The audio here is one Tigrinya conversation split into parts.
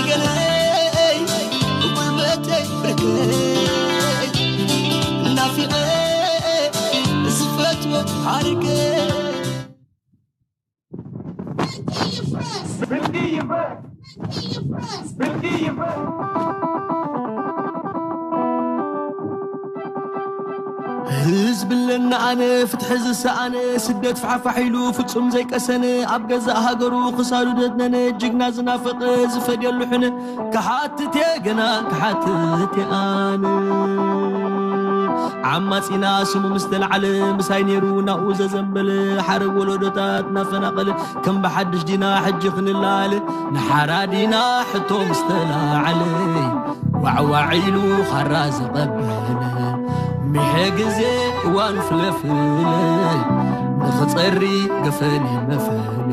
ገለይ ብጉልበተይ ብርከይ ናፊቐ ዝፈትዎ ሓርከይ ህዝቢ ኣለና ኣነ ፍትሒ ዝሰኣነ ስደት ፋሕፋሕ ኢሉ ፍጹም ዘይቀሰነ ኣብ ገዛእ ሃገሩ ክሳዱ ደድነነ ጅግና ዝናፈቐ ዝፈድየሉ ሕነ ክሓትት እየ ገና ክሓትት እየ ኣነ ዓማጺና ስሙ ምስ ተላዓለ ምሳይ ነይሩ ናብኡ ዘዘንበለ ሓረግ ወለዶታት ናፈናቐለ ከም ብሓድሽ ዲና ሕጂ ክንላለ ንሓራ ዲና ሕቶ ምስ ተላዓለ ዋዕዋዕ ኢሉ ኻራ ዘቐበለ ሚሐ ግዜ እዋን ፍለፍለ ንኽጸሪ ገፈኒ መፈኒ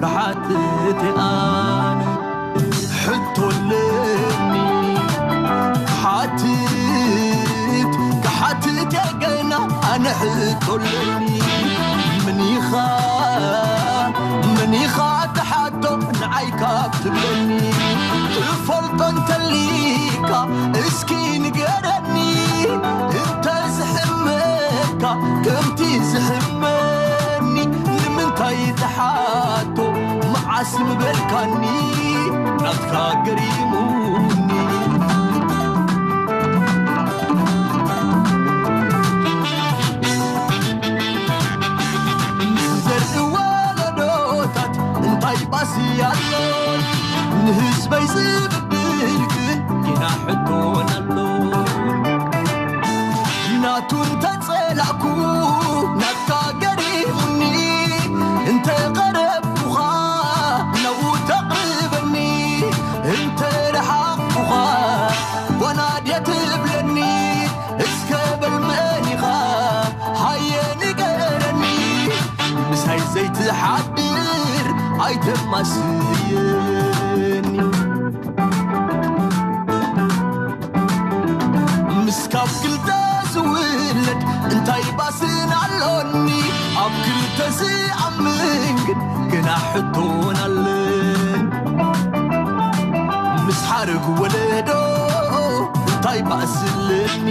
ክሓትት ኣነ ሕቶ ኣለኒ ክሓትት ክሓትት ገና ኣነ ሕቶ ኣለኒ ምኒኻ ምኒኻ ትሓቶ ንዓይ ካብ ትብለኒ ትፈልጦ እንተሊካ እስኪ ንገረኒ እንተ ዝሕመካ ከምቲ ዝሕመኒ ንምንታይ ትሓቶ መዓስ ምበልካኒ ናትካ ገሪሙኒ ምስ ዘርኢ ወለዶታት እንታይ ባሲ ኣሎ ንህዝበይ ዝብድል ግን ጌና ሕቶን ኣሎ ናቱ እንተጸላእኩ ናትካ ገሪሙኒ እንተ ቀረብኩኻ ናብኡ ተቕርበኒ እንተ ረሓቕኩኻ ጓና ድየ ትብለኒ እስከ በል መን ኢኻ ሃየ ንገረኒ ምሳይ ዘይትሓድር ኣይተማስየኒ ምስ ካብ ክልተ ዝውለድ እንታይ ባስን ኣሎኒ ኣብ ክልተ ዝኣምን ግን ገና ሕቶን ኣለን ምስ ሓረግ ወለዶ እንታይ ባእሲ ኣለኒ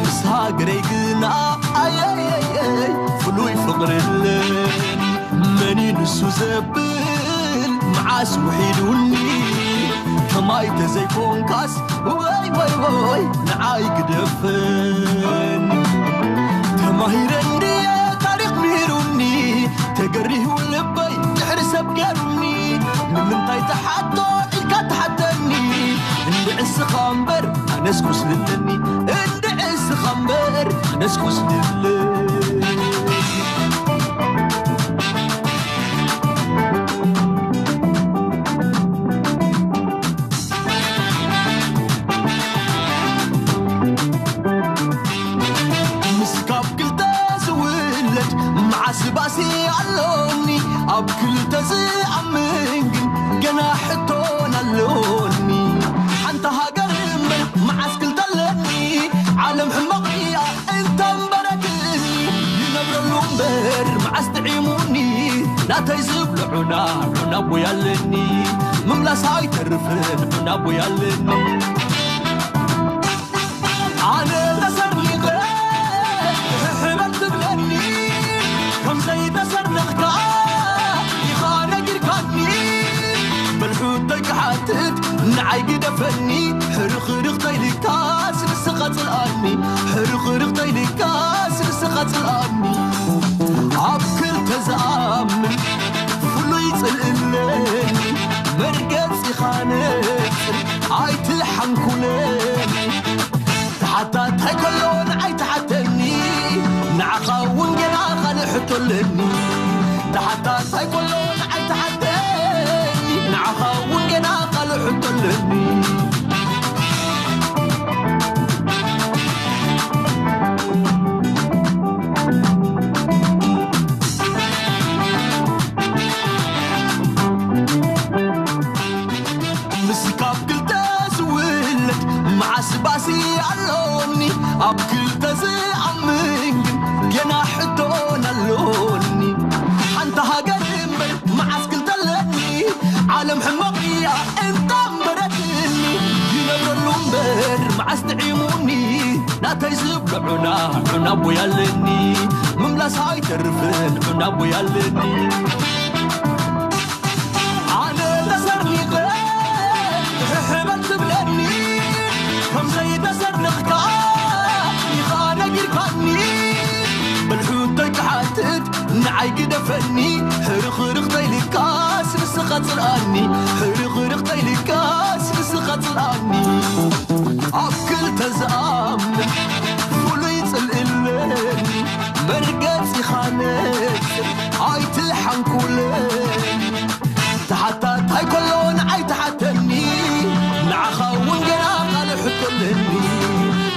ምስ ሃገረይ ግና ኣየየየይ ፍሉይ ፍቕሪ ኣለኒ መን እዩ ንሱ ዘብል መዓስ ውሒዱኒ ከማይ ተዘይኮንካስ ወይ ወይ ወይ ንዓይ ግደፈን ተማሂረ እንድየ ታሪኽ ሚሩኒ ተገሪሁ ልበይ ድሕሪ ሰብ ገሩኒ ንምንታይ ተሓቶ ኢልካ ተሓተኒ እንድዕስኻ እምበር ኣነስ ቁስልለኒ እንድዕስኻ እምበር ኣነስ ቁስልለኒ ምስ ካብ ክልተ ዝውለድ መዓስ ባሲ ኣሎኒ ኣብ ክልተ ዝኣምን ግን ገና ሕቶን ኣሎኒ ሓንቲ ሃገር እምበር መዓስ ክልተ ኣለኒ ዓለም ሕማቕ እያ እንተ እምበረትኒ ይነብረሉ እምበር መዓስ ጥዒሙኒ ናተይ ዝብሎ ዑና ዑና ቦይ ኣለኒ ምምላስ ኣይተርፍን ዑና ቦይ ኣለኒ ኣነ ተሰርኒቐ ሕሕረት ትብለኒ ከም ዘይተሰርነኽካ ኢኻ ነጊርካኒ በልሑተይ ክሓትት ንዓይ ግደፈኒ ሕርኽርኽ ተይልካስ ንስኻ ጽልኣኒ ሕርኽርኽ ተይልካስ ንስኻ ጽልኣኒ ኣብ ክልተ ዝኣምን ፍሉይ ጽልእለኒ መርገጺኻ ነጽር ኣይትሓንኩለኒ ተሓታታይ ከሎ ንዓይ ተሓተኒ ንዓኻ እውን ገና ካልእ ሕቶ ኣለኒ ተሓታታይ ከሎ ንዓይ ተሓተኒ ንዓኻ እውን ገና ካልእ ሕቶ ኣለኒ ምስ ካብ ክልተ ዝውለድ መዓስ ባሲ ኣሎኒ ኣብ ክልተ ዝኣምን ግን ገና ሕቶን ኣሎኒ ሓንቲ ሃገር እምበር መዓስ ክልተ ኣለኒ ዓለም ሕማቕ እያ እንታ ኣታይ ዝብሎ ዑና ዑና ኣቦይ ኣለኒ፣ ምምላስ ኣይተርፍን ዑና ኣቦይ ኣለኒ። ኣነ ተሰርኒቐ ሕሕበት ትብለኒ፣ ከም ዘይተሰርንቕካ ኢኻ ነጊርካኒ። በል ሕቶይ ክሓትት ንዓይ ግደፈኒ፣ ሕርኽርኽ ተይልካስ ንስኻ ጽልኣኒ፣ ሕርኽርኽ ተይልካስ ንስኻ ጽልኣኒ። ኣብ ክልተ ዝኣምን ፍሉይ ጽልእለኒ፣ መርገጺኻ ነጽር ኣይትሓንኩለኒ። ተሓታታይ ከሎ ንዓይ ተሓተኒ፣ ንዓኻ እውን ገና ካልእ ሕቶ ኣለኒ።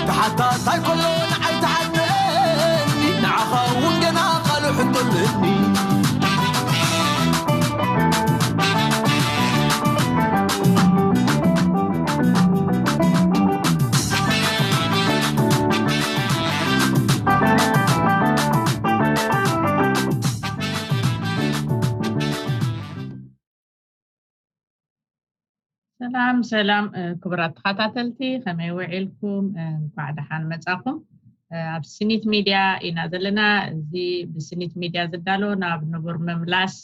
ተሓታታይ ከሎ ንዓይ ተሓተኒ፣ ንዓኻ እውን ገና ካልእ ሕቶ ኣለኒ። ሰላም ሰላም፣ ክቡራት ተኸታተልቲ፣ ከመይ ውዒልኩም? እንኳዕ ደሓን መጻኹም። ኣብ ስኒት ሚድያ ኢና ዘለና። እዚ ብስኒት ሚድያ ዝዳሎ ናብ ንቡር ምምላስ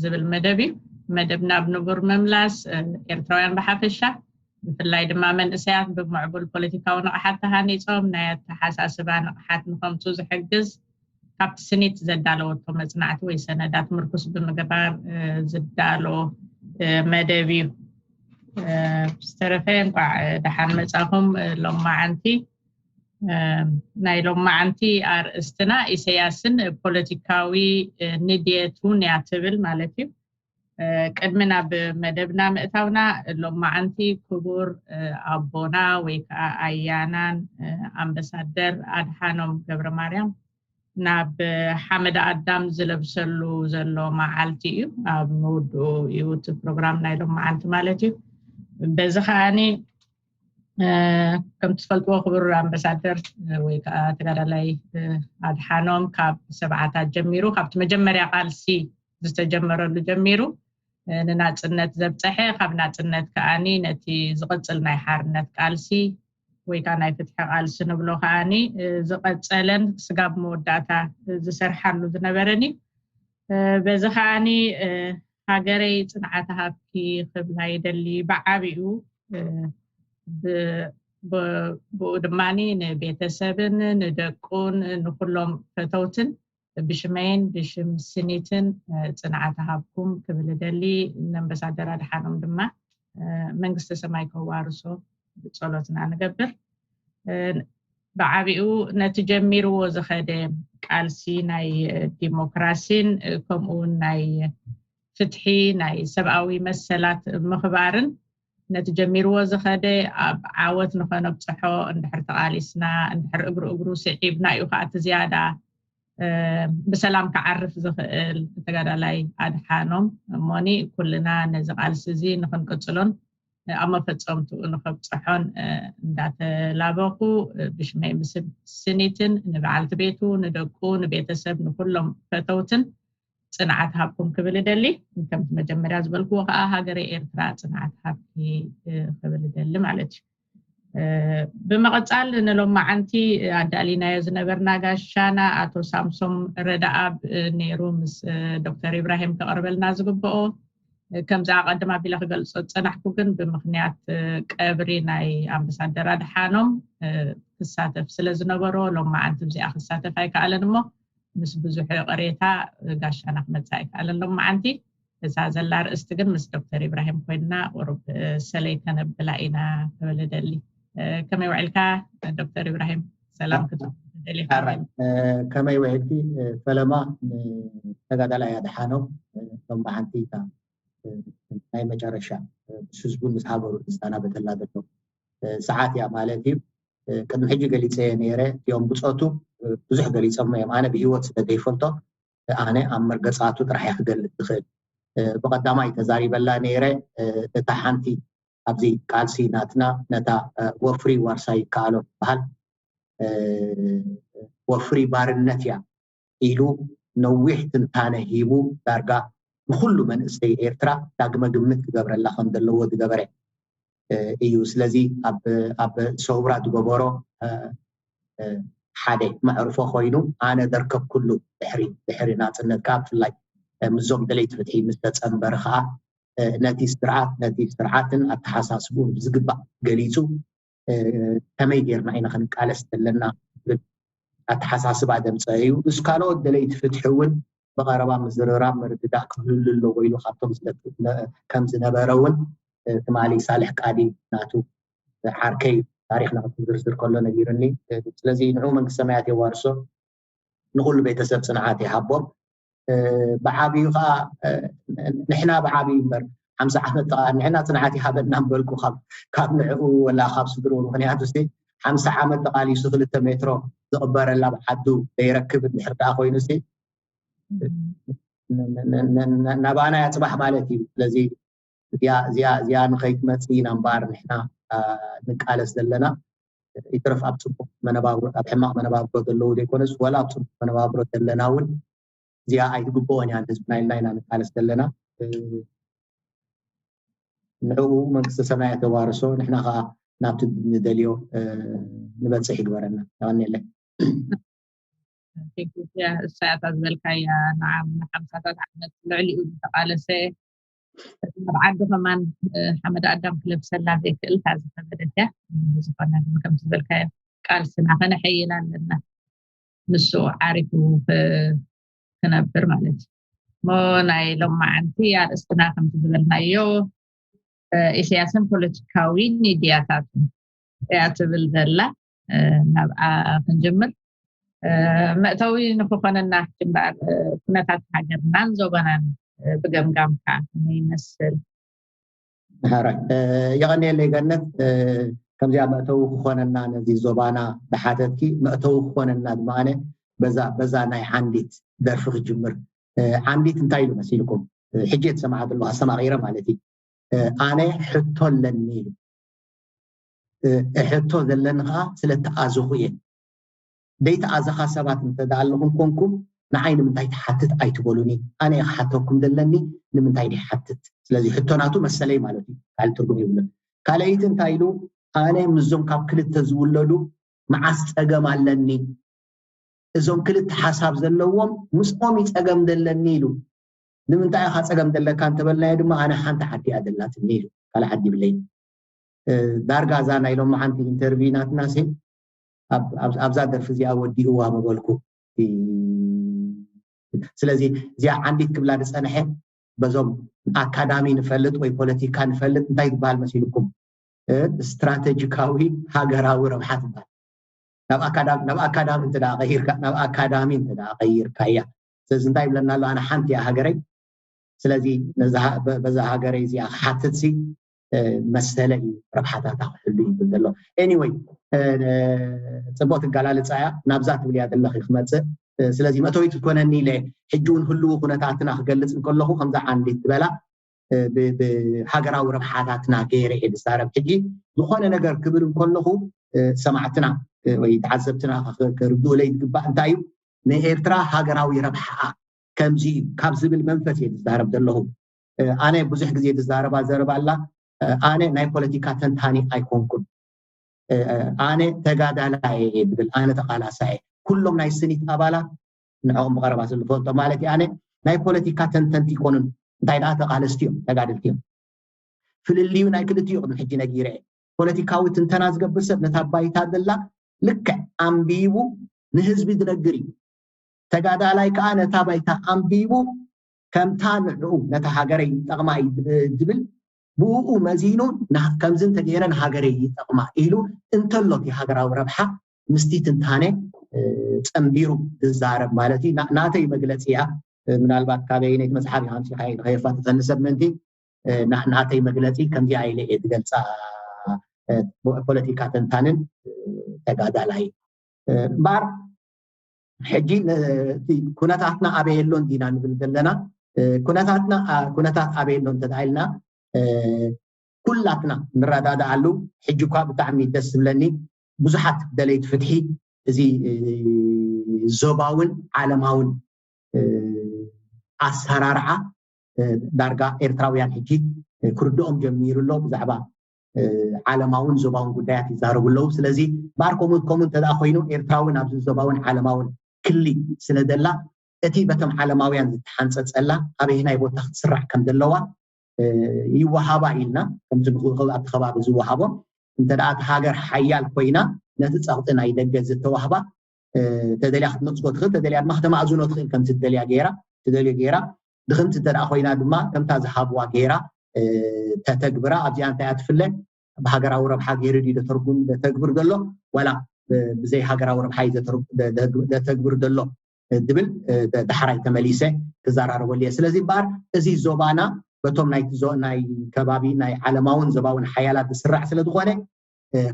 ዝብል መደብ እዩ። መደብ ናብ ንቡር ምምላስ፣ ኤርትራውያን ብሓፈሻ፣ ብፍላይ ድማ መንእሰያት ብምዕቡል ፖለቲካዊ ንቕሓት ተሃኒጾም ናይ ኣተሓሳስባ ንቕሓት ንኸምጹ ዝሕግዝ፣ ካብቲ ስኒት ዘዳለወቶ መጽናዕቲ ወይ ሰነዳት ምርኩስ ብምግባር ዝዳሎ መደብ እዩ። ዝተረፈ እንኳዕ ደሓን መጻኹም። ሎማዓንቲ ናይ ሎማዓንቲ ኣርእስትና ኢሰያስን ፖለቲካዊ ንድየቱን እያ ትብል ማለት እዩ። ቅድሚ ናብ መደብና ምእታውና፣ ሎማዓንቲ ክቡር ኣቦና ወይ ከዓ ኣያናን ኣምበሳደር ኣድሓኖም ገብረ ማርያም ናብ ሓመድ ኣዳም ዝለብሰሉ ዘሎ መዓልቲ እዩ። ኣብ ምውድኡ እዩ እቲ ፕሮግራም ናይ ሎማዓንቲ ማለት እዩ። በዚ ከዓኒ ከምቲ ትፈልጥዎ ክቡር ኣምበሳደር ወይ ከዓ ተጋዳላይ ኣድሓኖም ካብ ሰብዓታት ጀሚሩ፣ ካብቲ መጀመርያ ቃልሲ ዝተጀመረሉ ጀሚሩ ንናፅነት ዘብፀሐ፣ ካብ ናፅነት ከዓኒ ነቲ ዝቕፅል ናይ ሓርነት ቃልሲ ወይ ከዓ ናይ ፍትሒ ቃልሲ ንብሎ ከዓኒ ዝቐፀለን ስጋብ መወዳእታ ዝሰርሓሉ ዝነበረን እዩ። በዚ ከዓኒ ሃገረይ ፅንዓት ሃብኪ ክብላ ይደሊ። ብዓብኡ ብኡ ድማ ንቤተሰብን ንደቁን ንኩሎም ፈተውትን ብሽመይን ብሽም ስኒትን ፅንዓት ሃብኩም ክብል እደሊ። ነምበሳደር ኣድሓኖም ድማ መንግስተ ሰማይ ከዋርሶ ጸሎትና ንገብር። ብዓቢኡ ነቲ ጀሚርዎ ዝኸደ ቃልሲ ናይ ዲሞክራሲን ከምኡ እውን ናይ ፍትሒ ናይ ሰብኣዊ መሰላት ምኽባርን ነቲ ጀሚርዎ ዝኸደ ኣብ ዓወት ንኸነብፅሖ እንድሕር ተቓሊስና እንድሕር እግሩ እግሩ ስዒብና እዩ ከዓ እቲ ዝያዳ ብሰላም ክዓርፍ ዝኽእል ተጋዳላይ ኣድሓኖም እሞኒ ኩልና ነዚ ቃልሲ እዚ ንኽንቅፅሎን ኣብ መፈፀምትኡ ንኸብፅሖን እንዳተላበኹ ብሽመይ ምስብ ስኒትን ንበዓልቲ ቤቱ ንደቁ ንቤተሰብ ንኩሎም ፈተውትን ፅንዓት ሃብኩም ክብል እደሊ። ከምቲ መጀመርያ ዝበልክዎ ከዓ ሃገረ ኤርትራ ፅንዓት ሃብኪ ክብል እደሊ ማለት እዩ። ብምቕፃል ንሎማዓንቲ ኣዳሊናዮ ዝነበርና ጋሻና ኣቶ ሳምሶም ረዳኣብ ነይሩ ምስ ዶክተር ኢብራሂም ከቕርበልና ዝግብኦ። ከምዚ ኣቐድም ኣቢለ ክገልፆ ዝፀናሕኩ ግን ብምኽንያት ቀብሪ ናይ ኣምበሳደር ኣድሓኖም ክሳተፍ ስለ ዝነበሮ ሎማዓንቲ እዚኣ ክሳተፍ ኣይከኣለን እሞ ምስ ብዙሕ ቅሬታ ጋሻና ክመፅእ ኣይከኣለን ሎማዓንቲ። እዛ ዘላ ኣርእስቲ ግን ምስ ዶክተር ኢብራሂም ኮይንና ቁሩብ ሰለይ ከነብላ ኢና ክብል እደሊ። ከመይ ውዒልካ ዶክተር ኢብራሂም? ሰላም ክትብል ትደሊ? ሓራይ። ከመይ ውዒልኪ ፈለማ? ንተጋዳላይ ኣድሓኖም ሎማዓንቲ እታ ናይ መጨረሻ ምስ ህዝቡን ምስ ሃገሩ ዝሰናበተላ ዘሎ ሰዓት እያ ማለት እዩ። ቅድሚ ሕጂ ገሊፀ ነይረ። እቲኦም ብፆቱ ብዙሕ ገሊፆም እዮም። ኣነ ብህይወት ስለ ዘይፈልጦ ኣነ ኣብ መርገፃቱ ጥራሕ እየ ክገልፅ ዝኽእል። ብቐዳማይ ተዛሪበላ ነይረ። እታ ሓንቲ ኣብዚ ቃልሲ ናትና ነታ ወፍሪ ዋርሳይ ይከኣሎ ትበሃል ወፍሪ ባርነት እያ ኢሉ ነዊሕ ትንታነ ሂቡ ዳርጋ ንኩሉ መንእሰይ ኤርትራ ዳግመ ግምት ክገብረላ ከም ዘለዎ ዝገበረ እዩ። ስለዚ ኣብ ሰውራ ዝገበሮ ሓደ መዕርፎ ኮይኑ ኣነ ዘርከብኩሉ ድሕሪ ድሕሪ ናፅነት ከዓ ብፍላይ ምስዞም ደለይቲ ፍትሒ ምስ ተፀንበረ ከዓ ነቲ ስርዓት ነቲ ስርዓትን ኣተሓሳስብኡን ብዝግባእ ገሊፁ ከመይ ጌርና ኢና ክንቃለስ ዘለና ዝብል ኣተሓሳስባ ዘምፀአ እዩ። ምስ ካልኦት ደለይቲ ፍትሒ እውን ብቐረባ ምዝርራብ ምርድዳእ ክህሉ ኣለዎ ኢሉ ካብቶም ከም ዝነበረ እውን ትማሊ ሳልሕ ቃዲ ናቱ ዓርከይ ታሪኽና ክትዝርዝር ከሎ ነጊሩኒ። ስለዚ ንዑ መንግስቲ ሰማያት የዋርሶ፣ ንኩሉ ቤተሰብ ፅንዓት ይሃቦም። ብዓብዩ ከዓ ንሕና ብዓብዩ እምበር ሓምሳ ዓመት ጥቓ ንሕና ፅንዓት ይሃበና ምበልኩ ካብ ንዕኡ ወላ ካብ ስድርኡ። ምክንያቱ ስ ሓምሳ ዓመት ተቃሊሱ ክልተ ሜትሮ ዝቕበረላ ብዓዱ ዘይረክብ እንድሕር ደኣ ኮይኑ ስ ናባና ያፅባሕ ማለት እዩ። ስለዚ እዚኣ ንኸይትመፅእ ኢና እምበኣር ንሕና ንቃለስ ዘለና። ይትረፍ ኣብ ፅቡቅ መነባብሮ ኣብ ሕማቅ መነባብሮ ዘለዉ ዘይኮነስ ወላ ኣብ ፅቡቅ መነባብሮ ዘለና እውን እዚኣ ኣይትግብኦን እያ ንህዝብና ኢልና ኢና ንቃለስ ዘለና። ንዕኡ መንግስተ ሰማይ ኣተዋርሶ፣ ንሕና ከዓ ናብቲ ንደልዮ ንበፅሕ ይግበረና። የቐንየለይ። እሳያታ ዝበልካያ ንዓም ንሓምሳታት ዓመት ልዕሊኡ ዝተቃለሰ ኣብ ዓዱ ከማን ሓመድ ኣዳም ክለብሰላ ዘይክእል እታ ዝከበደት እያ። ብዝኮነ ግን ከምቲ ዝበልካዮ ቃልስና ከነሐይል ኣለና። ንሱ ዓሪፉ ክነብር ማለት እዩ። እሞ ናይ ሎማዓንቲ ኣርእስትና ከምቲ ዝበልናዮ ኢሳያስን ፖለቲካዊ ሚድያታትን እያ ትብል ዘላ። ናብኣ ክንጅምር። መእተዊ ንክኾነና ሕጂ እምበኣር ኩነታት ሃገርናን ዞባናን ብገምጋምካ ከመይ ይመስል? የቐንየለይ ገነት። ከምዚኣ መእተዊ ክኾነና ነዚ ዞባና ዝሓተትኪ፣ መእተዊ ክኾነና ድማ በዛ በዛ ናይ ዓንዲት ደርፊ ክጅምር። ዓንዲት እንታይ ኢሉ መሲልኩም? ሕጂ እየ ዝሰምዓ ዘለኹ ኣስተማቒረ ማለት እዩ። ኣነ ሕቶ ኣለኒ ኢሉ። ሕቶ ዘለኒ ከዓ ስለተኣዘኹ እየ። ዘይተኣዘኻ ሰባት እንተ ኣለኹም ኮንኩም ንዓይ ንምንታይ ትሓትት ኣይትበሉኒ። ኣነ እየ ክሓተኩም ዘለኒ ንምንታይ ዘይሓትት። ስለዚ ሕቶ ናቱ መሰለይ ማለት እዩ፣ ካልእ ትርጉም የብሉን። ካልኣይቲ እንታይ ኢሉ? ኣነ ምስዞም ካብ ክልተ ዝውለዱ መዓስ ፀገም ኣለኒ? እዞም ክልተ ሓሳብ ዘለዎም ምስኦም እዩ ፀገም ዘለኒ ኢሉ። ንምንታይ ኢኻ ፀገም ዘለካ እንተበልናዮ ድማ ኣነ ሓንቲ ዓዲ እያ ዘላትኒ ኢሉ፣ ካልእ ዓዲ ይብለይ። ዳርጋ እዛ ናይ ሎማዓንቲ ኢንተርቪው ናትና ሲ ኣብዛ ደርፊ እዚኣ ወዲእዋ ምበልኩ። ስለዚ እዚኣ ዓንዲት ክብላ ዝፀንሐ በዞም ኣካዳሚ ንፈልጥ ወይ ፖለቲካ ንፈልጥ እንታይ ትበሃል መሲልኩም? ስትራተጂካዊ ሃገራዊ ረብሓ ትበሃል። ናብ ኣካዳሚ እንተ ቀይርካ ናብ ኣካዳሚ እንተ ቀይርካያ። ስለዚ እንታይ ይብለና ኣሎ? ኣነ ሓንቲ እያ ሃገረይ። ስለዚ በዛ ሃገረይ እዚኣ ክሓትት ሲ መሰለ እዩ፣ ረብሓታታ ክሕሉ ይብል ዘሎ። ኤኒወይ፣ ፅቡቅ ትገላልፃ እያ። ናብዛ ትብል እያ ዘለኺ ክመፅእ። ስለዚ መእተዊት ክኮነኒ ኢለ ሕጂ እውን ህልው ኩነታትና ክገልፅ እንከለኹ ከምዛ ዓንዲት ዝበላ ብሃገራዊ ረብሓታትና ገይረ እየ ዝዛረብ። ሕጂ ዝኾነ ነገር ክብል እንከለኹ ሰማዕትና ወይ ተዓዘብትና ክርድኡለይ ዝግባእ እንታይ እዩ፣ ንኤርትራ ሃገራዊ ረብሓኣ ከምዚ እዩ ካብ ዝብል መንፈስ እየ ዝዛረብ ዘለኹ። ኣነ ብዙሕ ግዜ ዝዛረባ ዘረባ ኣላ። ኣነ ናይ ፖለቲካ ተንታኒ ኣይኮንኩን። ኣነ ተጋዳላይ እየ ዝብል፣ ኣነ ተቃላሳይ እየ። ኩሎም ናይ ስኒት ኣባላት ንዕኦም ብቐረባ ስለዝፈልጦ ማለት እዩ። ኣነ ናይ ፖለቲካ ተንተንቲ ይኮኑን፣ እንታይ ደኣ ተቃለስቲ እዮም፣ ተጋደልቲ እዮም። ፍልልዩ ናይ ክልቲኡ ቅድሚ ሕጂ ነጊረ እየ። ፖለቲካዊ ትንተና ዝገብር ሰብ ነታ ባይታ ዘላ ልክዕ ኣንቢቡ ንህዝቢ ዝነግር እዩ። ተጋዳላይ ከዓ ነታ ባይታ ኣንቢቡ ከምታ ንዕኡ ነታ ሃገረይ ይጠቕማ እዩ ዝብል ብኡ መዚኑ ከምዚ እንተገይረ ንሃገረይ ይጠቕማ ኢሉ እንተሎ እቲ ሃገራዊ ረብሓ ምስቲ ትንታነ ፀንቢሩ ዝዛረብ ማለት እዩ። ናተይ መግለፂ እያ። ምናልባት ካበይ ነቲ መፅሓፍ ኢኻ ኣምፂኻዮ ንኸየፋጥጠኒ ሰብ ምእንቲ ናተይ መግለፂ ከምዚኣ ኢለ እየ ዝገልፃ። ፖለቲካ ተንታንን ተጋዳላይ እምበኣር ሕጂ ኩነታትና ኣበይ ኣሎ እንዲና ንብል ዘለና። ኩነታትና ኩነታት ኣበይ ኣሎ እንተዳ ኢልና ኩላትና ንረዳድኣሉ። ሕጂ እኳ ብጣዕሚ ደስ ዝብለኒ ብዙሓት ደለይቲ ፍትሒ እዚ ዞባውን ዓለማውን ኣሰራርዓ ዳርጋ ኤርትራውያን ሕጂ ክርድኦም ጀሚሩ ኣሎ ብዛዕባ ዓለማውን ዞባውን ጉዳያት ይዛረቡ ኣለዉ። ስለዚ ባር ከምኡ ከምኡ እንተ ደኣ ኮይኑ ኤርትራውን ኣብዚ ዞባውን ዓለማውን ክሊ ስለ ዘላ እቲ በቶም ዓለማውያን ዝተሓንጸጸላ ኣበየናይ ቦታ ክትስራሕ ከም ዘለዋ ይወሃባ ኢልና ከምቲ ንኽእል ኣብቲ ከባቢ ዝወሃቦም እንተ ደኣ እቲ ሃገር ሓያል ኮይና ነቲ ጸቕጢ ናይ ደገ ዝተዋህባ ተደልያ ክትነጽጎ ትኽእል ተደልያ ድማ ከተማእዝኖ ትኽእል ከምቲ ትደልያ ገይራ ትደልዮ ገይራ ድኽምቲ እንተ ኮይና ድማ ከምታ ዝሃብዋ ገይራ ተተግብራ ኣብዚኣ እንታይ ትፍለ ብሃገራዊ ረብሓ ገይሩ ድዩ ደተርጉም ደተግብር ዘሎ ዋላ ብዘይ ሃገራዊ ረብሓ እዩ ደተግብር ዘሎ ድብል ዳሕራይ ተመሊሰ ክዘራረበሉ እየ። ስለዚ እምበኣር እዚ ዞባና በቶም ናይ ከባቢ ናይ ዓለማውን ዞባውን ሓያላት ዝስራዕ ስለ ዝኾነ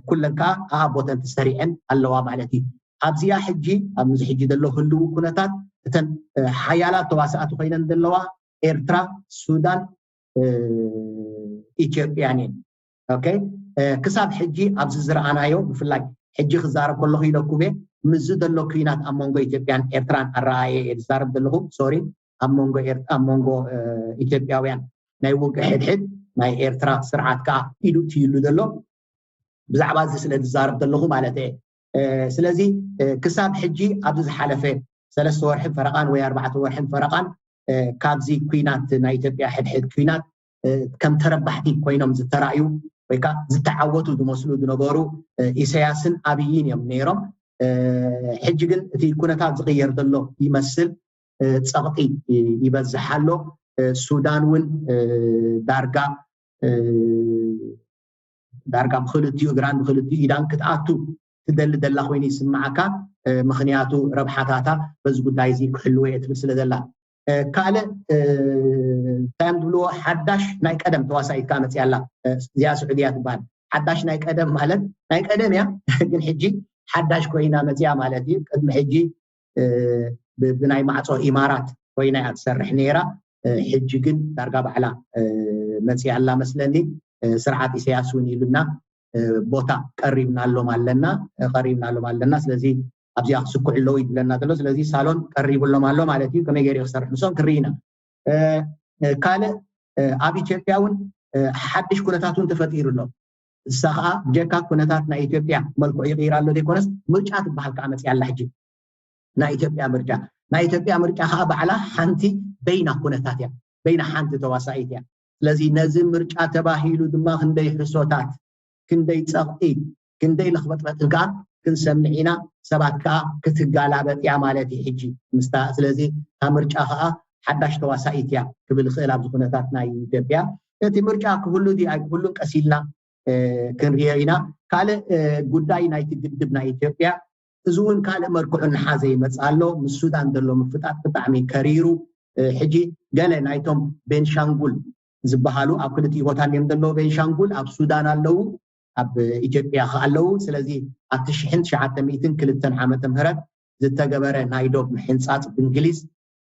ኩለን ከዓ ኣኣ ቦተን ተሰሪዐን ኣለዋ ማለት እዩ። ኣብዚኣ ሕጂ ኣብዚ ሕጂ ዘሎ ህልው ኩነታት እተን ሓያላት ተዋሳእቲ ኮይነን ዘለዋ ኤርትራ፣ ሱዳን፣ ኢትዮጵያን እየን። ክሳብ ሕጂ ኣብዚ ዝረኣናዮ ብፍላይ ሕጂ ክዛረብ ከለኹ ኢለኩም እየ ምስዚ ዘሎ ኩናት ኣብ መንጎ ኢትዮጵያን ኤርትራን ኣረኣየ እየ ዝዛረብ ዘለኹ ሶሪ ኣብ መንጎ ኣብ መንጎ ኢትዮጵያውያን ናይ ውግእ ሕድሕድ ናይ ኤርትራ ስርዓት ከዓ ኢዱ ትይሉ ዘሎ ብዛዕባ እዚ ስለ ዝዛረብ ዘለኹ ማለት እየ ስለዚ ክሳብ ሕጂ ኣብዚ ዝሓለፈ ሰለስተ ወርሕን ፈረቓን ወይ ኣርባዕተ ወርሕን ፈረቓን ካብዚ ኩናት ናይ ኢትዮጵያ ሕድሕድ ኩናት ከም ተረባሕቲ ኮይኖም ዝተራእዩ ወይ ከዓ ዝተዓወቱ ዝመስሉ ዝነበሩ ኢሰያስን ኣብይን እዮም ነይሮም ሕጂ ግን እቲ ኩነታት ዝቕየር ዘሎ ይመስል ፀቕጢ ይበዝሕ ኣሎ ሱዳን እውን ዳርጋ ዳርጋ ብክልቲኡ እግራን ብክልቲኡ ኢዳን ክትኣቱ ትደሊ ደላ ኮይኑ ይስምዓካ ምክንያቱ ረብሓታታ በዚ ጉዳይ እዚ ክሕልዎ እየ ትብል ስለ ዘላ ካልእ እንታይ እዮም ዝብልዎ ሓዳሽ ናይ ቀደም ተዋሳኢት ከዓ መፅያ ኣላ እዚኣ ስዑድያ ትበሃል ሓዳሽ ናይ ቀደም ማለት ናይ ቀደም እያ ግን ሕጂ ሓዳሽ ኮይና መፅያ ማለት እዩ ቅድሚ ሕጂ ብናይ ማዕፆ ኢማራት ኮይና እያ ትሰርሕ ነይራ ሕጂ ግን ዳርጋ ባዕላ መፅያ ኣላ መስለኒ ስርዓት ኢሳያስ እውን ኢሉና ቦታ ቀሪብናሎም ኣለና ቀሪብናሎም ኣለና ስለዚ ኣብዚኣ ክስኩዕ ኣለዉ ይብለና ዘሎ ስለዚ ሳሎን ቀሪብሎም ኣሎ ማለት እዩ ከመይ ገይሩ ክሰርሕ ንሶም ክርኢና ካልእ ኣብ ኢትዮጵያ እውን ሓድሽ ኩነታት እውን ተፈጢሩ ኣሎ እሳ ከዓ ብጀካ ኩነታት ናይ ኢትዮጵያ መልክዑ ይቕይር ኣሎ ዘይኮነስ ምርጫ ትበሃል ከዓ መፅያ ኣላ ሕጂ ናይ ኢትዮጵያ ምርጫ ናይ ኢትዮጵያ ምርጫ ከዓ ባዕላ ሓንቲ በይና ኩነታት እያ በይና ሓንቲ ተዋሳኢት እያ ስለዚ ነዚ ምርጫ ተባሂሉ ድማ ክንደይ ሕሶታት ክንደይ ፀቕጢ ክንደይ ለኽበጥበጥን ከዓ ክንሰምዕ ኢና ሰባት ከዓ ክትጋላበጥ እያ ማለት እዩ ሕጂ ምስታ ስለዚ እታ ምርጫ ከዓ ሓዳሽ ተዋሳኢት እያ ክብል ይኽእል ኣብዚ ኩነታት ናይ ኢትዮጵያ እቲ ምርጫ ክህሉ ድዩ ኣይክህሉን ቀስ ኢልና ክንሪኦ ኢና ካልእ ጉዳይ ናይቲ ግድብ ናይ ኢትዮጵያ እዚ እውን ካልእ መልክዑ እናሓዘ ይመፅእ ኣሎ ምስ ሱዳን ዘሎ ምፍጣጥ ብጣዕሚ ከሪሩ ሕጂ ገለ ናይቶም ቤንሻንጉል ዝበሃሉ ኣብ ክልቲኡ ቦታ እዮም ዘለዎ ቤንሻንጉል ኣብ ሱዳን ኣለዉ ኣብ ኢትዮጵያ ከ ኣለዉ ስለዚ ኣብቲ ሽሕን ትሽዓተ ሚእትን ክልተን ዓመተ ምህረት ዝተገበረ ናይ ዶብ ምሕንፃፅ ብእንግሊዝ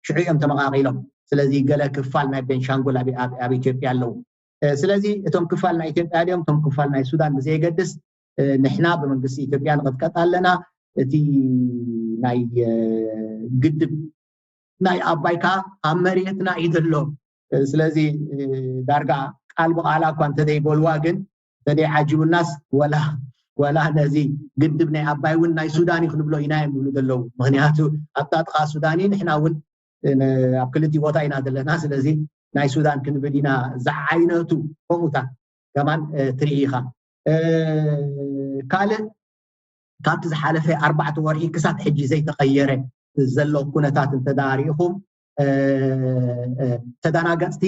ሽዑ እዮም ተመቃቂሎም ስለዚ ገለ ክፋል ናይ ቤንሻንጉል ኣብ ኢትዮጵያ ኣለዉ ስለዚ እቶም ክፋል ናይ ኢትዮጵያ ድዮም እቶም ክፋል ናይ ሱዳን ብዘየገድስ ንሕና ብመንግስቲ ኢትዮጵያ ንቐጥቀጥ ኣለና እቲ ናይ ግድብ ናይ ኣባይ ከዓ ኣብ መሬትና እዩ ዘሎ ስለዚ ዳርጋ ቃል ብቃላ እኳ እንተዘይበልዋ ግን እንተዘይዓጅቡናስ ወላ ወላ ነዚ ግድብ ናይ ኣባይ እውን ናይ ሱዳን እዩ ክንብሎ ኢና እዮም ዝብሉ ዘለዉ ምክንያቱ ኣብታ ጥቃ ሱዳን እዩ ንሕና እውን ኣብ ክልቲ ቦታ ኢና ዘለና ስለዚ ናይ ሱዳን ክንብል ኢና ዝዓይነቱ ከምኡታት ከማን ትርኢ ኢኻ ካልእ ካብቲ ዝሓለፈ ኣርባዕተ ወርሒ ክሳብ ሕጂ ዘይተቐየረ ዘሎ ኩነታት እንተዳሪእኹም ተዳናገፅቲ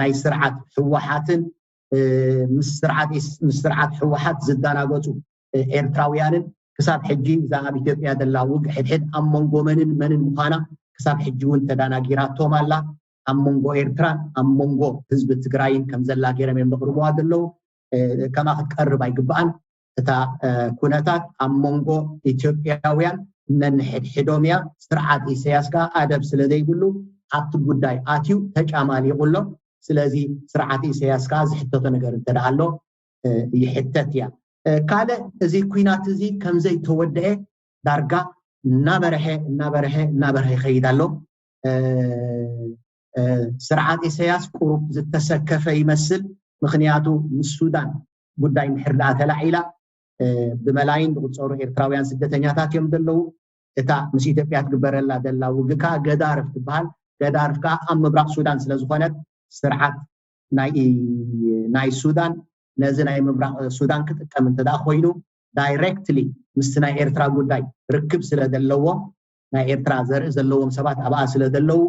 ናይ ስርዓት ህወሓትን ምስ ስርዓት ህወሓት ዝዳናገፁ ኤርትራውያንን ክሳብ ሕጂ እዛ ኣብ ኢትዮጵያ ዘላ ውግ ሕድሕድ ኣብ መንጎ መንን መንን ምዃና ክሳብ ሕጂ እውን ተዳናጊራቶም ኣላ ኣብ መንጎ ኤርትራን ኣብ መንጎ ህዝቢ ትግራይን ከም ዘላ ገይሮም እዮም ዘቕርብዋ ዘለዉ ከማ ክትቀርብ ኣይግብኣን እታ ኩነታት ኣብ መንጎ ኢትዮጵያውያን ነንሕድሕዶም እያ ስርዓት ኢሳያስ ከዓ ኣደብ ስለ ዘይብሉ ኣብቲ ጉዳይ ኣትዩ ተጫማሊቑ ኣሎ ስለዚ ስርዓት ኢሳያስ ከዓ ዝሕተቶ ነገር እንተደኣ ኣሎ ይሕተት እያ ካልእ እዚ ኩናት እዚ ከምዘይተወደአ ዳርጋ እናበረሀ እናበረሀ እናበረሀ ይኸይድ ኣሎ ስርዓት ኢሳያስ ቁሩብ ዝተሰከፈ ይመስል ምክንያቱ ምስ ሱዳን ጉዳይ እንድሕር ደኣ ተላዒላ ብመላይን ዝቁፀሩ ኤርትራውያን ስደተኛታት እዮም ዘለዉ። እታ ምስ ኢትዮጵያ ትግበረላ ዘላ ውግእ ከዓ ገዳርፍ ትበሃል። ገዳርፍ ከዓ ኣብ ምብራቕ ሱዳን ስለዝኾነት ስርዓት ናይ ሱዳን ነዚ ናይ ምብራቕ ሱዳን ክጥቀም እንተ ኮይኑ ዳይሬክትሊ ምስቲ ናይ ኤርትራ ጉዳይ ርክብ ስለ ዘለዎ ናይ ኤርትራ ዘርኢ ዘለዎም ሰባት ኣብኣ ስለ ዘለዉ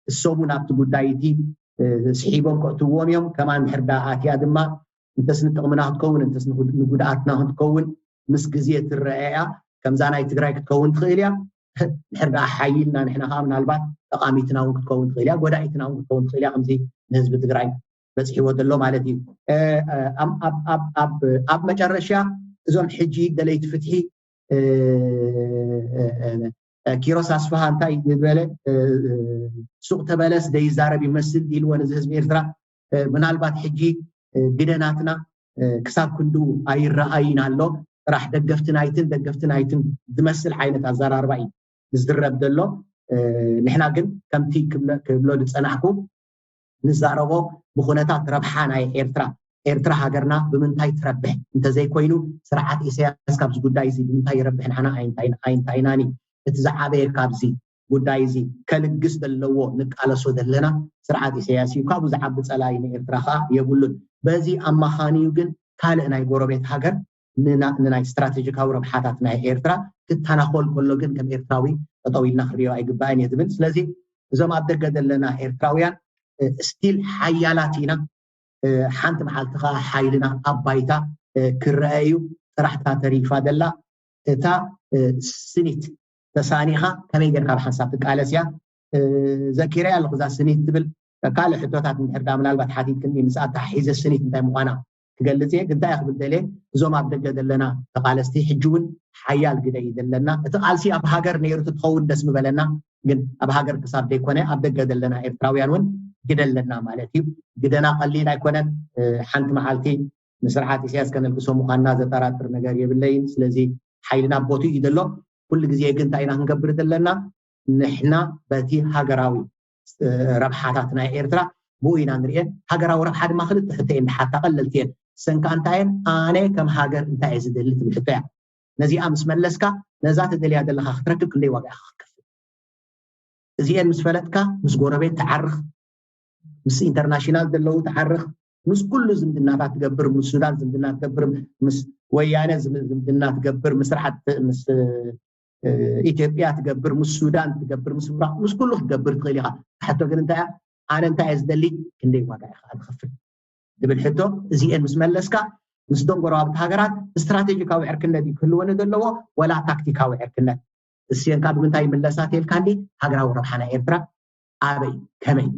እሶም እውን ኣብቲ ጉዳይ እቲ ስሒቦም ከእትዎም እዮም። ከማን ድሕር ዳ ኣትያ ድማ እንተስ ንጥቕምና ክትከውን እንተስ ንጉድኣትና ክትከውን ምስ ግዜ ትረአ እያ። ከምዛ ናይ ትግራይ ክትከውን ትኽእል እያ። ድሕር ዳ ሓይልና ንሕና ከዓ ምናልባት ጠቓሚትና እውን ክትከውን ትኽእል እያ፣ ጎዳኢትና እውን ክትከውን ትኽእል እያ። ከምዚ ንህዝቢ ትግራይ በፂሕዎ ዘሎ ማለት እዩ። ኣብ መጨረሻ እዞም ሕጂ ደለይቲ ፍትሒ ኪሮስ ኣስፍሃ እንታይ ዝበለ ሱቕ ተበለስ ደይዛረብ ይመስል ኢልዎ ነዚ ህዝቢ ኤርትራ። ምናልባት ሕጂ ግደናትና ክሳብ ክንድኡ ኣይረኣይን ኣሎ። ጥራሕ ደገፍቲ ናይትን ደገፍቲ ናይትን ዝመስል ዓይነት ኣዘራርባ እዩ ዝዝረብ ዘሎ። ንሕና ግን ከምቲ ክብሎ ዝፀናሕኩ ንዛረቦ ብኩነታት ረብሓ ናይ ኤርትራ ኤርትራ ሃገርና ብምንታይ ትረብሕ እንተዘይኮይኑ ስርዓት ኢሳያስ ካብዚ ጉዳይ እዚ ብምንታይ ይረብሕ ንዓና ኣይንታይናን እዩ። እቲ ዝዓበየ ካብዚ ጉዳይ እዚ ከልግስ ዘለዎ ንቃለሶ ዘለና ስርዓት ኢሳያስ እዩ። ካብኡ ዝዓቢ ፀላኢ ንኤርትራ ከዓ የብሉን። በዚ ኣማኻንዩ ግን ካልእ ናይ ጎረቤት ሃገር ንናይ ስትራቴጂካዊ ረብሓታት ናይ ኤርትራ ክተናኾል ከሎ ግን ከም ኤርትራዊ ጠጠው ኢልና ክንሪኦ ኣይግባእን እየ ዝብል። ስለዚ እዞም ኣብ ደገ ዘለና ኤርትራውያን ስቲል ሓያላት ኢና። ሓንቲ መዓልቲ ከዓ ሓይልና ኣብ ባይታ ክረአ እዩ። ጥራሕታ ተሪፋ ዘላ እታ ስኒት ተሳኒኻ ከመይ ጌርካ ብሓንሳብ ትቃለስ እያ። ዘኪረ ኣለኹ እዛ ስኒት ትብል ካልእ ሕቶታት እንድሕር ዳ ምናልባት ሓቲትክኒ ምስ ኣተሓሒዘ ስኒት እንታይ ምዃና ክገልጽ እየ። ግን እንታይ ክብል ደልየ እዞም ኣብ ደገ ዘለና ተቃለስቲ ሕጂ እውን ሓያል ግደ እዩ ዘለና። እቲ ቃልሲ ኣብ ሃገር ነይሩ ትኸውን ደስ ምበለና። ግን ኣብ ሃገር ክሳብ ዘይኮነ ኣብ ደገ ዘለና ኤርትራውያን እውን ግደ ኣለና ማለት እዩ። ግደና ቀሊል ኣይኮነን። ሓንቲ መዓልቲ ንስርዓት ኢሳያስ ከነልግሶ ምዃንና ዘጠራጥር ነገር የብለይን። ስለዚ ሓይልና ቦቱ እዩ ዘሎ። ኩሉ ግዜ ግን እንታይ ኢና ክንገብር ዘለና? ንሕና በቲ ሃገራዊ ረብሓታት ናይ ኤርትራ ብኡ ኢና ንርኤን። ሃገራዊ ረብሓ ድማ ክልተ ሕቶ እየን ድሓታ ቀለልቲ እየን። ሰንካ እንታይ እየን? ኣነ ከም ሃገር እንታይ እየ ዝደሊ ትብል ሕቶ እያ። ነዚኣ ምስ መለስካ ነዛ ትደልያ ዘለካ ክትረክብ ክንደይ ዋጋ ኢኻ ክትከፍል? እዚኤን ምስ ፈለጥካ ምስ ጎረቤት ትዓርኽ፣ ምስ ኢንተርናሽናል ዘለዉ ትዓርኽ፣ ምስ ኩሉ ዝምድናታት ትገብር፣ ምስ ሱዳን ዝምድና ትገብር፣ ምስ ወያነ ዝምድና ትገብር፣ ምስ ስርዓት ምስ ኢትዮጵያ ትገብር፣ ምስ ሱዳን ትገብር፣ ምስ ምብራቕ ምስ ኩሉ ክትገብር ትኽእል ኢኻ። ሕቶ ግን እንታይ እያ? ኣነ እንታይ እየ ዝደሊ? ክንደይ ዋጋ ኢኻ ትኸፍል? ዝብል ሕቶ እዚኤን ምስ መለስካ ምስቶም ጎረባብቲ ሃገራት ስትራቴጂካዊ ዕርክነት እዩ ክህልወኒ ዘለዎ ወላ ታክቲካዊ ዕርክነት? እዚኤን ካብ ምንታይ ይምለሳ ተልካ እንዲ ሃገራዊ ረብሓ ናይ ኤርትራ ኣበይ ከመይ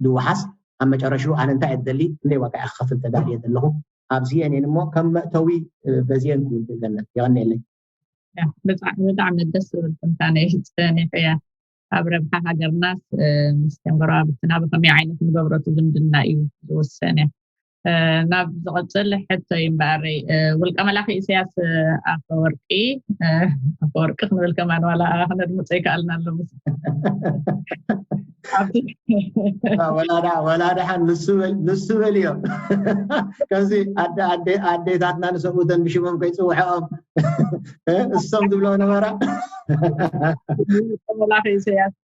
ዝወሓስ ኣብ መጨረሽኡ ኣነ እንታይ እየ ዝደሊ ክንደይ ዋጋ እየ ክኸፍል ተዳልየ ዘለኹ ኣብዚኤን እየን እሞ ከም መእተዊ በዚኤን ክውድእ ገነት የቐንየለይ። ብጣዕሚ ደስ ዝብል ትንታነ እዩ ጸኒሑ እያ ኣብ ረብሓ ሃገርናስ ምስ ጎረባብትና ብከመይ ዓይነት ንገብረቱ ዝምድና እዩ ዝውሰን እያ ናብ ዝቐፅል ሕቶ እዩ እምበኣረይ ውልቀ መላኺ ኢሳያስ ኣፈወርቂ ኣፈወርቂ ክንብል ከማን ዋላ ክነድምፆ ይከኣልና ኣሎ ወላ ደሓን ንሱ በል እዮም ከምዚ ኣዴታትና ንሰብኡተን ብሽሞም ከይፅውሐኦም እሶም ዝብሎ ነበራ ውልቀ መላኺ ኢሳያስ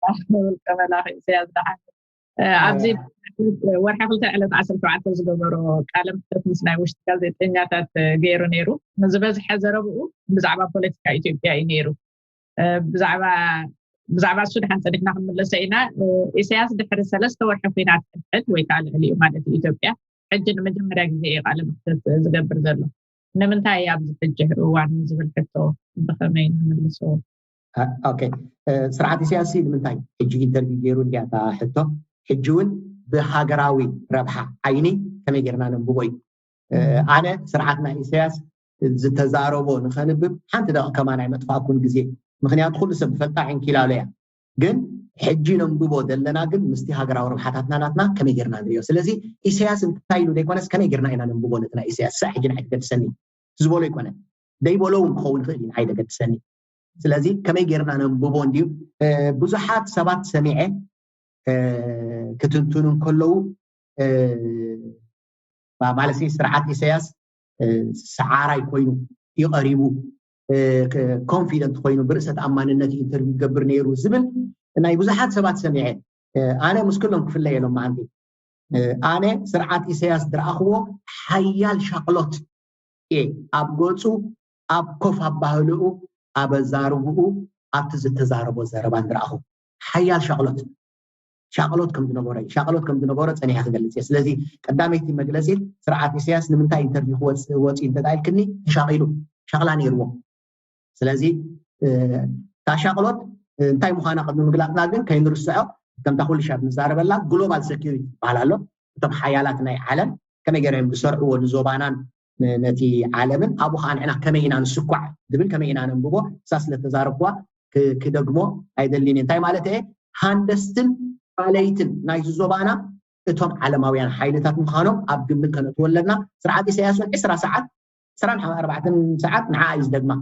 ውልቀ መላኺ ኢሳያስ ደሓን ኣብዚ ወርሒ ክልተ ዕለት ዓሰርተ ሸውዓተ ዝገበሮ ቃለ ምሕተት ምስ ናይ ውሽጢ ጋዜጠኛታት ገይሩ ነይሩ። ንዝበዝሐ ዘረብኡ ብዛዕባ ፖለቲካ ኢትዮጵያ እዩ ነይሩ። ብዛዕባ ብዛዕባ እሱ ድሓን ፀኒሕና ክንምለሶ ኢና። ኢሳያስ ድሕሪ ሰለስተ ወርሒ ኩናት ሕድሕድ ወይ ከዓ ልዕሊኡ ማለት እዩ ኢትዮጵያ ሕጂ ንመጀመርያ ግዜ እዩ ቃለ ምሕተት ዝገብር ዘሎ። ንምንታይ ኣብዚ ሕጂ እዋን ዝብል ሕቶ ብኸመይ ንምልሶ? ኦኬ ስርዓት ኢሳያስ ንምንታይ ሕጂ ኢንተርቪው ገይሩ እንዲያ እታ ሕቶ ሕጂ እውን ብሃገራዊ ረብሓ ዓይኒ ከመይ ጌርና ነንብቦ እዩ ኣነ ስርዓት ናይ ኢሳያስ ዝተዛረቦ ንኸንብብ ሓንቲ ደቂ ከማን ኣይመጥፋእኩን ግዜ ምክንያቱ ኩሉ ሰብ ዝፈልጣ ዕንኪላሎ እያ ግን ሕጂ ነንብቦ ዘለና ግን ምስቲ ሃገራዊ ረብሓታትና ናትና ከመይ ጌርና ንሪኦ ስለዚ ኢሳያስ እንታይ ኢሉ ዘይኮነስ ከመይ ጌርና ኢና ነንብቦ ነቲ ናይ ኢሳያስ ሳዕ ሕጂ ንዓይ ትገድሰኒ ዝበሎ ኣይኮነን ደይበሎ እውን ክኸውን ይኽእል እዩ ንዓይ ዘገድሰኒ ስለዚ ከመይ ጌርና ነንብቦ እንድዩ ብዙሓት ሰባት ሰሚዐ ክትንትኑ እንከለዉ ማለት ስርዓት ኢሳያስ ሰዓራይ ኮይኑ እዩ ቀሪቡ፣ ኮንፊደንት ኮይኑ ብርእሰ ተኣማንነት ኢንተርቪው ይገብር ነይሩ ዝብል ናይ ብዙሓት ሰባት ሰሚዐ። ኣነ ምስ ኩሎም ክፍለ የሎም መዓንቲ። ኣነ ስርዓት ኢሳያስ ዝረኣኽዎ ሓያል ሻቕሎት እየ ኣብ ገፁ፣ ኣብ ኮፍ ኣባህልኡ፣ ኣብ ኣዛርብኡ፣ ኣብቲ ዝተዛረቦ ዘረባን ዝረኣኹ ሓያል ሻቕሎት ሻቕሎት ከም ዝነበሮ ሻቕሎት ከም ዝነበሮ ፀኒሐ ክገልፅ እየ። ስለዚ ቀዳመይቲ መግለፂ ስርዓት ኢሳያስ ንምንታይ ኢንተርቪው ክወፅእ ወፂኡ እንተዳኢልክኒ ተሻቒሉ ሻቕላ ነይርዎ። ስለዚ እታ ሻቕሎት እንታይ ምዃና ቅድሚ ምግላፅና ግን ከይንርስዖ ከምታ ኩሉ ሻብ ንዛረበላ ግሎባል ሴኪሪቲ ይበሃል ኣሎ። እቶም ሓያላት ናይ ዓለም ከመይ ገይሮም ዝሰርዕዎ ንዞባናን ነቲ ዓለምን ኣብኡ ከዓ ንሕና ከመይ ኢና ንስኳዕ ዝብል ከመይ ኢና ነንብቦ እሳ ስለተዛረብኩዋ ክደግሞ ኣይደልን። እንታይ ማለት እየ? ሃንደስትን ፋለይትን ናይዚ ዞባና እቶም ዓለማውያን ሓይልታት ምዃኖም ኣብ ግምት ከነእትዎ ኣለና። ስርዓት ኢሳያስ እውን ዕስራ ሰዓት ዕስራን ኣርባዕተን ሰዓት ንዓ እዩ ዝደግማ።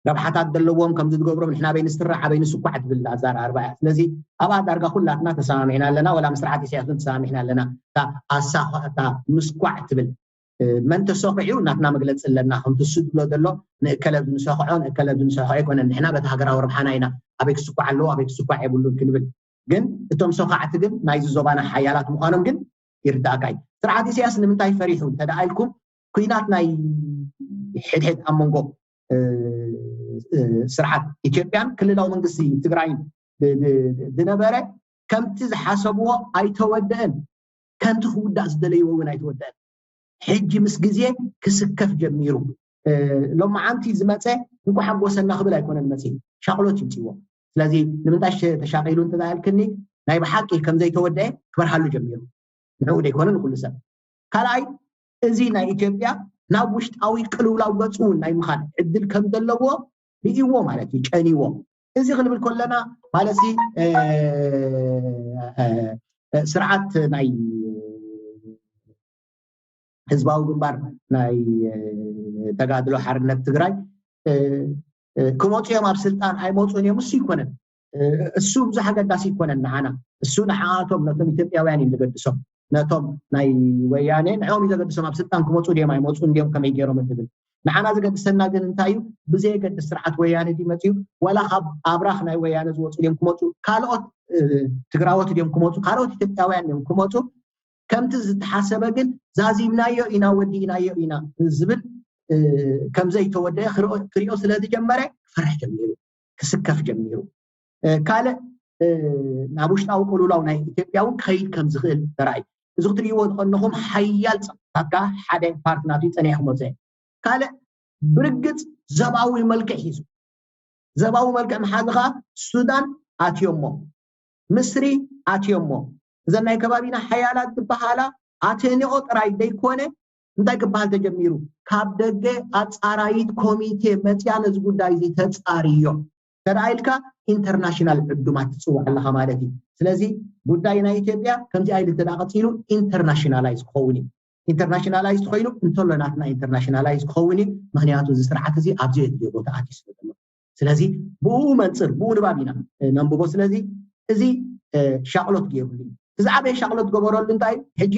ረብሓታት ዘለዎም ከምዚ ዝገብሮም ንሕና በይኒ ስትራ ዓበይኒ ስኳዕ ትብል ኣዛራርባ እያ። ስለዚ ኣብኣ ዳርጋ ኩላትና ተሰማሚዕና ኣለና፣ ወላ ምስ ስርዓት ኢሳያስ እውን ተሰማሚዕና ኣለና። እታ ኣሳኳ እታ ምስኳዕ ትብል መን ተሰኺዑ ናትና መግለፂ ኣለና። ከምቲ እሱ ዝብሎ ዘሎ ንእከለ ዝንሰኽዖ ንእከለ ዝንሰኽዖ ኣይኮነን። ንሕና በቲ ሃገራዊ ረብሓና ኢና ኣበይ ክስኳዕ ኣለዎ ኣበይ ክስኳዕ የብሉን ክንብል። ግን እቶም ሰኳዕቲ ግን ናይዚ ዞባና ሓያላት ምዃኖም ግን ይርዳእካ እዩ። ስርዓት ኢሳያስ ንምንታይ ፈሪሑ እንተደኣ ኢልኩም ኩናት ናይ ሕድሕድ ኣብ መንጎ ስርዓት ኢትዮጵያን ክልላዊ መንግስቲ ትግራይን ዝነበረ ከምቲ ዝሓሰብዎ ኣይተወደአን። ከምቲ ክውዳእ ዝደለይዎ እውን ኣይተወደአን። ሕጂ ምስ ግዜ ክስከፍ ጀሚሩ። ሎማዓንቲ ዝመፀ እንኳ ሓጎሰና ክብል ኣይኮነን መፅኡ፣ ሻቕሎት ይምፅዎ። ስለዚ ንምንታይ ተሻቒሉ እንተዳልክኒ ናይ ብሓቂ ከምዘይተወደአ ክበርሃሉ ጀሚሩ። ንዕኡ ደይኮነ ንኩሉ ሰብ። ካልኣይ እዚ ናይ ኢትዮጵያ ናብ ውሽጣዊ ቅልውላው ገፁ እውን ናይ ምኻድ ዕድል ከም ዘለዎ ርእይዎ ማለት እዩ፣ ጨንይዎ። እዚ ክንብል ከለና ማለት ስርዓት ናይ ህዝባዊ ግንባር ናይ ተጋድሎ ሓርነት ትግራይ ክመፁ እዮም ኣብ ስልጣን ኣይመፁን እዮም። እሱ ይኮነን እሱ ብዙሕ ኣገዳሲ ይኮነን ንዓና። እሱ ንዓቶም ነቶም ኢትዮጵያውያን እዩ ዘገድሶም። ነቶም ናይ ወያኔ ንዕኦም እዩ ዘገድሶም። ኣብ ስልጣን ክመፁ ድዮም ኣይመፁን ድዮም ከመይ ገይሮም እንትብል ንዓና ዘገድሰና ግን እንታይ እዩ? ብዘየገድስ ስርዓት ወያነ ድዩ መፅኡ ዋላ ካብ ኣብራኽ ናይ ወያነ ዝወፁ ድዮም ክመፁ ካልኦት ትግራዎት ድዮም ክመፁ ካልኦት ኢትዮጵያውያን ድዮም ክመፁ ከምቲ ዝተሓሰበ ግን ዛዚምናዮ ኢና ወዲእናዮ ኢና ዝብል ከምዘይተወደአ ክሪኦ ስለ ዝጀመረ ክፈርሕ ጀሚሩ፣ ክስከፍ ጀሚሩ። ካልእ ናብ ውሽጣዊ ቅልውላው ናይ ኢትዮጵያ እውን ክኸይድ ከም ዝኽእል ተራእዩ። እዚ ክትርእይዎ ዝቐነኹም ሓያል ፀቕጥታት ከዓ ሓደ ፓርቲ ናቱ ፀኒሐ ክመፀ። ካልእ ብርግፅ ዘባዊ መልክዕ ሒዙ ዘባዊ መልክዕ መሓዚ ከዓ ሱዳን ኣትዮሞ፣ ምስሪ ኣትዮሞ። እዘን ናይ ከባቢና ሓያላት ዝበሃላ ኣተንኦ ጥራይ ዘይኮነ እንታይ ክበሃል ተጀሚሩ? ካብ ደገ ኣፃራይት ኮሚቴ መፅያ ነዚ ጉዳይ እዚ ተፃርዮ ተደኣ ኢልካ ኢንተርናሽናል ዕዱማት ትፅውዕ ኣለኻ ማለት እዩ። ስለዚ ጉዳይ ናይ ኢትዮጵያ ከምዚኣ ኢሉ እንተ ቀፂሉ ኢንተርናሽናላይዝ ክኸውን እዩ። ኢንተርናሽናላይዝ ኮይኑ እንተሎ ናትና ኢንተርናሽናላይዝ ክኸውን እዩ። ምክንያቱ እዚ ስርዓት እዚ ኣብዚ የድልዮ ቦታ ኣትዩ ስለ ዘሎ ስለዚ ብኡ መንፅር ብኡ ንባብ ኢና ነንብቦ። ስለዚ እዚ ሻቕሎት ገይሩሉ እዩ። እዚ ዓበየ ሻቕሎት ገበረሉ እንታይ ሕጂ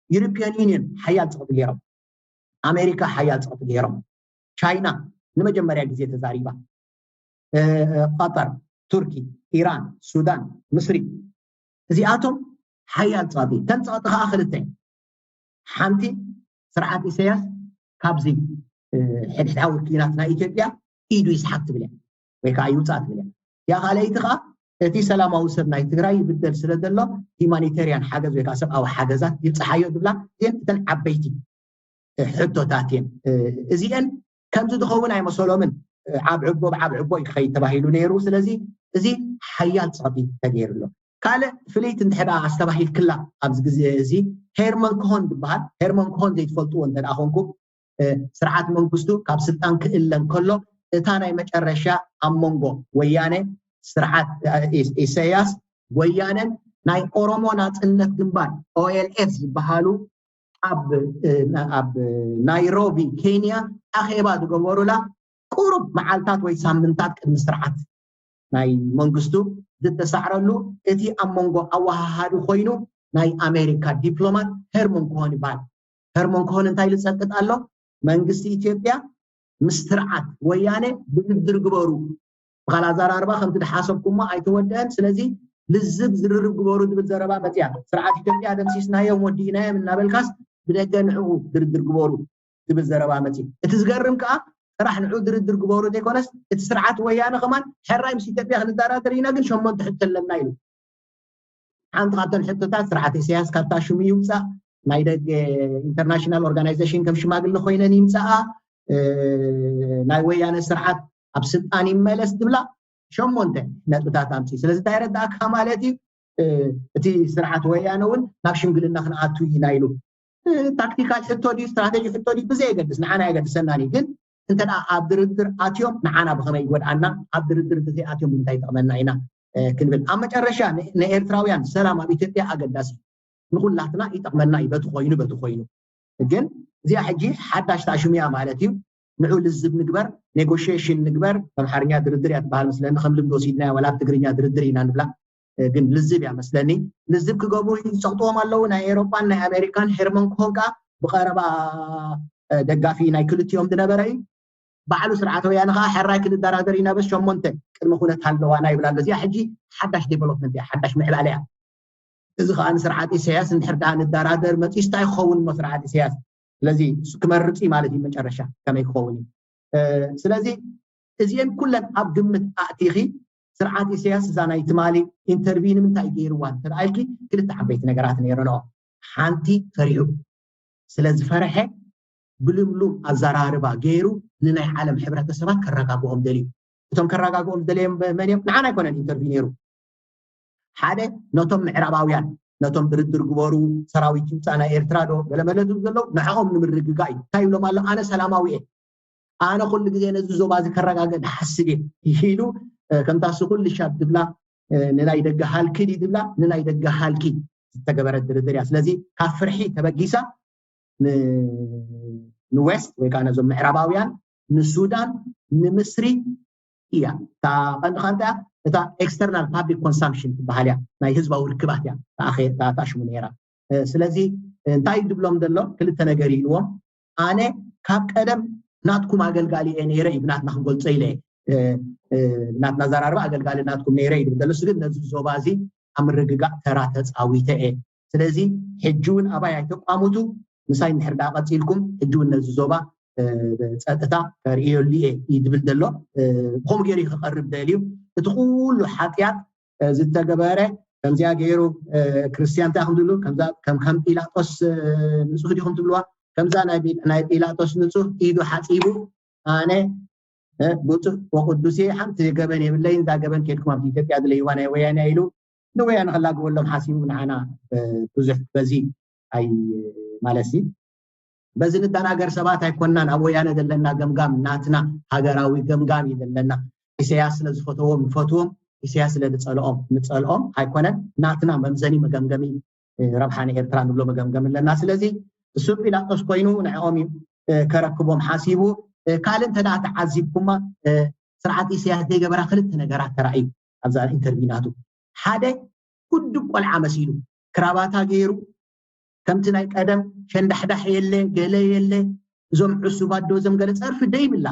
ዩሮፒያን ዩኒየን ሓያል ፀቕጢ ገይሮም፣ ኣሜሪካ ሓያል ፀቕጢ ገይሮም፣ ቻይና ንመጀመርያ ግዜ ተዛሪባ፣ ቀጠር፣ ቱርኪ፣ ኢራን፣ ሱዳን፣ ምስሪ እዚኣቶም ሓያል ፀቕጢ። ተን ፀቕጢ ከዓ ክልተ ሓንቲ ስርዓት ኢሳያስ ካብዚ ሕድሕዳዊ ኪናት ናይ ኢትዮጵያ ኢዱ ይስሓብ ትብል እያ ወይ ከዓ ይውፃእ ትብል እያ። ያ ካልኣይቲ ከዓ እቲ ሰላማዊ ሰብ ናይ ትግራይ ይብደል ስለ ዘሎ ሂማኒቴርያን ሓገዝ ወይ ከዓ ሰብኣዊ ሓገዛት ይብፅሓዮ ዝብላ እየን እተን ዓበይቲ ሕቶታት እየን። እዚአን ከምዚ ዝኸውን ኣይመሰሎምን። ዓብ ዕቦ ብዓብ ዕቦ እዩ ክኸይድ ተባሂሉ ነይሩ። ስለዚ እዚ ሓያል ፀቕጢ ተገይሩ ኣሎ። ካልእ ፍልይቲ እንድሕር ኣስተባሂልክላ ኣብዚ ግዜ እዚ ሄርመን ኮሆን ዝበሃል ሄርመን ኮሆን ዘይትፈልጥዎ እንተ ኮንኩም ስርዓት መንግስቱ ካብ ስልጣን ክእለ እንከሎ እታ ናይ መጨረሻ ኣብ መንጎ ወያነ ስርዓት ኢሳያስ ወያነን ናይ ኦሮሞ ናፅነት ግንባር ኦኤልኤፍ ዝበሃሉ ኣብ ናይሮቢ ኬንያ ኣኼባ ዝገበሩላ ቁሩብ መዓልታት ወይ ሳምንታት ቅድሚ ስርዓት ናይ መንግስቱ ዝተሳዕረሉ እቲ ኣብ መንጎ ኣወሃሃዲ ኮይኑ ናይ ኣሜሪካ ዲፕሎማት ሄርሞን ኮሆን ይበሃል። ሄርሞን ኮሆን እንታይ ኢሉ ዝፀቅጥ ኣሎ? መንግስቲ ኢትዮጵያ ምስ ስርዓት ወያነ ድርድር ግበሩ። ብኻል ኣዘራርባ ከምቲ ድሓሰብኩሞ ኣይተወደአን፣ ስለዚ ልዝብ ዝርርብ ግበሩ ዝብል ዘረባ መፅያ። ስርዓት ኢትዮጵያ ደምሲስናዮም ወዲእናዮም እናበልካስ ብደገ ንዕኡ ድርድር ግበሩ ዝብል ዘረባ መፅዩ። እቲ ዝገርም ከዓ ጥራሕ ንዑ ድርድር ግበሩ ዘይኮነስ እቲ ስርዓት ወያነ ከማን ሕራይ ምስ ኢትዮጵያ ክንደራደር ኢና ግን ሸሞንተ ሕቶ ኣለና ኢሉ። ሓንቲ ካብተን ሕቶታት ስርዓት ኢሳያስ ካብታ ሽሙ ይውፃእ ናይ ደገ ኢንተርናሽናል ኦርጋናይዜሽን ከም ሽማግለ ኮይነን ይምፃኣ፣ ናይ ወያነ ስርዓት ኣብ ስልጣን ይመለስ ትብላ ሸሞንተ ነጥብታት ኣምፂ። ስለዚ እንታይ ረዳእካ ማለት እዩ? እቲ ስርዓት ወያነ እውን ናብ ሽምግልና ክንኣቱ ኢና ኢሉ። ታክቲካል ሕቶ ድዩ ስትራቴጂ ሕቶ ድዩ ብዘየገድስ ንዓና የገድሰና እዩ። ግን እንተ ኣብ ድርድር ኣትዮም ንዓና ብኸመይ ይጎድኣና፣ ኣብ ድርድር እንተዘይኣትዮም እንታይ ይጠቕመና ኢና ክንብል። ኣብ መጨረሻ ንኤርትራውያን ሰላም ኣብ ኢትዮጵያ ኣገዳሲ ንኹላትና ይጠቕመና እዩ። በቲ ኮይኑ በቲ ኮይኑ ግን እዚኣ ሕጂ ሓዳሽ ታሽሙያ ማለት እዩ። ንዑ ልዝብ ንግበር፣ ኔጎሽሽን ንግበር። ኣምሓርኛ ድርድር እያ ትበሃል መስለኒ፣ ከም ልምዲ ወሲድናያ ዋላ ኣብ ትግርኛ ድርድር ኢና ንብላ። ግን ልዝብ እያ መስለኒ። ልዝብ ክገብሩ ይፀቕጥዎም ኣለዉ። ናይ ኤሮጳን ናይ ኣሜሪካን ሄርመን ኮሆን ከዓ ብቐረባ ደጋፊ ናይ ክልቲኦም ዝነበረ እዩ። ባዕሉ ስርዓተ ወያነ ከዓ ሕራይ ክንደራደር ኢና በስ ሸሞንተ ቅድመ ኩነት ኣለዋና ይብላ ኣሎ። እዚኣ ሕጂ ሓዳሽ ዴቨሎፕመንት እያ፣ ሓዳሽ ምዕባለ እያ። እዚ ከዓ ንስርዓት ኢሳያስ እንድሕር ደኣ ንደራደር መፂስ እንታይ ክኸውን እሞ ስርዓት ኢሳያስ ስለዚ ክመርፅ እዩ ማለት እዩ መጨረሻ ከመይ ክኸውን እዩ። ስለዚ እዚአን ኩለን ኣብ ግምት ኣእቲኺ ስርዓት ኢሳያስ እዛ ናይ ትማሊ ኢንተርቪው ንምንታይ ገይርዋ እንተደኣልኪ ክልተ ዓበይቲ ነገራት ነይረንኦ። ሓንቲ ፈሪሑ ስለ ዝፈረሐ ብልምሉም ኣዘራርባ ገይሩ ንናይ ዓለም ሕብረተሰባት ከረጋግኦም ደልዩ። እቶም ከረጋግኦም ደለዮም መን እዮም? ንዓና ኣይኮነን ኢንተርቪው ነይሩ። ሓደ ነቶም ምዕራባውያን ነቶም ድርድር ግበሩ ሰራዊት ይውፃእ ናይ ኤርትራ ዶ ገለመለ ዝብ ዘለዉ ንዕኦም ንምርግጋ እዩ። እንታይ ይብሎም ኣሎ? ኣነ ሰላማዊ እየ፣ ኣነ ኩሉ ግዜ ነዚ ዞባ እዚ ከረጋገ ንሓስብ እየ ኢሉ ከምታ ስኹል ልሻብ ትብላ ንናይ ደገ ሃልኪ ድዩ ዝብላ ንናይ ደገ ሃልኪ ዝተገበረት ድርድር እያ። ስለዚ ካብ ፍርሒ ተበጊሳ ንዌስት ወይ ከዓ ነዞም ምዕራባውያን ንሱዳን ንምስሪ እያ። እታ ቀንዲ ከንታ እታ ኤክስተርናል ፓብሊክ ኮንሳምፕሽን ትበሃል እያ፣ ናይ ህዝባዊ ርክባት እያ ተኣሽሙ ነይራ። ስለዚ እንታይ ዝብሎም ዘሎ ክልተ ነገር ኢልዎም ኣነ ካብ ቀደም ናትኩም ኣገልጋሊ እየ ነይረ እዩ ብናትና ክንገልፆ ኢለ ናትና ዘራርባ ኣገልጋሊ ናትኩም ነይረ እዩ ዝብል ዘሎ ግን ነዚ ዞባ እዚ ኣብ ምርግጋእ ተራ ተፃዊተ እየ። ስለዚ ሕጂ እውን ኣባይ ኣይተቋሙቱ ምሳይ እንድሕር ዳ ቀፂልኩም ሕጂ እውን ነዚ ዞባ ፀጥታ ከርእየሉ እየ እዩ ዝብል ዘሎ። ብከምኡ ገይሩ ክቐርብ ደልዩ እቲ ኩሉ ሓጢኣት ዝተገበረ ከምዚኣ ገይሩ ክርስትያን እንታይ ከም ዝብሉ ከም ጲላጦስ ንፁህ ዲኹም ትብልዋ ከምዛ ናይ ጲላጦስ ንፁህ ኢዱ ሓፂቡ ኣነ ብፁዕ ወቅዱስ ሓንቲ ገበን የብለይ እዛ ገበን ከድኩም ኣብ ኢትዮጵያ ድለይዋ ናይ ወያነ ኢሉ ንወያነ ከላግበሎም ሓሲቡ ንዓና ብዙሕ በዚ ኣይ ማለት በዚ ንደናገር ሰባት ኣይኮናን ኣብ ወያነ ዘለና ገምጋም ናትና ሃገራዊ ገምጋም እዩ ዘለና። ኢሳያስ ስለ ዝፈተዎም ንፈትዎም ኢሳያስ ስለ ዝፀልኦም ንፀልኦም ኣይኮነን ናትና መምዘኒ መገምገሚ ረብሓ ንኤርትራ ንብሎ መገምገም ኣለና። ስለዚ እሱ ጲላጦስ ኮይኑ ንዕኦም እዩ ከረክቦም ሓሲቡ ካልእ እንተ ተዓዚብኩማ ስርዓት ኢሳያስ ዘይገበራ ክልተ ነገራት ተራእዩ ኣብዛ ኢንተርቪው ናቱ ሓደ ውድብ ቆልዓ መሲሉ ክራባታ ገይሩ ከምቲ ናይ ቀደም ሸንዳሕዳሕ የለ ገለ የለ እዞም ዕሱባት ዶ እዞም ገለ ፀርፊ ደይብላ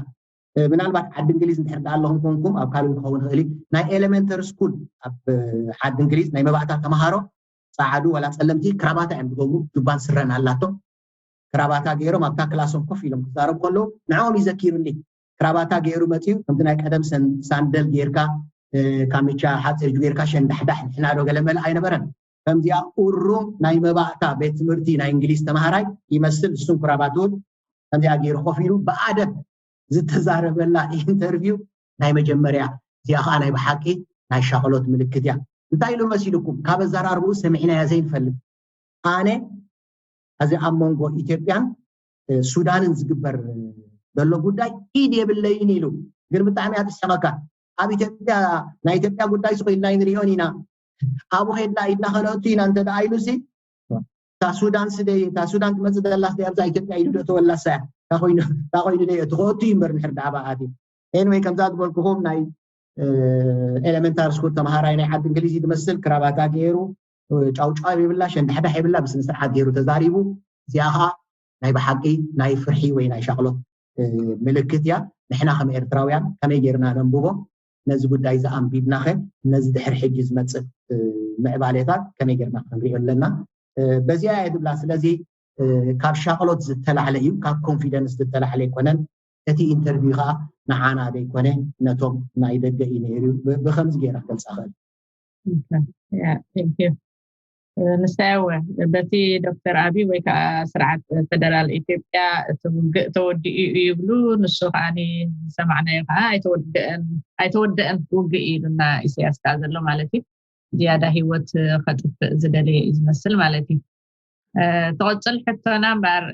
ምናልባት ዓዲ እንግሊዝ እንድሕር ዳ ኣለኹም ኮንኩም ኣብ ካልእ ክኸውን ይኽእል እዩ ናይ ኤሌመንተሪ ስኩል ኣብ ዓዲ እንግሊዝ ናይ መባእታ ተምሃሮ ፀዓዱ ወላ ፀለምቲ ክራባታ እዮም ዝገብሩ ጁባን ስረን ኣላቶም ክራባታ ገይሮም ኣብታ ክላሶም ኮፍ ኢሎም ክዛረቡ ከለዉ ንዕኦም ይዘኪሩኒ ክራባታ ገይሩ መፅዩ ከምቲ ናይ ቀደም ሳንደል ጌርካ ካሚቻ ሓፂር ጌርካ ሸንዳሕዳሕ ንሕና ዶ ገለ መልእ ኣይነበረን ከምዚኣ ኡሩም ናይ መባእታ ቤት ትምህርቲ ናይ እንግሊዝ ተምሃራይ ይመስል እሱን ክራባትኡን ከምዚኣ ገይሩ ኮፍ ኢሉ ብኣደብ ዝተዛረበላ ኢንተርቪው ናይ መጀመርያ እዚኣ ከዓ ናይ ብሓቂ ናይ ሻቕሎት ምልክት እያ እንታይ ኢሉ መሲልኩም ካብ ኣዘራርብኡ ሰሚዕናያ ዘይንፈልጥ ኣነ እዚ ኣብ መንጎ ኢትዮጵያን ሱዳንን ዝግበር ዘሎ ጉዳይ ኢድ የብለይን ኢሉ ግን ብጣዕሚ ኣትስሕቐካ ኣብ ኢትዮጵያ ናይ ኢትዮጵያ ጉዳይ ስቕ ኢልና ይንሪኦን ኢና ኣብኡ ኸድና ኢድና ከነእቱ ኢና እንተ ኢሉ ሲ እታ ሱዳን ስደይ እታ ሱዳን ትመፅእ ዘላ ስደይ ኣብዛ ኢትዮጵያ ኢሉ ዶ ተወላሳ እያ እንታይ ኮይኑ ዶ እቱ ክእቱ እዩ እምበር ንሕር ዳኣ ብኣት ኤንወይ ከምዛ ዝበልኩኹም ናይ ኤሌመንታሪ ስኩል ተምሃራይ ናይ ዓዲ እንግሊዝ ዝመስል ክራባታ ገይሩ ጫውጫው ይብላ ሸንዳሕዳሕ ይብላ ብስነ ስርዓት ገይሩ ተዛሪቡ እዚኣ ከዓ ናይ ብሓቂ ናይ ፍርሒ ወይ ናይ ሻቕሎት ምልክት እያ። ንሕና ከም ኤርትራውያን ከመይ ጌርና ነንብቦ? ነዚ ጉዳይ እዚ ኣንቢብናኸ ነዚ ድሕሪ ሕጂ ዝመፅእ ምዕባሌታት ከመይ ጌርና ክንሪኦ ኣለና? በዚኣ እየ ዝብላ። ስለዚ ካብ ሻቕሎት ዝተላዕለ እዩ፣ ካብ ኮንፊደንስ ዝተላዕለ ኣይኮነን። እቲ ኢንተርቪው ከዓ ንዓና ዘይኮነ ነቶም ናይ ደገ እዩ ነይሩ። ብከምዚ ገይረ ክገልፃ ክእል። ንሳያወ በቲ ዶክተር ኣብይ ወይ ከዓ ስርዓት ፌደራል ኢትዮጵያ እቲ ውግእ ተወዲኡ እዩ ይብሉ። ንሱ ከዓ ዝሰማዕናዮ ከዓ ኣይተወደአን ውግእ እዩ ኢሉና ኢሳያስ ከዓ ዘሎ ማለት እዩ። ዝያዳ ሂወት ከጥፍእ ዝደለየ እዩ ዝመስል ማለት እዩ። ተቐፅል ሕቶና እምበኣር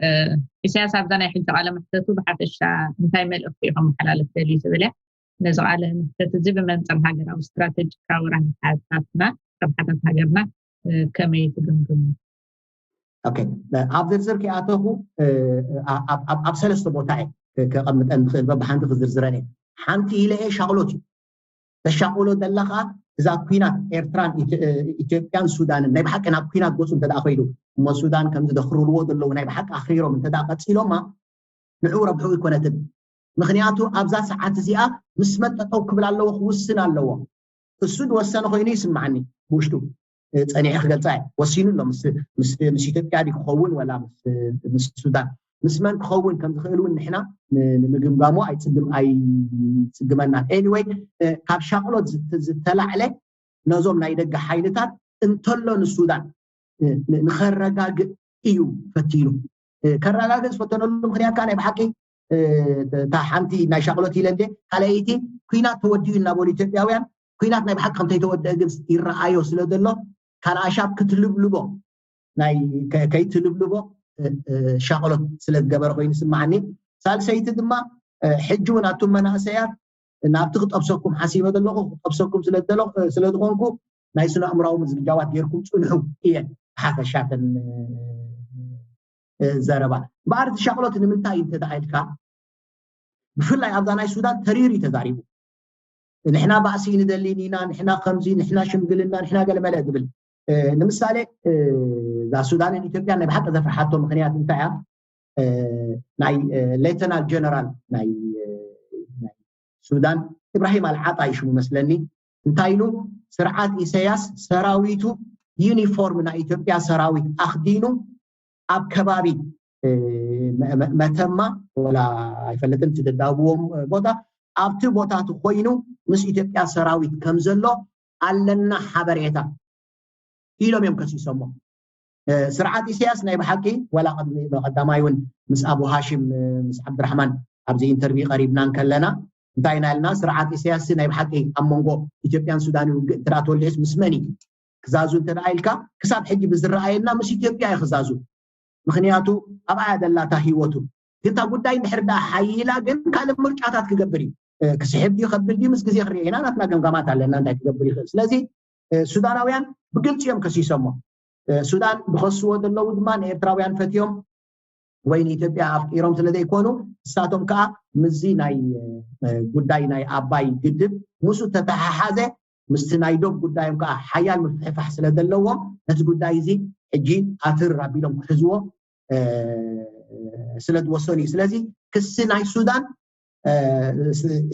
ኢሳያስ ኣብዛ ናይ ሕጂ ቃለ መሕተቱ ብሓፈሻ እንታይ መልእኽቲ እዩ ከመሓላልፍ ደልዩ ትብል እያ። ነዚ ቃለ መሕተት እዚ ብመንፅር ሃገራዊ ስትራተጂካዊ ረብሓታትና ረብሓታት ሃገርና ከመይ ትግምግሙ? ኣብ ዝርዝር ከይኣተኹ ኣብ ሰለስተ ቦታ እየ ከቐምጠን ዝኽእል፣ በብሓንቲ ክዝርዝረን እየ። ሓንቲ ኢለ እየ ሻቕሎት እዩ ተሻቕሎ ዘላ ከዓ እዛ ኩናት ኤርትራን ኢትዮጵያን ሱዳንን ናይ ብሓቂ ናብ ኩናት ገፁ እንተ ከይዱ እሞ ሱዳን ከምዚ ዘኽርርዎ ዘለዉ ናይ ብሓቂ ኣኽሪሮም እንተ ቀፂሎማ ንዑ ረብሑ ኣይኮነትን። ምክንያቱ ኣብዛ ሰዓት እዚኣ ምስ መን ጠጠው ክብል ኣለዎ ክውስን ኣለዎ። እሱ ዝወሰነ ኮይኑ ይስማዓኒ ብውሽጡ ፀኒሐ ክገልፃ እየ። ወሲኑ ኣሎ ምስ ኢትዮጵያ ድዩ ክኸውን ወላ ምስ ሱዳን ምስ መን ክኸውን ከም ዝኽእል እውን ንሕና ንምግምጋሙ ኣይፅግመናን። ኤኒወይ ካብ ሻቕሎት ዝተላዕለ ነዞም ናይ ደገ ሓይልታት እንተሎ ንሱዳን ንኸረጋግእ እዩ ፈቲኑ። ከረጋግእ ዝፈተነሉ ምክንያት ከዓ ናይ ብሓቂ እታ ሓንቲ ናይ ሻቕሎት ኢለ እንደ ካልኣይቲ ኩናት ተወዲኡ እናበሉ ኢትዮጵያውያን ኩናት ናይ ብሓቂ ከምተይተወደአ ግን ይረኣዮ ስለ ዘሎ ካልኣሻብ ክትልብልቦ ናይ ከይትልብልቦ ሻቕሎት ስለ ዝገበረ ኮይኑ ይስማዓኒ። ሳልሰይቲ ድማ ሕጂ እውን ኣቱም መናእሰያት ናብቲ ክጠብሰኩም ሓሲበ ዘለኹ ክጠብሰኩም ስለዝኾንኩ ናይ ስነ ኣእምራዊ ምዝግጃዋት ጌርኩም ፅንሑ እየ ብሓፈሻተን ዘረባ። እምበኣር እቲ ሻቕሎት ንምንታይ እዩ እንተደኣ ኢልካ ብፍላይ ኣብዛ ናይ ሱዳን ተሪር እዩ ተዛሪቡ። ንሕና ባእሲ ንደሊን ኢና፣ ንሕና ከምዚ፣ ንሕና ሽምግልና፣ ንሕና ገለመለ ዝብል ንምሳሌ እዛ ሱዳንን ኢትዮጵያን ናይ ብሓቂ ዘፍርሓቶ ምክንያት እንታይ እያ? ናይ ሌተናል ጀነራል ናይ ሱዳን ኢብራሂም ኣልዓጣ እዩ ሽሙ መስለኒ እንታይ ኢሉ ስርዓት ኢሳያስ ሰራዊቱ ዩኒፎርም ናይ ኢትዮጵያ ሰራዊት ኣክዲኑ ኣብ ከባቢ መተማ ወላ ኣይፈለጥን ትደዳብዎም ቦታ ኣብቲ ቦታ ኮይኑ ምስ ኢትዮጵያ ሰራዊት ከም ዘሎ ኣለና ሓበሬታ ኢሎም እዮም ከሲሶሞ። ስርዓት ኢሳያስ ናይ ብሓቂ ዋላ ቅድሚ ቀዳማይ እውን ምስ ኣቡ ሃሽም ምስ ዓብድራሕማን ኣብዚ ኢንተርቪው ቀሪብና እንከለና እንታይ ኢና ኢልና ስርዓት ኢሳያስ ናይ ብሓቂ ኣብ መንጎ ኢትዮጵያን ሱዳን ውግእ ትራ ተወሊዑስ ምስ መን እዩ ክዛዙ እንተ ኢልካ ክሳብ ሕጂ ብዝረኣየና ምስ ኢትዮጵያ እዩ ክዛዙ። ምክንያቱ ኣብኣ ደላታ ሂወቱ ግንታ ጉዳይ እንድሕር ዳ ሓይላ ግን ካልእ ምርጫታት ክገብር እዩ። ክስሕብ ድዩ ከብል ድዩ ምስ ግዜ ክርአ ኢና ናትና ገምጋማት ኣለና እንታይ ክገብር ይኽእል። ስለዚ ሱዳናውያን ብግልፂ እዮም ከሲሶሞ። ሱዳን ዝኸስዎ ዘለዉ ድማ ንኤርትራውያን ፈትዮም ወይ ንኢትዮጵያ ኣፍቂሮም ስለ ዘይኮኑ ንሳቶም ከዓ ምስዚ ናይ ጉዳይ ናይ ኣባይ ግድብ ምስኡ ተተሓሓዘ ምስቲ ናይ ዶብ ጉዳዮም ከዓ ሓያል ምፍሕፋሕ ስለ ዘለዎም ነቲ ጉዳይ እዚ ሕጂ ኣትር ኣቢሎም ክሕዝዎ ስለ ዝወሰኑ እዩ። ስለዚ ክሲ ናይ ሱዳን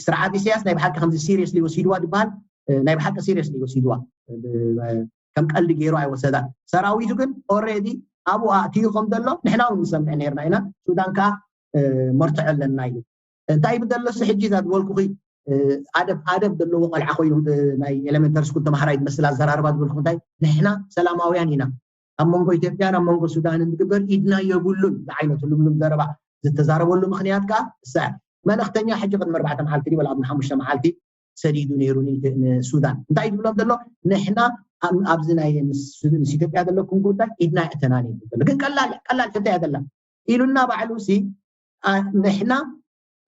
ስርዓት ኢሳያስ ናይ ብሓቂ ከምዚ ሲሪየስሊ ወሲድዋ ዝበሃል ናይ ብሓቂ ሲሪየስሊ ወሲድዋ ከም ቀልዲ ገይሩ ኣይወሰዳን። ሰራዊቱ ግን ኦሬዲ ኣብኡ ኣእትዩ ከም ዘሎ ንሕና እውን ንሰምዕ ነርና ኢና። ሱዳን ከዓ መርትዖ ኣለና ኢሉ እንታይ ብደሎሲ ሕጂ እዛ ዝበልኩኺ ኣደብ ኣደብ ዘለዎ ቆልዓ ኮይኑ ናይ ኤሌመንተሪ ስኩል ተምሃራይ ዝመስል ኣዘራርባ ዝበልኩ እንታይ ንሕና ሰላማውያን ኢና ኣብ መንጎ ኢትዮጵያን ኣብ መንጎ ሱዳንን ዝግበር ኢድና የብሉን ዝዓይነቱ ልምሉም ዘረባ ዝተዛረበሉ ምክንያት ከዓ እሳ መልእክተኛ ሕጂ ቅድሚ ኣርባዕተ መዓልቲ ድዩ ወላ ቅድሚ ሓሙሽተ መዓልቲ ሰዲዱ ነይሩ ንሱዳን እንታይ ዝብሎም ዘሎ ንሕና ኣብዚ ናይ ምስ ኢትዮጵያ ዘለኩም ጉዳይ ኢድና የእተናን እዩ ዘሎ ግን ቀላል ቀላል ሕቶ እያ ዘላ ኢሉና ባዕሉ ሲ ንሕና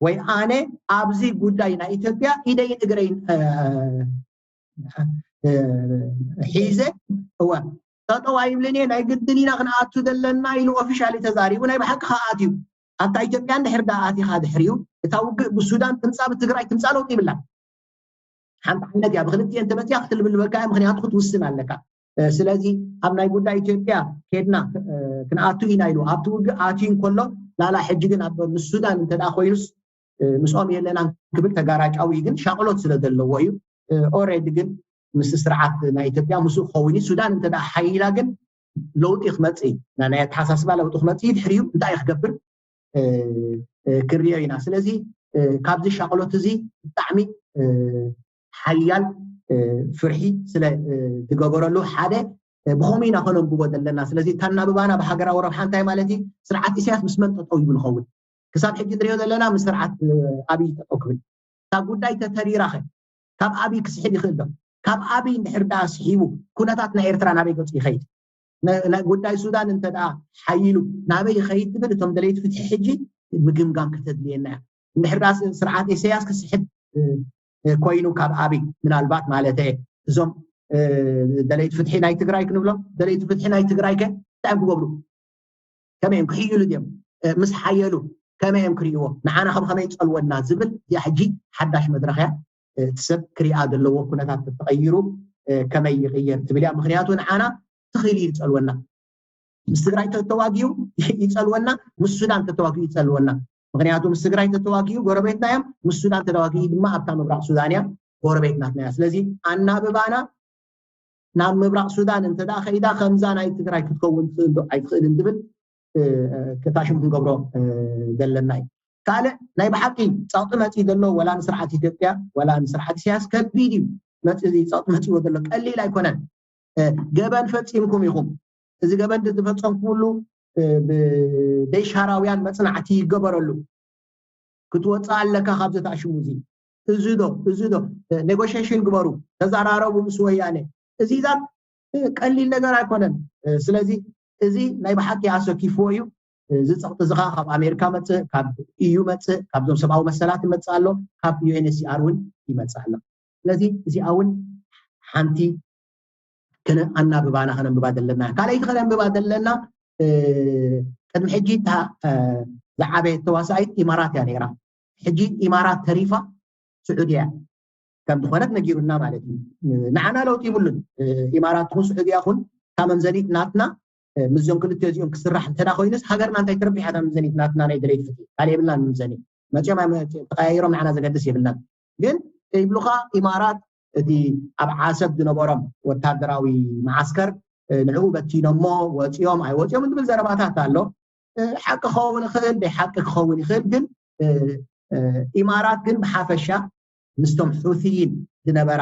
ወይ ኣነ ኣብዚ ጉዳይ ናይ ኢትዮጵያ ኢደይን እግረይን ሒዘ እወ ጠጠው ኣይብልን እየ ናይ ግድን ኢና ክንኣቱ ዘለና ኢሉ ኦፊሻሊ ተዛሪቡ ናይ ብሓቂ ከኣት እዩ ኣብታ ኢትዮጵያ እንድሕር ዳ ኣቲኻ ድሕሪኡ እታ ውግእ ብሱዳን ትምፃ ብትግራይ ትምፃ ለውጢ ይብላ ሓንቲ ዓይነት እያ ብክልቲኤን ተመፅያ ክትልብልበካ እያ ምክንያቱ ክትውስን ኣለካ ስለዚ ኣብ ናይ ጉዳይ ኢትዮጵያ ኬድና ክንኣቱ ኢና ኢሉ ኣብቲ ውግእ ኣትዩ እንከሎ ላላ ሕጂ ግን ኣብ ምስ ሱዳን እንተ ደኣ ኮይኑስ ምስኦም የለናን ክብል ተጋራጫዊ ግን ሻቕሎት ስለ ዘለዎ እዩ። ኦሬዲ ግን ምስ ስርዓት ናይ ኢትዮጵያ ምስኡ ክኸውን እዩ። ሱዳን እንተ ደኣ ሓይላ ግን ለውጢ ክመፅእ እዩ። ናይ ኣተሓሳስባ ለውጢ ክመፅእ እዩ። ድሕሪኡ እንታይ እዩ ክገብር ክርዮ ኢና። ስለዚ ካብዚ ሻቕሎት እዚ ብጣዕሚ ሓያል ፍርሒ ስለ ዝገበረሉ ሓደ ብኸምኡ ኢና ከነንብቦ ዘለና። ስለዚ እታ ኣናብባና ብሃገራዊ ረብሓ እንታይ ማለት እዩ? ስርዓት ኢሳያስ ምስ መን ጠጠው ይብል ይኸውን? ክሳብ ሕጂ ንሪኦ ዘለና ምስ ስርዓት ኣብይ ጠጠው ክብል። እታ ጉዳይ ተተሪራኸ ካብ ኣብይ ክስሕብ ይኽእል ዶ? ካብ ኣብይ እንድሕር ደኣ ስሒቡ ኩነታት ናይ ኤርትራ ናበይ ገጹ ይኸይድ? ጉዳይ ሱዳን እንተ ደኣ ሓይሉ ናበይ ይኸይድ ትብል እቶም ደለይቲ ፍትሒ ሕጂ ምግምጋም ከተድልየና እያ። እንድሕር ደኣ ስርዓት ኢሳያስ ክስሕብ ኮይኑ ካብ ኣብይ ምናልባት ማለት እዞም ደለይቲ ፍትሒ ናይ ትግራይ ክንብሎም ደለይቲ ፍትሒ ናይ ትግራይ ከ እንታይ እዮም ክገብሩ? ከመይ እዮም ክሕይሉ ድዮም? ምስ ሓየሉ ከመይ እዮም ክርእይዎ? ንዓና ከም ከመይ ይጸልወና ዝብል እዚኣ ሕጂ ሓዳሽ መድረኽ እያ። እቲ ሰብ ክሪኣ ዘለዎ ኩነታት ተተቐይሩ ከመይ ይቕየር ትብል እያ። ምክንያቱ ንዓና ትኽእል እዩ ይጸልወና። ምስ ትግራይ ተተዋጊኡ ይጸልወና፣ ምስ ሱዳን ተተዋጊኡ ይጸልወና። ምክንያቱ ምስ ትግራይ ተተዋጊኡ ጎረቤትና እዮም፣ ምስ ሱዳን ተተዋጊኡ ድማ ኣብታ ምብራቕ ሱዳን እያ ጎረቤት ናትና እያ። ስለዚ ኣናብባና ናብ ምብራቕ ሱዳን እንተ ደኣ ከይዳ ከምዛ ናይ ትግራይ ክትከውን ትኽእል ዶ ኣይትኽእልን ዝብል ከታሽም ክንገብሮ ዘለና እዩ። ካልእ ናይ ብሓቂ ጸቕጢ መፂኡ ዘሎ ወላ ንስርዓት ኢትዮጵያ ወላ ንስርዓት ኢሳያስ ከቢድ እዩ። መፂ ጸቕጢ መፂዎ ዘሎ ቀሊል ኣይኮነን። ገበን ፈፂምኩም ኢኹም። እዚ ገበን ዝፈፀምኩምሉ ብደይሻራውያን መፅናዕቲ ይገበረሉ። ክትወፅእ ኣለካ ካብዚ ተኣሽሙ እዚ። እዚ ዶ እዚ ዶ ኔጎሽሽን ግበሩ፣ ተዘራረቡ ምስ ወያነ። እዚታት ቀሊል ነገር ኣይኮነን። ስለዚ እዚ ናይ ብሓቂ ኣሰኪፍዎ እዩ። እዚ ፀቕጢ እዚ ከዓ ካብ ኣሜሪካ መፅእ፣ ካብ ኢዩ መፅእ፣ ካብዞም ሰብኣዊ መሰላት ይመፅእ ኣሎ፣ ካብ ዩኤንኤችሲኣር እውን ይመፅእ ኣሎ። ስለዚ እዚኣ እውን ሓንቲ ኣናብባና ከነንብባ ዘለና። ካልኣይቲ ከነንብባ ዘለና ቅድሚ ሕጂ እታ ዝዓበየት ተዋሳኢት ኢማራት እያ ነይራ። ሕጂ ኢማራት ተሪፋ ስዑድያ ከም ዝኾነት ነጊሩና ማለት እዩ። ንዓና ለውጢ ይብሉን። ኢማራት ትኹን ስዑድያ ኹን እታ መምዘኒት ናትና ምስዞም ክልተ እዚኦም ክስራሕ እንተዳ ኮይኑስ ሃገርና እንታይ ትረብሕ እያ? እታ መምዘኒት ናትና ናይ ድሌት ፍትሒ ካልእ የብልናን። መምዘኒ መፅኦም ተቀያይሮም ንዓና ዘገድስ የብልናን። ግን ይብሉኻ ኢማራት እቲ ኣብ ዓሰብ ዝነበሮም ወታደራዊ መዓስከር ንዕኡ በቲኖሞ ወፂኦም ኣይወፂኦም እንትብል ዘረባታት ኣሎ። ሓቂ ክኸውን ይኽእል፣ ደይ ሓቂ ክኸውን ይኽእል። ግን ኢማራት ግን ብሓፈሻ ምስቶም ሑቲይን ዝነበራ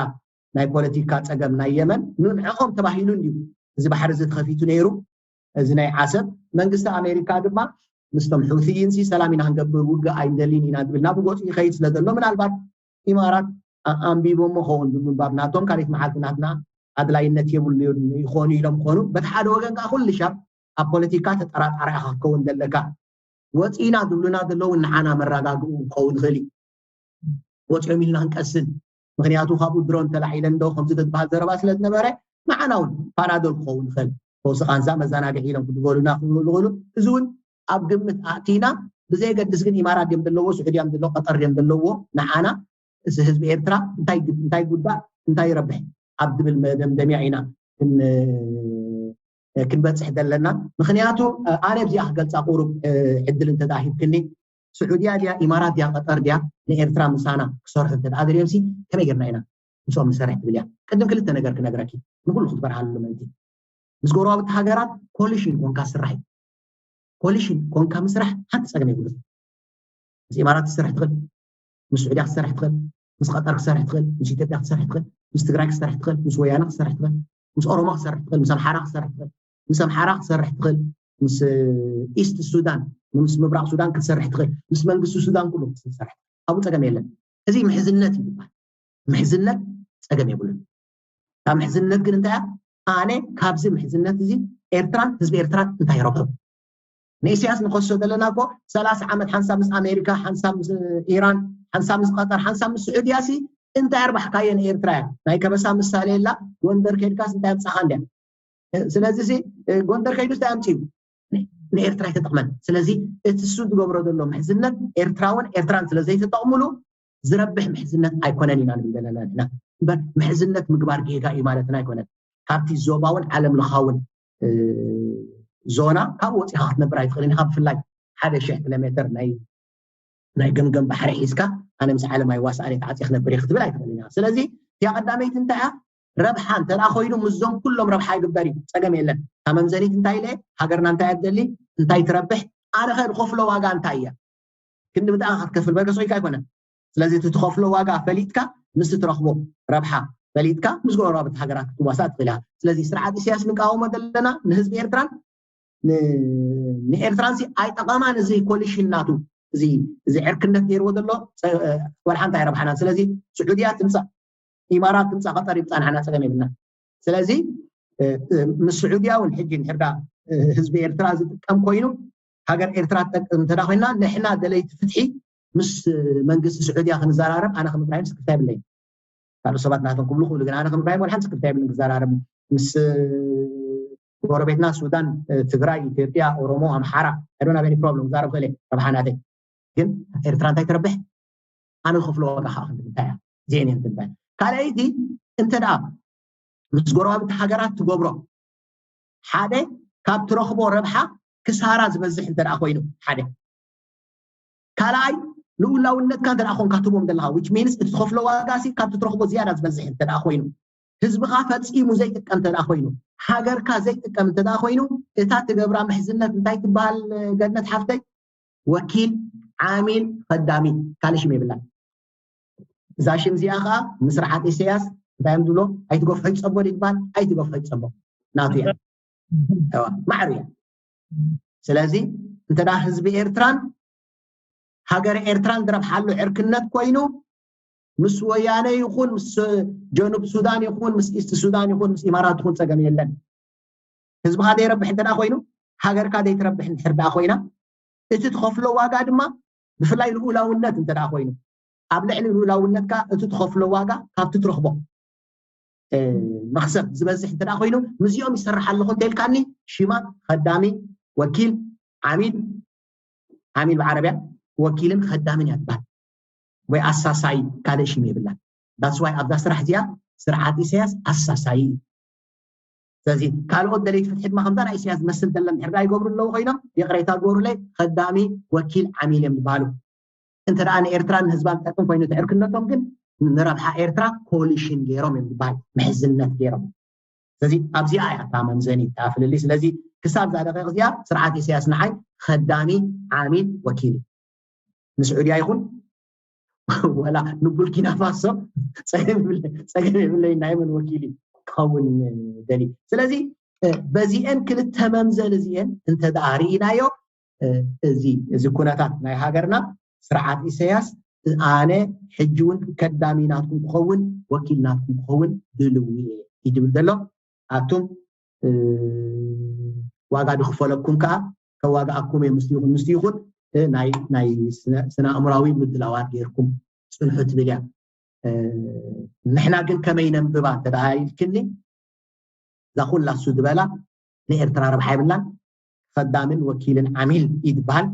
ናይ ፖለቲካ ፀገም ናይ የመን ንዕኦም ተባሂሉ እንድዩ እዚ ባሕሪ እዚ ተኸፊቱ ነይሩ። እዚ ናይ ዓሰብ መንግስቲ ኣሜሪካ ድማ ምስቶም ሑቲይን ሲ ሰላም ኢና ክንገብር ውግእ ኣይንደልን ኢና ዝብል ናብ ጎፁ ይኸይድ ስለ ዘሎ ምናልባት ኢማራት ኣንቢቦሞ ኸውን ብምንባብ ናቶም ካልኣይቲ መዓልቲ ናትና ኣድላይነት የብሉ ይኾኑ ኢሎም ክኾኑ በቲ ሓደ ወገን ከዓ ኩሉ ሻብ ኣብ ፖለቲካ ተጠራጣሪ ኢኻ ክኸውን ዘለካ። ወፂና ዝብሉና ዘለዉ ንዓና መረጋግኡ ክኸውን ይኽእል እዩ። ወፂኦም ኢልና ክንቀስን ምክንያቱ ካብኡ ድሮን ተላዒለን ዶ ከምዚ ዝበሃል ዘረባ ስለ ዝነበረ ንዓና እውን ፓናዶል ክኸውን ይኽእል። ፈውሲ ቃንዛ መዘናግዒ ኢሎም ክድበሉና ክኽእሉ ይኽእሉ። እዚ እውን ኣብ ግምት ኣእቲና ብዘየገድስ ግን ኢማራት ድዮም ዘለዎ ስዑድያ ድዮም ዘለዎ ቀጠር ድዮም ዘለዎ ንዓና እዚ ህዝቢ ኤርትራ እንታይ እንታይ ጉዳእ እንታይ ይረብሕ ኣብ ዝብል መደምደምያ ኢና ክንበፅሕ ዘለና። ምክንያቱ ኣነ ኣብዚኣ ክገልፃ ቁሩብ ዕድል እንተዳ ሂብክኒ ስዑድያ ድያ ኢማራት ድያ ቀጠር ድያ ንኤርትራ ምሳና ክሰርሑ እንተ ደኣ ደልዮም ሲ ከመይ ጌርና ኢና ምስኦም ንሰርሕ ትብል እያ። ቅድም ክልተ ነገር ክነግረኪ ንኩሉ ክትበርሃሉ ምእንቲ ምስ ጎረባብቲ ሃገራት ኮሊሽን ኮንካ ስራሕ እዩ። ኮሊሽን ኮንካ ምስራሕ ሓንቲ ጸገም የብሉን። ምስ ኢማራት ክትሰርሕ ትኽእል፣ ምስ ስዑድያ ክትሰርሕ ትኽእል፣ ምስ ቀጠር ክትሰርሕ ትኽእል፣ ምስ ኢትዮጵያ ክትሰርሕ ትኽእል፣ ምስ ትግራይ ክትሰርሕ ትኽእል፣ ምስ ወያነ ክትሰርሕ ትኽእል፣ ምስ ኦሮሞ ክትሰርሕ ትኽእል፣ ምስ ኣምሓራ ክትሰርሕ ትኽእል፣ ምስ ኣምሓራ ክትሰርሕ ትኽእል፣ ምስ ኢስት ሱዳን ምስ ምብራቕ ሱዳን ክትሰርሕ ትኽእል፣ ምስ መንግስቲ ሱዳን ኩሉ ክትሰርሕ ትኽእል። ኣብኡ ጸገም የለን። እዚ ምሕዝነት እዩ ዝበሃል። ምሕዝነት ጸገም የብሉን። ካብ ምሕዝነት ግን እንታይ እያ? ኣነ ካብዚ ምሕዝነት እዚ ኤርትራን ህዝቢ ኤርትራን እንታይ ረብሑ? ንኢሳያስ ንኸሶ ዘለና እኮ ሰላሳ ዓመት ሓንሳብ ምስ ኣሜሪካ ሓንሳብ ምስ ኢራን ሓንሳብ ምስ ቀጠር ሓንሳብ ምስ ስዑድያ ሲ እንታይ ኣርባሕካዮ ንኤርትራ እያ? ናይ ከበሳ ምሳሌ የላ ጎንደር ከድካስ እንታይ ኣምጻኻ እንድያ? ስለዚ ሲ ጎንደር ከይዱ እንታይ ኣምፅኡ? ንኤርትራ ኣይተጠቕመን። ስለዚ እቲ እሱ ዝገብሮ ዘሎ ምሕዝነት ኤርትራውን ኤርትራን ስለ ዘይተጠቕሙሉ ዝረብሕ ምሕዝነት ኣይኮነን ኢና ንብል ዘለና ንሕና። እምበር ምሕዝነት ምግባር ጌጋ እዩ ማለትና ኣይኮነን። ካብቲ ዞባውን ዓለም ለኻውን ዞና ካብኡ ወፂኻ ክትነብር ኣይትኽእልን ኢኻ። ብፍላይ ሓደ ሽሕ ኪሎ ሜትር ናይ ናይ ገምገም ባሕሪ ሒዝካ ኣነ ምስ ዓለም ኣይዋሳኣን ተዓፂ ክነብር እየ ክትብል ኣይትኽእልን ኢኻ። ስለዚ እቲያ ቀዳመይቲ እንታይ እያ? ረብሓ እንተ ደኣ ኮይኑ ምስዞም ኩሎም ረብሓ ይግበር እዩ፣ ፀገም የለን። እታ መምዘኒት እንታይ ኢለ ሃገርና እንታይ እያ ትደሊ እንታይ ትረብሕ ኣነ ኸ ዝኸፍሎ ዋጋ እንታይ እያ? ክንዲ ብጣዕሚ ክትከፍል በርከ ሰው ኣይኮነን። ስለዚ እቲ ትኸፍሎ ዋጋ ፈሊጥካ ምስ ትረኽቦ ረብሓ ፈሊጥካ ምስ ጎረባብቲ ሃገራት ክትዋሳእ ትኽእል ኢኻ። ስለዚ ስርዓት ኢሳያስ ንቃወሞ ዘለና ንህዝቢ ኤርትራን ንኤርትራን ኣይጠቐማን። እዚ ኮሊሽን ናቱ እዚ እዚ ዕርክነት ገይርዎ ዘሎ ወላ ሓንቲ ኣይረብሓናን። ስለዚ ስዑድያ ትምፃእ ኢማራት ትምፃእ ቀጠር ይምፃእ ንዓና ፀገም የብልና። ስለዚ ምስ ስዑድያ እውን ሕጂ ንሕርዳ ህዝቢ ኤርትራ ዝጥቀም ኮይኑ ሃገር ኤርትራ ትጠቅም እንተ ኮይና ንሕና ደለይቲ ፍትሒ ምስ መንግስቲ ስዑድያ ክንዘራረብ ኣነ ከም እብራሂም ስክፍታ የብለይን። ካልኦት ሰባት ናቶም ክብሉ ክእሉ ግን ኣነ ከም እብራሂም ወላ ሓንቲ ስክፍታ የብልን ክዘራረብ ምስ ጎረቤትና ሱዳን፣ ትግራይ፣ ኢትዮጵያ፣ ኦሮሞ፣ ኣምሓራ I don't have any problem ክዛረብ ክእለ ረብሓ ናተይ። ግን ኤርትራ እንታይ ትረብሕ ኣነ ዝኸፍሎ ዋጋ ከዓ ክንዲ እንታይ እያ ዜኔ እንትንታይ ካልኣይቲ እንተ ደኣ ምስ ጎረባብቲ ሃገራት ትገብሮ ሓደ ካብ ትረኽቦ ረብሓ ክሳራ ዝበዝሕ እንተ ደኣ ኮይኑ ሓደ ካልኣይ ልኡላውነትካ እንተ ደኣ ኮንካ ትቦም ዘለካ which means እቲ ትኸፍሎ ዋጋ ሲ ካብቲ ትረኽቦ ዝያዳ ዝበዝሕ እንተ ደኣ ኮይኑ ህዝብኻ ፈፂሙ ዘይጥቀም እንተ ደኣ ኮይኑ ሃገርካ ዘይጥቀም እንተ ደኣ ኮይኑ እታ ትገብራ ምሕዝነት እንታይ ትበሃል ገነት ሓፍተይ ወኪል ዓሚል ኸዳሚ ካልእ ሽም የብላን እዛ ሽም እዚኣ ከዓ ምስርዓት ኢሳያስ እንታይ እዮም ዝብሎ ኣይትገፍሖ ይፀቦ ይግባል ኣይትገፍሖ ይፀቦ ናቱ እያ ማዕሩ እያ ስለዚ እንተ ህዝቢ ኤርትራን ሃገር ኤርትራን ዝረብሓሉ ዕርክነት ኮይኑ ምስ ወያነ ይኹን ምስ ጀኑብ ሱዳን ይኹን ምስ ኢስት ሱዳን ይኹን ምስ ኢማራት ይኹን ፀገም የለን ህዝብኻ ዘይረብሕ እንተ ኮይኑ ሃገርካ ዘይትረብሕ እንድሕር ኮይና እቲ ትኸፍሎ ዋጋ ድማ ብፍላይ ልኡላውነት እንተ ኮይኑ ኣብ ልዕሊ ልኡላውነትካ እቲ ትኸፍሎ ዋጋ ካብቲ ትረኽቦ መክሰብ ዝበዝሕ እንተ ኮይኑ ምስዚኦም ይሰርሕ ኣለኹ እንተልካኒ ሽማ ከዳሚ ወኪል ዓሚል ዓሚል ብዓረብያ ወኪልን ከዳምን እያ ትበሃል ወይ ኣሳሳይ ካልእ ሽም የብላን that's why ኣብዛ ስራሕ እዚኣ ስርዓት ኢሳያስ ኣሳሳይ እዩ ስለዚ ካልኦት ደለይቲ ፍትሒ ድማ ከምዛ ናይ ኢሳያስ ዝመስል ደለን ድሕር ዳ ይገብሩ ኣለዉ ኮይኖም ይቕሬታ ግበሩለይ ከዳሚ ወኪል ዓሚል እዮም ዝበሃሉ እንተ ደኣ ንኤርትራ ንህዝባ ዝጠቅም ኮይኑ ትዕርክነቶም ግን ንረብሓ ኤርትራ ኮሊሽን ገይሮም እዮም ዝበሃል ምሕዝነት ገይሮም ስለዚ ኣብዚኣ እያ እታ መምዘኒ እታ ፍልልይ ስለዚ ክሳብ እዛ ደቂቕ እዚኣ ስርዓት ኢሳያስ ንዓይ ከዳሚ ዓሚል ወኪል እዩ ንስዑድያ ይኹን ወላ ንቡርኪና ፋሶ ፀገም የብለይ ናይ መን ወኪል ክኸውን ደሊ ስለዚ በዚአን ክልተ መምዘን እዚአን እንተ ደኣ ርኢናዮ እዚ እዚ ኩነታት ናይ ሃገርና ስርዓት ኢሳያስ ኣነ ሕጂ እውን ከዳሚ ናትኩም ክኸውን ወኪል ናትኩም ክኸውን ድልው እየ ይድብል ዘሎ ኣቱም ዋጋ ድኽፈለኩም ከዓ ከዋግኣኩም እየ ምስ ይኹን ምስ ይኹን ናይ ናይ ስነ ኣእምራዊ ምድላዋት ገይርኩም ፅንሑ ትብል እያ ንሕና ግን ከመይ ነንብባ እንተ ኢልክኒ እዛ ኩላ እሱ ዝበላ ንኤርትራ ረብሓ የብላን ከዳምን ወኪልን ዓሚል እዩ ዝበሃል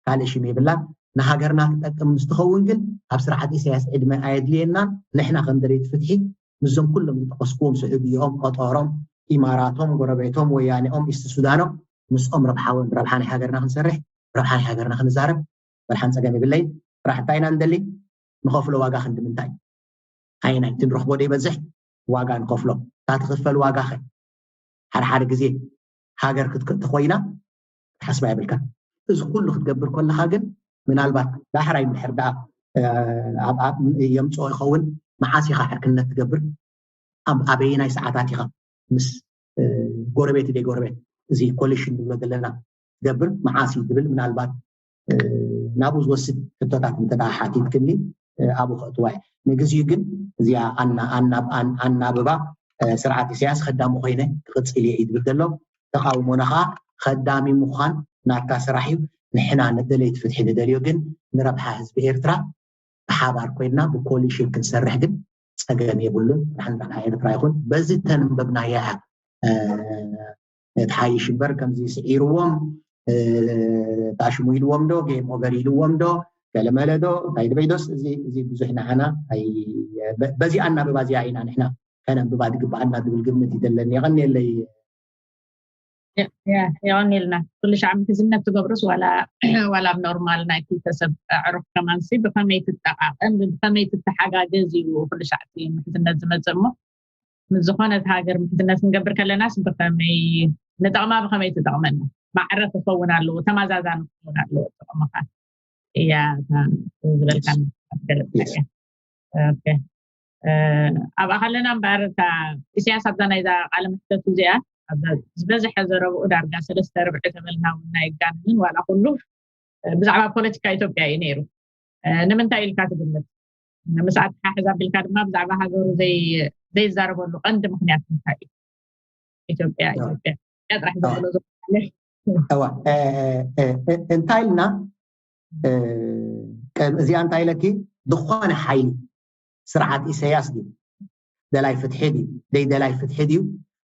ካልእ ሽም የብላን ንሃገርና ትጠቅም ምስ ትኸውን ግን ኣብ ስርዓት ኢሳያስ ዕድመ ኣየድልየናን ንሕና ከም ደለይቲ ፍትሒ ምስዞም ኩሎም ዝጠቀስኩዎም ስዑድኦም ቀጠሮም ኢማራቶም ጎረቤቶም ወያኔኦም ኢስት ሱዳኖም ምስኦም ረብሓ ረብሓ ናይ ሃገርና ክንሰርሕ ረብሓ ናይ ሃገርና ክንዛረብ ረብሓን ፀገም የብለይ ጥራሕ እንታይ ኢና ንደሊ ንኸፍሎ ዋጋ ክንዲ ምንታይ ኣየናይ እቲ ንረኽቦ ዶ ይበዝሕ ዋጋ ንኸፍሎ እታ ትኽፈል ዋጋ ኸ ሓደ ሓደ ግዜ ሃገር ክትክእ ተኾይና ሓስባ የብልካ እዚ ኩሉ ክትገብር ከለኻ ግን ምናልባት ዳሕራይ ምድሕር ደኣ የምፅኦ ይኸውን መዓስ ኢኻ ዕርክነት ትገብር ኣበየናይ ሰዓታት ኢኻ ምስ ጎረቤት ደይ ጎረቤት እዚ ኮሊሽን ንብሎ ዘለና ትገብር መዓስ እዩ ትብል ምናልባት ናብኡ ዝወስድ ሕቶታት እንተ ሓቲትክኒ ኣብኡ ከእትዋ ንግዚኡ ግን እዚኣ ኣናብባ ስርዓት ኢሳያስ ከዳሚ ኮይነ ክቅፅል እየ እዩ ዝብል ዘሎ ተቃውሞና ከዓ ከዳሚ ምኳን ናታ ስራሕ እዩ ንሕና ንደለይቲ ፍትሒ ንደልዮ ግን ንረብሓ ህዝቢ ኤርትራ ብሓባር ኮይና ብኮሊሽን ክንሰርሕ ግን ፀገም የብሉን ንሕና ኤርትራ ይኹን በዚ ተንበብናያ ትሓይሽ እምበር ከምዚ ስዒርዎም ታሽሙ ኢልዎም ዶ ጌም ኦቨር ኢልዎም ዶ ገለመለ ዶ እንታይ ዝበይዶስ እዚ ብዙሕ ንዓና በዚ ኣናብባ እዚኣ ኢና ንሕና ከነንብባ ዝግብኣና ዝብል ግምት ይደለኒ የቐንየለይ የቐኒልና። ኩሉ ሻዕ ምሕዝነት ትገብርስ ዋላ ኣብ ኖርማል ናይ ክልተ ሰብ ኣዕሩኽ ከማንሲ ብኸመይ ትጠቃቀም ብኸመይ ትተሓጋገዝ እዩ ኩሉ ሻዕ ምሕዝነት ዝመፅእ። እሞ ምስ ዝኾነት ሃገር ምሕዝነት ክንገብር ከለናስ ብኸመይ ንጠቕማ ብኸመይ ትጠቕመና? ማዕረ ክኸውን ኣለዎ፣ ተማዛዛኒ ክኸውን ኣለዎ ጥቕምኻ። እያ ዝበልካ ገለፅናያ። ኣብኣ ከለና እምበኣር እታ ኢሳያስ ኣብዛ ናይዛ ቃለ መሕተቱ እዚኣ ዝበዝሐ ዘረብኡ ዳርጋ ሰለስተ ርብዒ ተበልና እውን ኣይጋንን ዋላ ኩሉ ብዛዕባ ፖለቲካ ኢትዮጵያ እዩ ነይሩ። ንምንታይ ኢልካ ትግምት? ምስ ኣተሓሕዛ ኣቢልካ ድማ ብዛዕባ ሃገሩ ዘይዛረበሉ ቀንዲ ምክንያት እንታይ እዩ? ኢትዮጵያ ኢትዮጵያ ጥራሕ ዘብሎ እዋ እንታይ ኢልና እዚኣ እንታይ ኢለኪ? ዝኾነ ሓይሊ ስርዓት ኢሳያስ ድዩ ደላይ ፍትሒ ድዩ ደይ ደላይ ፍትሒ ድዩ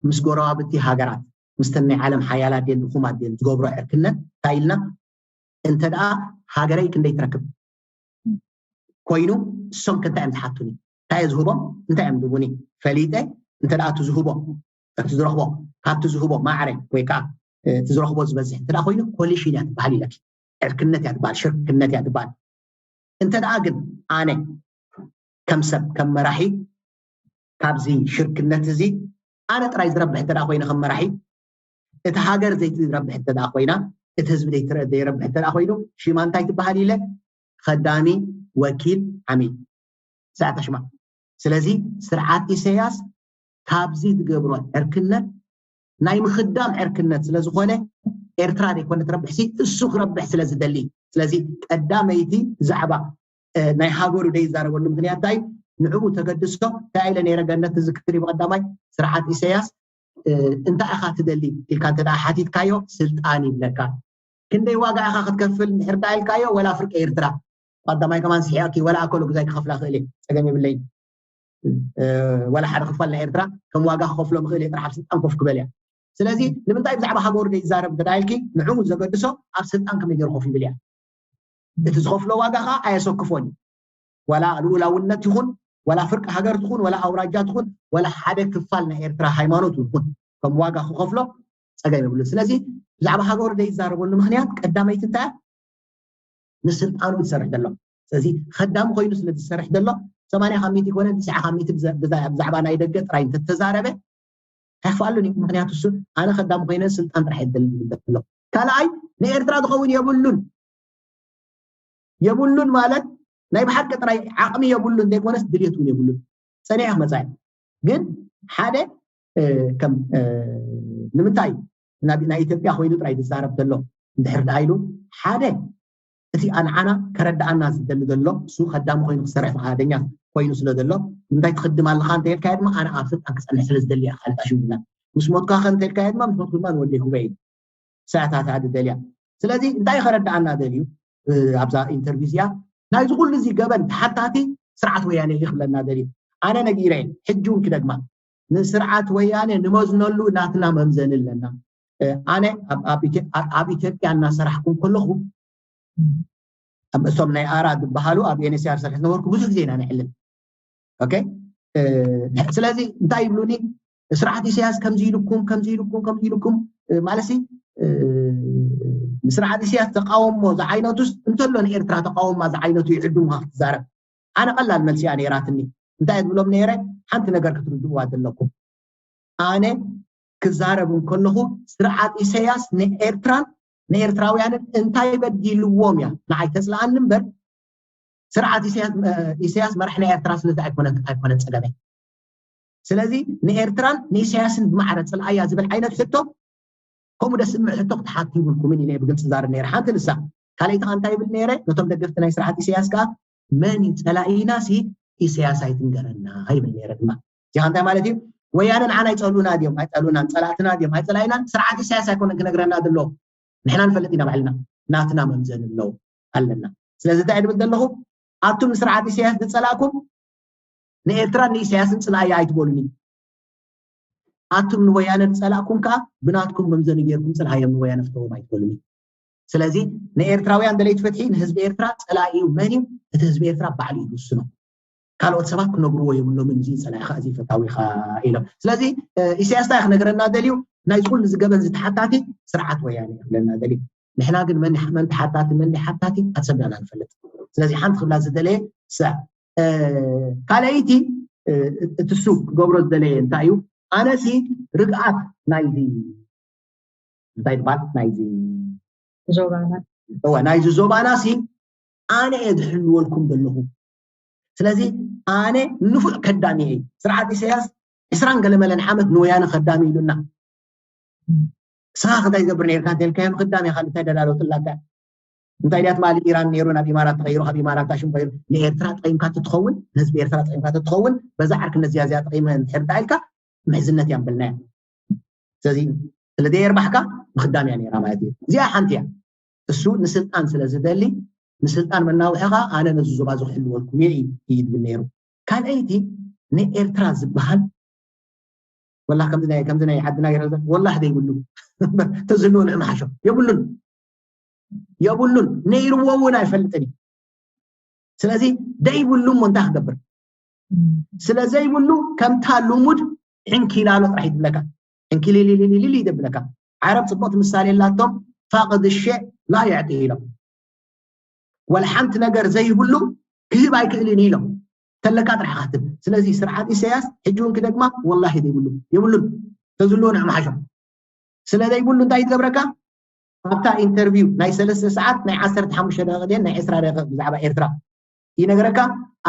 ምስ ጎረባብቲ ሃገራት ምስተን ናይ ዓለም ሓያላት ድየን ድኹማት ድየን ዝገብሮ ዕርክነት እንታይ ኢልና እንተ ደኣ ሃገረይ ክንደይ ትረክብ ኮይኑ እሶም ከ እንታይ እዮም ዝሓቱኒ እንታይ እየ ዝህቦም እንታይ እዮም ዝህቡኒ ፈሊጠ እንተ ደኣ እቲ ዝህቦ እቲ ዝረኽቦ ካብቲ ዝህቦ ማዕረ ወይ ከዓ እቲ ዝረኽቦ ዝበዝሕ እንተ ኮይኑ ኮሊሽን እያ ትበሃል ኢለኪ ዕርክነት እያ ትበሃል ሽርክነት እያ ትበሃል እንተ ደኣ ግን ኣነ ከም ሰብ ከም መራሒ ካብዚ ሽርክነት እዚ ኣነ ጥራይ ዝረብሕ እንተ ኮይነ ከም መራሒ እቲ ሃገር ዘይትረብሕ እንተ ኮይና እቲ ህዝቢ ዘይረብሕ እንተ ኮይኑ ሽማ እንታይ ትበሃል ኢለ ከዳሚ ወኪል ዓሚል ሰዓታ ሽማ ስለዚ ስርዓት ኢሳያስ ካብዚ ዝገብሮ ዕርክነት ናይ ምኽዳም ዕርክነት ስለዝኾነ ኤርትራ ዘይኮነ ትረብሕሲ እሱ ክረብሕ ስለዝደሊ ስለዚ ቀዳመይቲ ብዛዕባ ናይ ሃገሩ ደይዛረበሉ ምክንያት እንታይ ንዕኡ ተገድሶ እንታይ ኢለ ነይረ ገነት ትዝክሪ ብቀዳማይ ስርዓት ኢሳያስ እንታይ ኢኻ ትደሊ ኢልካ እንተ ሓቲትካዮ ስልጣን ይብለካ ክንደይ ዋጋ ኢኻ ክትከፍል እንድሕር ዳ ኢልካዮ ወላ ፍርቂ ኤርትራ ቀዳማይ ከማን ስሒቕኪ ወላ ኣኮሎ ግዛይ ክኸፍላ ክእል እየ ፀገም የብለይ ወላ ሓደ ክፋል ናይ ኤርትራ ከም ዋጋ ክኸፍሎ ምኽእል እየ ጥራሕ ኣብ ስልጣን ኮፍ ክበል እያ ስለዚ ንምንታይ ብዛዕባ ሃገሩ ደይዛረብ እንተ ኢልኪ ንዕኡ ዘገድሶ ኣብ ስልጣን ከመይ ገይሩ ኮፍ ይብል እያ እቲ ዝኸፍሎ ዋጋ ከዓ ኣየሰክፎን እዩ ዋላ ልኡላውነት ይኹን ዋላ ፍርቂ ሃገር ትኹን ዋላ ኣውራጃ ትኹን ዋላ ሓደ ክፋል ናይ ኤርትራ ሃይማኖት ይኹን ከም ዋጋ ክኸፍሎ ፀገም የብሉ ስለዚ ብዛዕባ ሃገሩ ዘይዛረበሉ ምክንያት ቀዳመይቲ እንታይ ንስልጣኑ ዝሰርሕ ዘሎ ስለዚ ከዳሚ ኮይኑ ስለ ዝሰርሕ ዘሎ ሰማንያ ካብ ሚእቲ ይኮነ ትስዓ ካብ ሚእቲ ብዛዕባ ናይ ደገ ጥራይ እንተተዛረበ ኣይክፍኣሉን እዩ ምክንያቱ እሱ ኣነ ከዳሚ ኮይነ ስልጣን ጥራሕ የደሊ ዝብል ዘሎ ካልኣይ ንኤርትራ ዝኸውን የብሉን የብሉን ማለት ናይ ብሓቂ ጥራይ ዓቕሚ የብሉን ዘይኮነስ ድልየት እውን የብሉን ጸኒሐ ክመጻ ግን ሓደ ከም ንምንታይ ናይ ኢትዮጵያ ኮይኑ ጥራይ ዝዛረብ ዘሎ እንድሕር ደኣ ኢሉ ሓደ እቲ ኣንዓና ከረድኣና ዝደሊ ዘሎ እሱ ከዳሚ ኮይኑ ክሰርሕ ፍቃደኛ ኮይኑ ስለ ዘሎ ንምንታይ ትኽድም ኣለኻ እንተልካዮ ድማ ኣነ ኣብ ስልጣን ክፀንሕ ስለ ዝደሊ እያ ካልጣ ሽምግልና ምስ ሞትካ ከ እንተልካዮ ድማ ምስ ሞትኩ ድማ ንወደይ ክበይ ሰዓታት ኣደ ደልያ ስለዚ እንታይ ከረድኣና ደልዩ ኣብዛ ኢንተርቪው እዚኣ ናይዚ ኩሉ እዚ ገበን ተሓታቲ ስርዓት ወያነ እዩ ክብለና ደልዩ ኣነ ነጊረ ሕጂ እውን ክደግማ ንስርዓት ወያነ ንመዝነሉ ናትና መምዘኒ ኣለና ኣነ ኣብ ኢትዮጵያ እናሰራሕኩም ከለኹ እቶም ናይ ኣራ ዝበሃሉ ኣብ ኤንኤስኣር ዝሰርሕ ዝነበርኩ ብዙሕ ግዜ ኢና ንዕልል ስለዚ እንታይ ይብሉኒ ስርዓት ኢሳያስ ከምዚ ኢልኩም ከምዚ ኢልኩም ከምዚ ኢልኩም ማለት ንስርዓት ኢሳያስ ተቃወሞ ዝዓይነቱስ እንተሎ ንኤርትራ ተቃወማ ዝዓይነቱ ይዕድሙካ ክትዛረብ ኣነ ቀላል መልሲ እያ ነይራትኒ እንታይ ትብሎም ነይረ ሓንቲ ነገር ክትርድእዋ ዘለኩም ኣነ ክዛረብ እንከለኹ ስርዓት ኢሳያስ ንኤርትራን ንኤርትራውያንን እንታይ በዲልዎም እያ ንዓይ ተፅልኣኒ እምበር ስርዓት ኢሳያስ መራሕ ናይ ኤርትራ ስለዚ ኣይኮነ ኣይኮነ ፀገመ ስለዚ ንኤርትራን ንኢሳያስን ብማዕረ ፅልኣያ ዝብል ዓይነት ሕቶ ከምኡ ደስምዕ ሕቶ ክትሓቱ ይብልኩምን ኢለ ብግልፂ ዛረብ ነይረ ሓንቲ ንሳ ካልኣይቲ እንታይ ይብል ነይረ ነቶም ደገፍቲ ናይ ስርዓት ኢሳያስ ከዓ መን እዩ ፀላኢና ሲ ኢሳያስ ኣይትንገረና ይብል ነይረ ድማ እዚኻ እንታይ ማለት እዩ ወያነ ንዓና ኣይፀልኡና ድዮም ኣይፀልኡናን ፀላእትና ድዮም ኣይፀላኢናን ስርዓት ኢሳያስ ኣይኮነን ክነግረና ዘለዎ ንሕና ንፈልጥ ኢና ባዕልና ናትና መምዘኒ ኣለዉ ኣለና ስለዚ እንታይ ድብል ዘለኹ ኣቱም ንስርዓት ኢሳያስ ዝፀላእኩም ንኤርትራን ንኢሳያስን ፅላእያ ኣይትበሉኒ ኣቱም ንወያነ ዝፀላእኩም ከዓ ብናትኩም መምዘኒ ጌርኩም ፅልኣዮም ንወያነ ፍተዎም ኣይትበሉኒ ስለዚ ንኤርትራውያን ደለይቲ ፍትሒ ንህዝቢ ኤርትራ ፀላኢኡ መን እዩ እቲ ህዝቢ ኤርትራ ባዕሉ እዩ ዝውስኖ ካልኦት ሰባት ክነግርዎ የብሎምን እዚ ፀላኢኻ እዚ ፈታዊኻ ኢሎም ስለዚ ኢሳያስ እንታይ ክነግረና ደልዩ ናይ ኩሉ ዝገበን ዝተሓታቲ ስርዓት ወያነ እዩ ክብለና ደልዩ። ንሕና ግን መን መን ተሓታቲ መን ሓታቲ ኣሰብና ንፈልጥ። ስለዚ ሓንቲ ክብላ ዝደለየ ሳ ካልኣይቲ እቲ ሱ ክገብሮ ዝደለየ እንታይ እዩ? ኣነሲ ርግኣት ናይዚ እንታይ ትባል ናይዚ ዞባና እወ ናይዚ ዞባና ሲ ኣነ እየ ዝሕልወልኩም ዘለኹ። ስለዚ ኣነ ንፉዕ ከዳሚ እየ። ስርዓት ኢሳያስ ዕስራን ገለመለን ዓመት ንወያነ ከዳሚ ኢሉና። ስኻ ክታይ ገብር ነርካ እንተልካዮም ክዳሚ ኢኻ እንታይ ደላሎ ጥላታ እንታይ ድያ ትማሊ ኢራን ነይሩ ናብ ኢማራት ተቐይሩ ካብ ኢማራት ታሽም ቀይሩ ንኤርትራ ጠቂምካ ትትኸውን ንህዝቢ ኤርትራ ጠቂምካ ትትኸውን በዛ ዓርክነት ዝያዝያ ጠቂመ እንድሕር ዳ ኢልካ ምሕዝነት እያ ምበልናያ። ስለዚ ስለ ዘየርባሕካ ምኽዳም እያ ነይራ ማለት እዩ። እዚኣ ሓንቲ እያ። እሱ ንስልጣን ስለ ዝደሊ ንስልጣን መናውሒ ኸዓ ኣነ ነዚ ዞባ እዚ ክሕልወልኩም እየ እዩ ዝብል ነይሩ። ካልኣይቲ ንኤርትራ ዝበሃል ወላ ከምዚ ናይ ከምዚ ናይ ዓድና ገይረ ወላ ዘይብሉ ተዝህልዎ ንዕመሓሾ የብሉን የብሉን ነይርዎ እውን ኣይፈልጥን እዩ። ስለዚ ደይብሉ እሞ እንታይ ክገብር ስለ ዘይብሉ ከምታ ልሙድ ዕንኪላሎ ጥራሕ ይድብለካ ዕንኪሊሊሊሊሊ ይደብለካ። ዓረብ ፅቡቕቲ ምሳሌ የላቶም ፋቅድ ሸ ላ የዕጢ ኢሎም ወላ ሓንቲ ነገር ዘይብሉ ክህብ ኣይክእልን ኢሎም ተለካ ጥራሕ ካትብ። ስለዚ ስርዓት ኢሳያስ ሕጂ እውን ክደግማ ወላሂ ዘይብሉ የብሉን ተዝልዎ ንዕመሓሾ ስለ ዘይብሉ እንታይ ትገብረካ ኣብታ ኢንተርቪው ናይ ሰለስተ ሰዓት ናይ ዓሰርተ ሓሙሽተ ደቂቕ ድየን ናይ ዕስራ ደቂቕ ብዛዕባ ኤርትራ ይነግረካ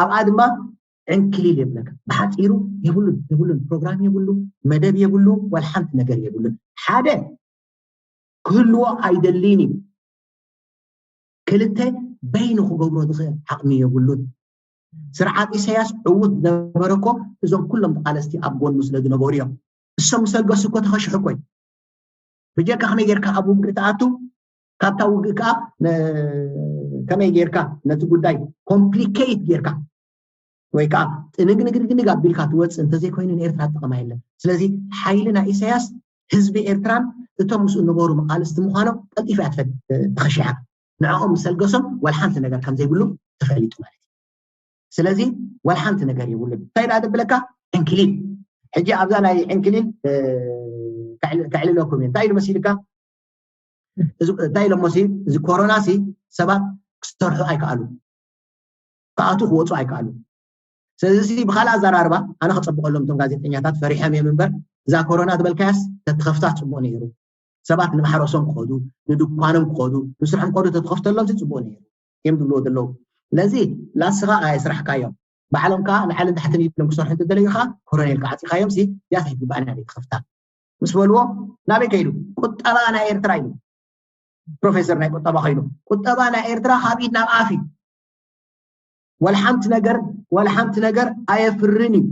ኣብኣ ድማ ዕንክሊል የብለካ ብሓፂሩ የብሉን የብሉን ፕሮግራም የብሉ መደብ የብሉ ዋላ ሓንቲ ነገር የብሉን ሓደ ክህልዎ ኣይደልን እዩ ክልተ በይኑ ክገብሮ ዝኽእል ዓቕሚ የብሉን ስርዓት ኢሳያስ ዕዉት ዝነበረ እኮ እዞም ኩሎም ተቓለስቲ ኣብ ጎኑ ስለ ዝነበሩ እዮም እሶም ምስ ለገሱ እኮ ተኸሽሑ እኮ እዩ ብጀካ ከመይ ጌርካ ኣብ ውግእ ትኣቱ ካብታ ውግእ ከዓ ከመይ ጌርካ ነቲ ጉዳይ ኮምፕሊኬት ጌርካ ወይ ከዓ ጥንግንግንግንግ ኣቢልካ ትወፅእ እንተዘይኮይኑ ንኤርትራ ጥቕማ የለን ስለዚ ሓይሊ ናይ ኢሳያስ ህዝቢ ኤርትራን እቶም ምስኡ ነበሩ መቃልስቲ ምዃኖም ቀልጢፋ እያ ተኸሺሓ ንዕኦም ምስ ለገሶም ዋላ ሓንቲ ነገር ከም ዘይብሉ ተፈሊጡ ማለት እዩ ስለዚ ዋላ ሓንቲ ነገር የብሉን እንታይ ደኣ ዘብለካ ዕንክሊል ሕጂ ኣብዛ ናይ ዕንክሊል ከዕልለኩም እየ እንታይ ኢሉ መሲልካ እንታይ ኢሎሞ እዚ ኮሮና ሲ ሰባት ክሰርሑ ኣይከኣሉ ክኣቱ ክወፁ ኣይከኣሉ ስለዚ ብካልእ ኣዘራርባ ኣነ ከፀብቀሎም እቶም ጋዜጠኛታት ፈሪሖም እዮም እምበር እዛ ኮሮና ዝበልካያስ ተትኸፍታ ፅቡቅ ነይሩ ሰባት ንማሕረሶም ክኸዱ ንድኳኖም ክኸዱ ንስርሖም ክኸዱ ተትኸፍተሎም ሲ ፅቡቅ ነይሩ እዮም ዝብልዎ ዘለዉ ስለዚ ላስኻ ኣየስራሕካዮም ባዕሎም ከዓ ንዓልን ታሕትን ኢሎም ክሰርሑ እንተደለዩ ከዓ ኮሮኔል ከዓ ዓፂኻዮም ሲ ያስ ኣይግባእን እያ ክኸፍታ ምስ በልዎ ናበይ ከይዱ ቁጠባ ናይ ኤርትራ ኢሉ ፕሮፌሰር ናይ ቁጠባ ኮይኑ ቁጠባ ናይ ኤርትራ ካብ ኢድ ናብ ኣፍ እዩ ወላ ሓንቲ ነገር ወላ ሓንቲ ነገር ኣየፍርን እዩ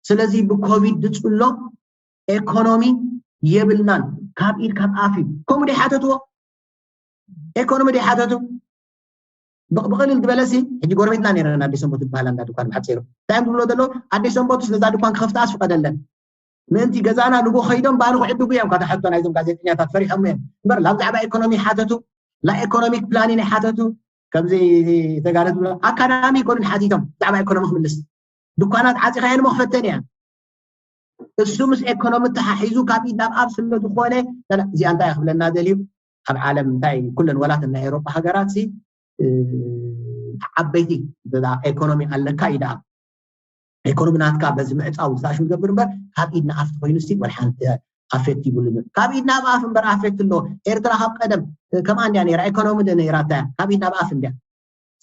ስለዚ ብኮቪድ ዝፅሎ ኤኮኖሚ የብልናን ካብ ኢድ ካብ ኣፍ እዩ ከምኡ ዶ ሓተትዎ ኤኮኖሚ ዶ ሓተቱ ብቕልል ዝበለሲ ሕጂ ጎረቤትና ነይረን ኣዲስ ሰንበቱ ዝበሃል እንዳ ድኳን ብሓፂሩ እንታይ እዮም ዝብሎ ዘለዉ ኣዲስ ሰንበቱ ስለዛ ድኳን ክኸፍትኣስ ፍቀደለን ምእንቲ ገዛና ንጎ ከይዶም ባኒ ክዕድጉ እዮም ካታ ሕቶ ናይዞም ጋዜጠኛታት ፈሪሖም እዮም እምበር ላ ብዛዕባ ኢኮኖሚ ሓተቱ ላ ኢኮኖሚክ ፕላኒን ሓተቱ ከምዚ ተጋደት ኣካዳሚ ይኮኑን ሓቲቶም ብዛዕባ ኢኮኖሚ ክምልስ ድኳናት ዓፂኻየን መክፈተን እያ እሱ ምስ ኤኮኖሚ ተሓሒዙ ካብ ኢድ ናብ ኣብ ስለ ዝኾነ እዚኣ እንታይ ክብለና ደልዩ ኣብ ዓለም እንታይ ኩለን ወላት ናይ ኤሮጳ ሃገራት ዓበይቲ ኢኮኖሚ ኣለካ እዩ ደኣ ኢኮኖሚ ናትካ በዚ ምዕፃው ዝታሽም ዝገብር እምበር ካብ ኢድ ንኣፍ ተኮይኑ ሲ ወላ ሓንቲ ኣፌክት ይብሉ ካብ ኢድ ናብ ኣፍ እምበር ኣፌክት ኣሎ ኤርትራ ካብ ቀደም ከምኣ እንድያ ነራ ኢኮኖሚ ደ ነራ እታ ካብ ኢድ ናብ ኣፍ እንድያ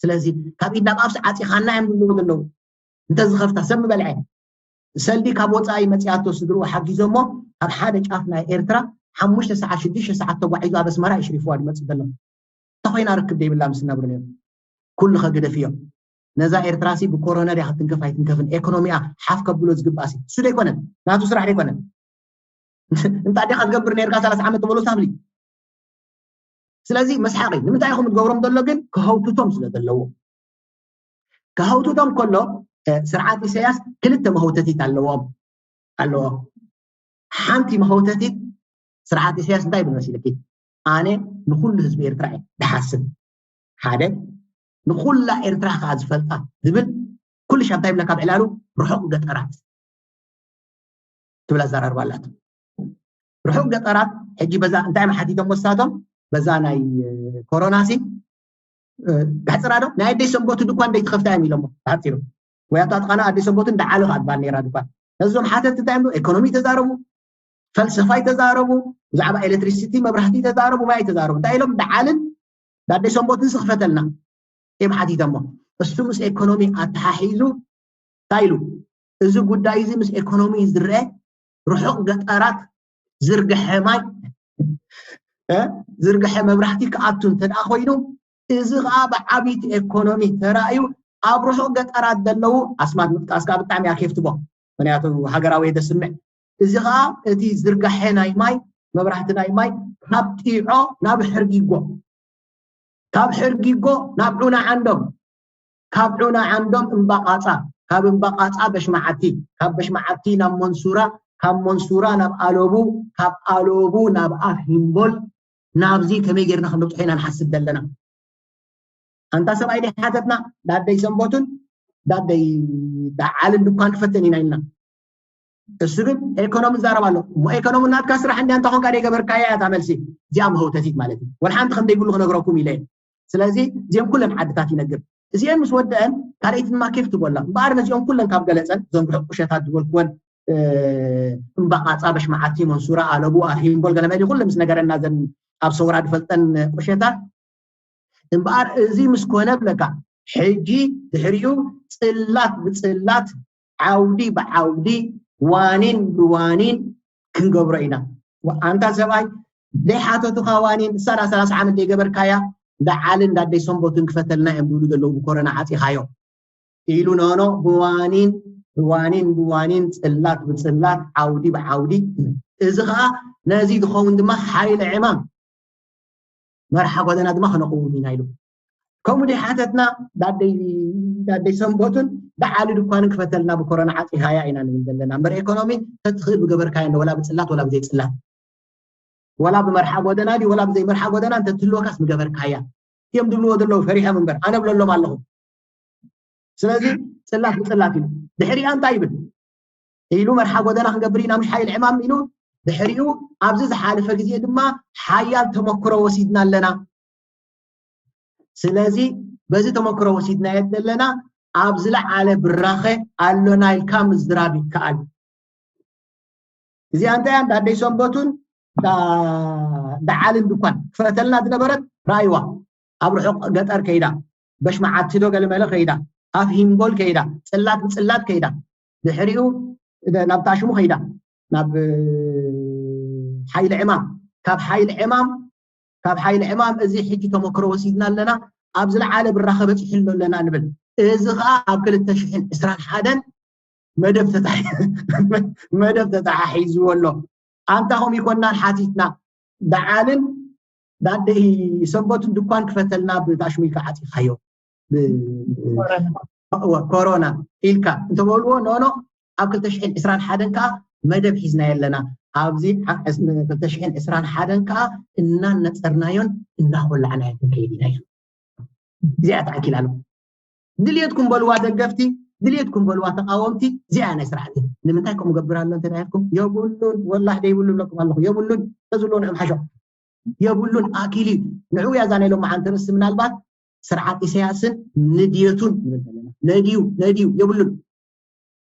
ስለዚ ካብ ኢድ ናብ ኣፍ ዓፂኻና እዮም ዝብልዎ ዘለዉ እንተዝኸፍታ ሰብ ምበልዐ ሰልዲ ካብ ወፃኢ መፅያቶ ስድርኡ ሓጊዞሞ ኣብ ሓደ ጫፍ ናይ ኤርትራ ሓሙሽተ ሰዓት ሽዱሽተ ሰዓት ተጓዒዙ ኣብ ኣስመራ እዩ ሽሪፍዋ ዝመፅእ ዘሎ እንተኮይና ርክብ ዘይብላ ምስ ዝነብሩ ነይሩ ኩሉ ከግደፍ እዮም ነዛ ኤርትራ ሲ ብኮሮና ድያ ክትንከፍ ኣይትንከፍን ኤኮኖሚያ ሓፍ ከብሎ ዝግባእ ሲ እሱ ደይኮነን ናቱ ስራሕ ደይኮነን እንታይ ዲኻ ትገብር ነርካ ሰላሳ ዓመት ተበሎ ሳብሊ ስለዚ መስሓቂ ንምንታይ ኢኹም ትገብሮም ዘሎ ግን ክሀውትቶም ስለ ዘለዎ ክሀውትቶም ከሎ ስርዓት ኢሳያስ ክልተ መሀውተቲት ኣለዎም ኣለዎ ሓንቲ መሀውተቲት ስርዓት ኢሳያስ እንታይ ይብል መሲልኪ ኣነ ንኩሉ ህዝቢ ኤርትራ እየ ድሓስብ ሓደ ንኩላ ኤርትራ ከዓ ዝፈልጣ ዝብል ኩሉ ሻብ እንታይ ይብለካ ብዕላሉ ርሑቅ ገጠራት ትብል ኣዘራርባ ኣላቶ ርሑቕ ገጠራት ሕጂ በዛ እንታይ መሓቲቶም ወሳቶም በዛ ናይ ኮሮና ሲ ጋሕፅራ ዶ ናይ ኣደይ ሰንቦቱ ድኳን ደይ ትኸፍታ እዮም ኢሎሞ ብሓፂሩ። ወይ ኣታ ጥቃና ኣደይ ሰንቦቱ እንዳዓለ ከኣ ትበሃል ነይራ ድኳን። ነዞም ሓተት እንታይ እዮም? ኢኮኖሚ ተዛረቡ፣ ፈልሰፋ ይተዛረቡ፣ ብዛዕባ ኤሌክትሪሲቲ መብራህቲ ተዛረቡ፣ ማይ ተዛረቡ። እንታይ ኢሎም? እንዳዓልን እንዳኣደይ ሰንቦትን ዝኽፈተልና እዮም ሓቲቶሞ። እሱ ምስ ኢኮኖሚ ኣተሓሒዙ እንታይ ኢሉ? እዚ ጉዳይ እዚ ምስ ኢኮኖሚ ዝረአ ርሑቕ ገጠራት ዝርግሐ ማይ ዝርግሐ መብራህቲ ክኣቱ እንተ ደኣ ኮይኑ እዚ ከዓ ብዓብይቲ ኢኮኖሚ ተራእዩ ኣብ ርሑቕ ገጠራት ዘለዉ ኣስማት ምጥቃስ ከዓ ብጣዕሚ ኣኬፍትቦ ምክንያቱ ሃገራዊ የደስምዕ እዚ ከዓ እቲ ዝርጋሐ ናይ ማይ መብራህቲ ናይ ማይ ካብ ጢዖ ናብ ሕርጊጎ ካብ ሕርጊጎ ናብ ዑና ዓንዶም ካብ ዑና ዓንዶም እምባቃጻ ካብ እምባቃጻ በሽማዓቲ ካብ በሽማዓቲ ናብ መንሱራ ካብ መንሱራ ናብ ኣሎቡ ካብ ኣሎቡ ናብ ኣፍ ሂምቦል ናብዚ ከመይ ጌርና ክንብጽሖ ኢና ንሓስብ ዘለና ኣንታ ሰብኣይ ደይ ሓተትና ዳደይ ሰንቦቱን ዳደይ ዳዓልን ድኳን ክፈተን ኢና ኢልና እሱ ግን ኤኮኖሚ ዛረብ ኣሎ እሞ ኤኮኖሚ ናትካ ስራሕ እንዲያ እንተኾንካ ደይ ገበርካያ እያ እታ መልሲ እዚኣ መህውተቲት ማለት እዩ ወላ ሓንቲ ከም ደይብሉ ክነግረኩም ኢለ ስለዚ እዚኦም ኩለን ዓድታት ይነግር እዚአን ምስ ወደአን ካልኣይቲ ድማ ኬፍ ትበላ እምበኣር ነዚኦም ኩለን ካብ ገለፀን እዞም ርሑቅ ቁሸታት ዝበልክወን እምባቃፃ በሽመዓቲ መንሱራ ኣለቡ ኣፊምቦል ገለመሊ ኩሉ ምስ ነገረና ዘን ኣብ ሰውራ ዝፈልጠን ቁሸታት እምበኣር እዚ ምስ ኮነ ብለካ ሕጂ ድሕሪኡ ፅላት ብፅላት ዓውዲ ብዓውዲ ዋኒን ብዋኒን ክንገብሮ ኢና ኣንታ ሰብኣይ ዘይሓተቱኻ ዋኒን እሳ ዳ ሰላሳ ዓመት ዘይገበርካያ ዳዓልን ዳደይ ሰንቦትን ክፈተልና እዮም ዝብሉ ዘለዉ ብኮረና ዓፂኻዮ ኢሉ ኖኖ ብዋኒን ብዋኒን ብዋኒን ፅላት ብፅላት ዓውዲ ብዓውዲ እዚ ከዓ ነዚ ዝኸውን ድማ ሓይሊ ዕማም መርሓ ጎደና ድማ ክነቕውም ኢና ኢሉ ከምኡ ደይ ሓተትና ዳደይ ሰንቦቱን ዳዓሊ ድኳንን ክፈተልና ብኮረና ዓፂኻያ ኢና ንብል ዘለና እምበር ኤኮኖሚ ተትኽእል ብገበርካዮ ወላ ብፅላት ወላ ብዘይፅላት ወላ ብመርሓ ጎደና ድዩ ወላ ብዘይ መርሓ ጎደና እንተትህልወካስ ምገበርካያ እዮም ዝብልዎ ዘለዉ ፈሪሖም እምበር ኣነ ብለሎም ኣለኹ ስለዚ ፅላት ብፅላት እዩ ድሕሪኣ እንታይ ይብል ኢሉ መርሓ ጎደና ክንገብር ኢና ምሽ ሓይል ዕማም ኢሉ ድሕሪኡ ኣብዚ ዝሓለፈ ግዜ ድማ ሓያል ተመክሮ ወሲድና ኣለና ስለዚ በዚ ተመክሮ ወሲድናዮ ዘለና ኣብ ዝለዓለ ብራኸ ኣሎና ኢልካ ምዝራብ ይከኣል እዚኣ እንታይ እያ እንዳደይ ሰንበቱን ዳዓልን ድኳን ክፈተልና ዝነበረት ራእይዋ ኣብ ርሑቕ ገጠር ከይዳ በሽመዓቲ ዶ ገለመለ ከይዳ ኣፍ ሂምቦል ከይዳ ፅላት ብፅላት ከይዳ ድሕሪኡ ናብ ታሽሙ ከይዳ ናብ ሓይሊ ዕማም ካብ ሓይሊ ዕማም ካብ ሓይሊ ዕማም እዚ ሕጂ ተመክሮ ወሲድና ኣለና ኣብ ዝለዓለ ብራኸ በፂሕሎ ኣለና ንብል እዚ ከዓ ኣብ ክልተ ሽሕን ዕስራን ሓደን መደብ ተታሒዝዎ ኣሎ ኣንታ ከም ይኮናን ሓቲትና ዳዓልን ዳደይ ሰንበቱን ድኳን ክፈተልና ብታሽሙ ኢልካ ዓፂኻዮ ኮሮና ኢልካ እንተበልዎ ኖኖ ኣብ ክልተ ሽሕን ዕስራን ሓደን ከዓ መደብ ሒዝና የለና ኣብዚ ክልተ ሽሕን ዕስራን ሓደን ከዓ እናነፀርናዮን እናኮላዕናዮ ክንከይድ ኢና እዚኣ ተኣኪላ ኣሎ ድልየትኩም በልዋ ደገፍቲ ድልየትኩም በልዋ ተቃወምቲ እዚኣ ናይ ስራሕቲ ንምንታይ ከምኡ ገብር ኣሎ እንተ ኢልኩም የብሉን ወላህ ደይብሉ ብለኩም ኣለኹ የብሉን ተዝብሎ ንዕም ሓሾ የብሉን ኣኪል እዩ ንዕው ያዛ ናይ ሎመዓንቲ ርእሲ ምናልባት ስርዓት ኢሳያስን ንድየቱን ንብል ዘለና ነድዩ ነድዩ የብሉን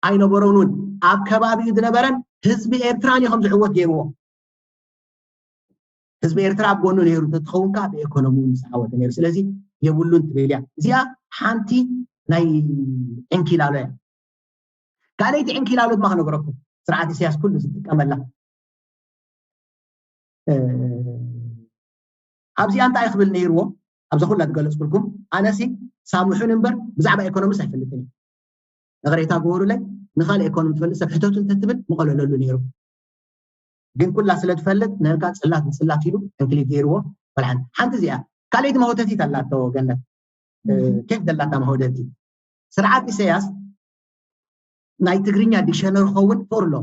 ኣይነበሮን እውን ኣብ ከባቢኡ ዝነበረን ህዝቢ ኤርትራን እዩ ከም ዝዕወት ገይርዎ ህዝቢ ኤርትራ ኣብ ጎኑ ነይሩ እንተትኸውን ከዓ ብኤኮኖሚ እውን ዝዓወተ ነይሩ ስለዚ የብሉን ትብል እያ እዚኣ ሓንቲ ናይ ዕንኪላሎ እያ ካልኣይቲ ዕንኪላሎ ድማ ክነግረኩም ስርዓት ኢሳያስ ኩሉ ዝጥቀመላ ኣብዚኣ እንታይ ክብል ነይርዎ ኣብዛ ኩላ ዝገለፅኩልኩም ኣነሲ ሳምሑን እምበር ብዛዕባ ኤኮኖሚስ ኣይፈልጥን እዩ ነቕሬታ ግበሩለይ ንካልእ ኤኮኖሚ ትፈልጥ ሰብ ሕተቱ እንተትብል ምቐለለሉ ነይሩ ግን ኩላ ስለ ትፈልጥ ነርካ ፅላት ንፅላት ኢሉ እንክሊት ገይርዎ በልሓን ሓንቲ እዚኣ ካልኣይቲ መሆተቲት ኣላቶ ገነት ኬፍ ዘላታ መሆደቲ ስርዓት ኢሳያስ ናይ ትግርኛ ዲክሸነሪ ክኸውን ፍቅርሎ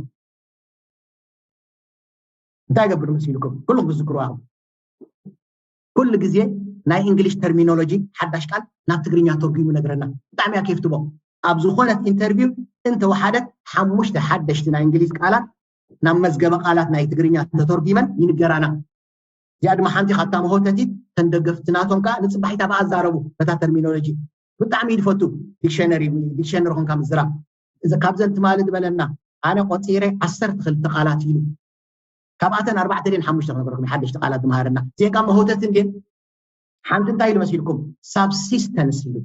እንታይ ገብር መሲልኩም ኩልኩም ትዝክሩ ኣኹም ኩሉ ግዜ ናይ እንግሊሽ ተርሚኖሎጂ ሓዳሽ ቃል ናብ ትግርኛ ተርጉሙ ነግረና ብጣዕሚ ኣኬፍትቦ ኣብ ዝኾነት ኢንተርቪው እንተወሓደት ሓሙሽተ ሓደሽቲ ናይ እንግሊዝ ቃላት ናብ መዝገበ ቃላት ናይ ትግርኛ ተተርጉመን ይንገራና። እዚኣ ድማ ሓንቲ ካብታ መሆተቲት ተን ደገፍቲ ናቶም ከዓ ንፅባሒታ ብኣዛረቡ በታ ተርሚኖሎጂ ብጣዕሚ ይድፈቱ። ዲክሸነሪ ዲክሸነሪ ኮንካ ምዝራብ ካብዘን ትማሊ ዝበለና ኣነ ቆፂረ ዓሰርተ ክልተ ቃላት ኢሉ። ካብኣተን ኣርባዕተ ድን ሓሙሽተ ክነገርኩም ሓደሽቲ ቃላት ዝመሃረና እዚአን ካብ መሆተትን ግን ሓንቲ እንታይ ኢሉ መሲልኩም? ሳብሲስተንስ ኢሉ።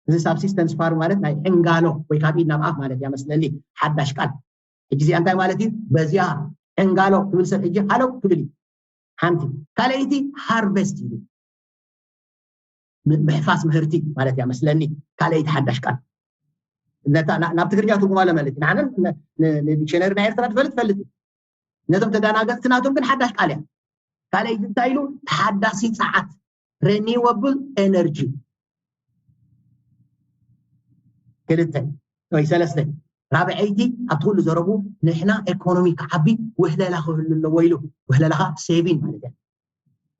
እዚ ሳብሲስተንስ ፋር ማለት ናይ ዕንጋሎ ወይ ካብ ኢድ ናብ ኣፍ ማለት እያ መስለኒ ሓዳሽ ቃል። ሕጂ እዚኣ እንታይ ማለት እዩ? በዚኣ ዕንጋሎ ክብል ሰብ ሕጂ ሃለው ክብል እዩ። ሓንቲ ካልኣይቲ ሃርቨስት እዩ። ምሕፋስ ምህርቲ ማለት እያ መስለኒ። ካልኣይቲ ሓዳሽ ቃል ነታ ናብ ትግርኛ ትርጉማ ለመለት ንዓነ ንዲክሽነሪ ናይ ኤርትራ ትፈልጥ ፈልጥ እዩ። ነቶም ተዳናገፅቲ ናቶም ግን ሓዳሽ ቃል እያ። ካልኣይቲ እንታይ ኢሉ? ተሓዳሲ ፀዓት፣ ሬኒወብል ኤነርጂ። ክልተ ወይ ሰለስተ። ራብዐይቲ ኣብቲ ኩሉ ዘረቡ ንሕና ኤኮኖሚ ክዓቢ ውህለላ ክህሉ ኣለዎ ኢሉ። ውህለላ ከዓ ሴቪን ማለት እያ።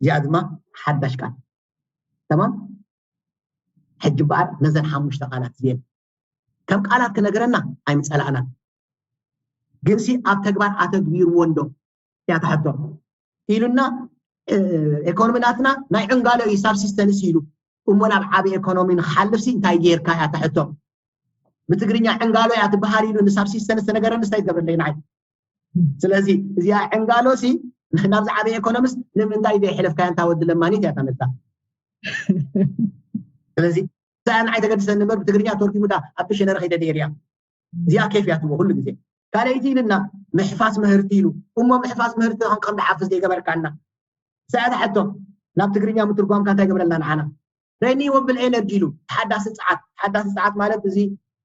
እዚኣ ድማ ሓዳሽ ቃል። ተማም። ሕጂ በኣር ነዘን ሓሙሽተ ቃላት እዚአን ከም ቃላት ክነገረና ኣይምፀላእናን። ግንሲ ኣብ ተግባር ኣተግቢርዎ እንዶ እያ ትሕቶ ኢሉና። ኤኮኖሚ ናትና ናይ ዕንጋሎ እዩ ሳብሲስተንስ ኢሉ እሞ ናብ ዓብ ኤኮኖሚ ንክሓልፍሲ እንታይ ጌርካ እያ ትሕቶ? ብትግርኛ ዕንጋሎ እያ ትበሃል ኢሉ ንሳብሲስተንስ ተነገረኒ እንታይ ይገብረለይ ንዓይ? ስለዚ እዚኣ ዕንጋሎ ሲ ናብዚ ዓብ ኤኮኖሚስ ንምንታይ ዘይሕለፍካያ እንታ ወዲ ለማኒት እያ ታመልታ። ስለዚ እዚኣ ንዓይ ተገድሰኒ እምበር ብትግርኛ ተርኪሙ ዳ ኣብ ዲክሽነሪ ከይደ ደየር እያ። እዚኣ ኬፍ እያ ትብሎ ኩሉ ግዜ። ካልኣይቲ ኢልና ምሕፋስ ምህርቲ ኢሉ እሞ ምሕፋስ ምህርቲ ከም ከም ድሓፍስ ዘይገበርካና ሰዓት ሕቶ ናብ ትግርኛ ምትርጓምካ እንታይ ገብረልና ንዓና? ሬኒወብል ኤነርጂ ኢሉ ተሓዳሲ ፀዓት። ተሓዳሲ ፀዓት ማለት እዚ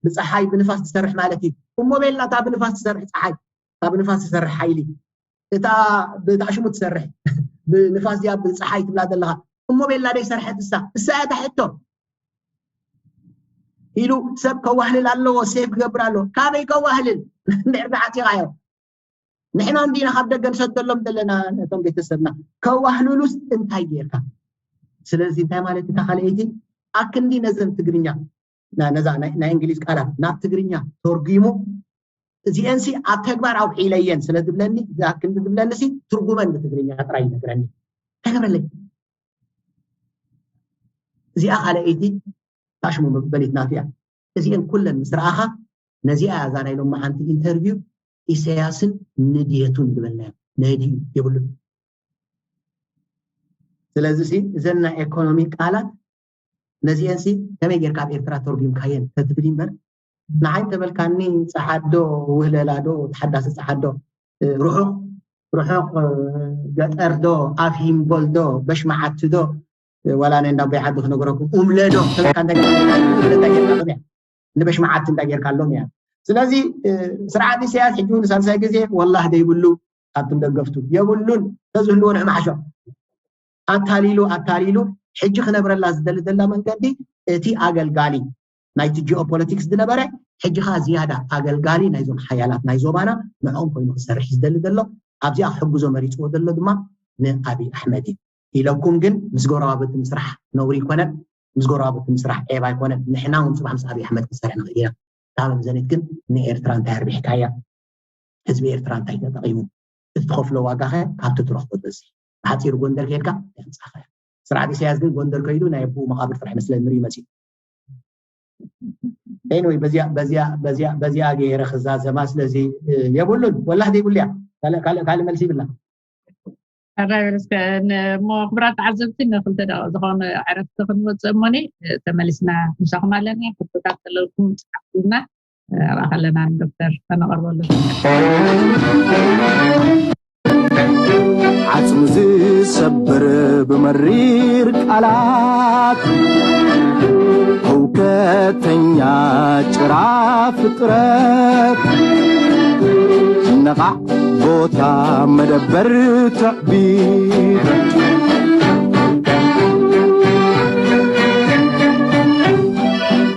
ብፀሓይ ብንፋስ ትሰርሕ ማለት እዩ። እሞ ቤልና እታ ብንፋስ ትሰርሕ ፀሓይ እታ ብንፋስ ትሰርሕ ሓይሊ እታ ብታሽሙ ትሰርሕ ብንፋስ እዚኣ ብፀሓይ ትብላ ዘለካ እሞ ቤላ ደይ ሰርሐት እሳ እሳ እያ ሕቶ ኢሉ ሰብ ከዋህልል ኣለዎ። ሴፍ ክገብር ኣለዎ። ካበይ ከዋህልል? እንድሕር ዓፂቃዮ ንሕና እንዲና ካብ ደገ ንሰደሎም ዘለና ነቶም ቤተሰብና ከዋህልሉስ እንታይ ጌርካ? ስለዚ እንታይ ማለት እታ ካልአይቲ ኣክንዲ ነዘን ትግርኛ ነዛ ናይ እንግሊዝ ቃላት ናብ ትግርኛ ተርጉሙ እዚአንሲ ኣብ ተግባር ኣውዒለየን ስለ ዝብለኒ እዛ ክንዲ ዝብለኒ ሲ ትርጉመን ብትግርኛ ጥራይ ይነግረኒ። ተገብረለይ እዚኣ ካልአይቲ ታሽሙ መበሊት ናቱ እያ። እዚአን ኩለን ምስ ረኣኻ ነዚኣ እያ እዛ ናይ ሎሚ ሓንቲ ኢንተርቪው ኢሳያስን ንድየቱን ዝበልናዮ ነድዩ የብሉን። ስለዚ ሲ እዘን ናይ ኤኮኖሚ ቃላት ነዚአን ሲ ከመይ ጌርካ ኣብ ኤርትራ ተርጉምካየን ተትብል እምበር ንዓይ እንተበልካኒ ጸዓዶ ውህለላዶ ተሓዳሲ ጸዓዶ ርሑቕ ርሑቕ ገጠር ዶ ኣፍ ሂምቦል ዶ በሽመዓቲ ዶ ዋላ ናይ እንዳቦይ ዓዲ ክነግረኩም ኡምለዶ ተበልካ እንታይ ጌርካ ኡምለ እንታይ ጌርካ ሎምያ ንበሽመዓቲ እንታይ ጌርካ ሎም እያ ስለዚ ስርዓት ኢሳያስ ሕጂ ንሳልሳይ ግዜ ወላህ ዘይብሉ ካብቶም ደገፍቱ የብሉን ተዝህልዎ ንሕማሕሾ ኣታሊሉ ኣታሊሉ ሕጂ ክነብረላ ዝደሊ ዘላ መንገዲ እቲ ኣገልጋሊ ናይቲ ጂኦፖለቲክስ ዝነበረ ሕጂ ከኣ ዝያዳ ኣገልጋሊ ናይዞም ሓያላት ናይ ዞባና ንዕኦም ኮይኑ ክሰርሕ ዝደሊ ዘሎ ኣብዚኣ ክሕግዞ መሪፅዎ ዘሎ ድማ ንኣብይ ኣሕመድ እዩ ኢለኩም ግን ምስ ጎረባብቲ ምስራሕ ነውሪ ይኮነን ምስ ጎረባብቲ ምስራሕ ዔብ ኣይኮነን ንሕና እውን ፅባሕ ምስ ኣብይ ኣሕመድ ክንሰርሕ ንኽእል ኢና እታ መምዘኒት ግን ንኤርትራ እንታይ ኣርቢሕካያ ህዝቢ ኤርትራ እንታይ ተጠቒሙ እቲ ትኸፍሎ ዋጋ ከ ካብቲ ትረኽቦ ትበዝሕ ብሓፂሩ ጎንደር ከድካ እንታይ ምፃኸ ስርዓት ኢሳያስ ግን ጎንደር ከይዱ ናይ ኣቦኡ መቓብር ጥራሕ መስለ ንርኢ መፂኡ anyway በዚኣ በዚኣ በዚኣ በዚኣ ገይረ ክዛዘማ ስለዚ የብሉን ወላህ ዘይብሉ እያ ካልእ መልሲ ይብልና ኣራይ በለስከ እሞ ክቡራት ተዓዘብቲ ንክልተ ደቂቕ ዝኾነ ዕረፍቲ ክንወፅእ እሞኒ ተመሊስና ምሳኹም ኣለና ሕቶታት ዘለኩም ፅሓፉልና ኣብኣ ከለና ንዶክተር ከነቐርበሉ ዓፅሚ ዝሰብር ብመሪር ቃላት ህውከተኛ ጭራ ፍጥረት ነቓዕ ቦታ መደበር ትዕቢት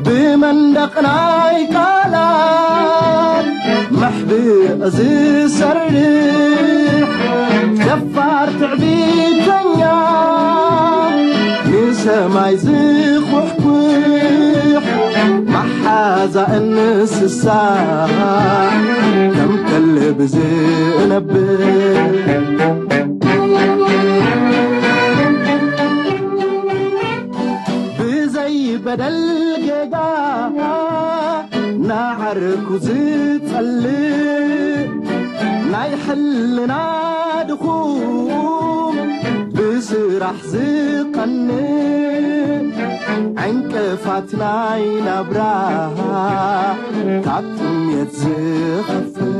ብመንደቕ ናይ ቃላት መሕብእ ዝሰርሕ ደፋር ትዕቢተኛ ንሰማይ ዝኹሕኩሕ ኣዛ እንስሳ ከም ከልብ ዝነብር ብዘይ በደል ጌጋ ንዓርኩ ዝጸልእ ናይ ሕልና ድኹም ብስራሕ ዝቐንእ ዕንቅፋት ናይ ናብራ ካብ ጥሜት ዝኸፍእ።